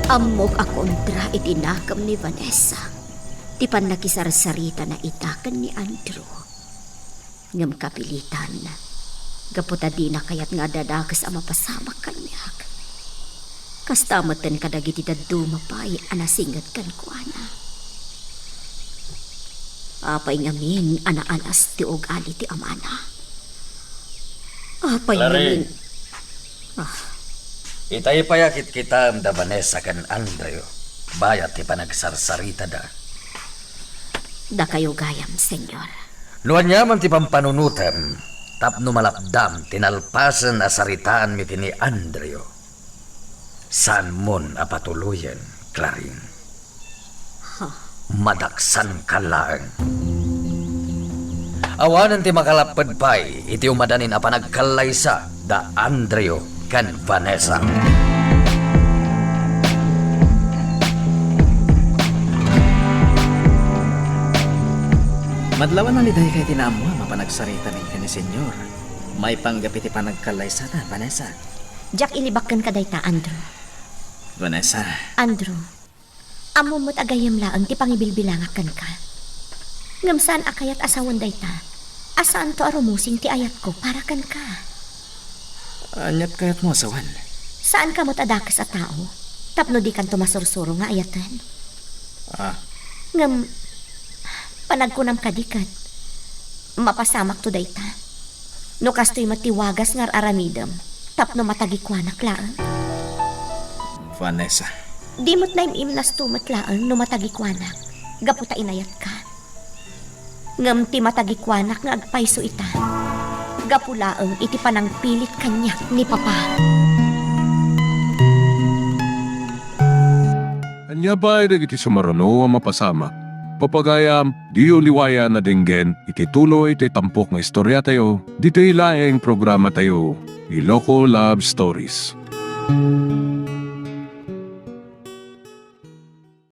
Ammok a kontra iti nakem ni Vanessa ti pannakisarsaritana ita ken ni Andrew. Ngem kapilitan, gapu ta dina kayat nga adda dakes a mapasamak kaniak. Kasta metten kadagiti dadduma pay a nasinged kenkuana. Apay ngamin a naalas ti ugali ti amana? Apay Clarin. Ngamin? Ah. Itay pay a kitkitaem da Vanessa ken Andrew, bayat ti panagsarsaritada. Dakayo gayam, Señor. No aniaman ti pampanunotem, tapno malapdam ti nalpasen a saritaanmi ken ni Andrew, saanmon a patuloyen, Clarin. Ha? Madaksanka laeng. Awanen ti makalapped pay iti umadanin a panagkallaysa da Andrew ken Vanessa. Madlawan a ni dayta ti naammoam a panagsarita ken ni Señor maipanggep iti panagkallaysata, Vanessa. Diak ilibak kenka dayta, Andrew. Vanessa. Andrew. Ammom met a gayyem laeng ti pangibilbilangak kenka. Ngem saan a kayat a sawen dayta, a saanto a rumusing ti ayatko para kenka. Ania't kayatmo a sawen? Saanka met a dakes a tao, tapno dikanto masursuro nga ayaten. Ah. Ngem, panagkunam kadi ket, mapasamakto dayta. No kastoy met ti wagas nga ar-aramidem, tapno matagikuanak laeng. Vanessa. Di met naim-imnasto met laeng no matagikuanak, gapu ta inayatka. Ngem ti matagikuanak nga agpayso ita, gapu laeng iti panangpilit kaniak ni Papa. Ania pay dagiti sumaruno a mapasamak? Papagayam, diyo liwayan a denggen iti tuloy ti tampok nga istoriatayo, ditoy laeng programatayo, Iloko Love Stories.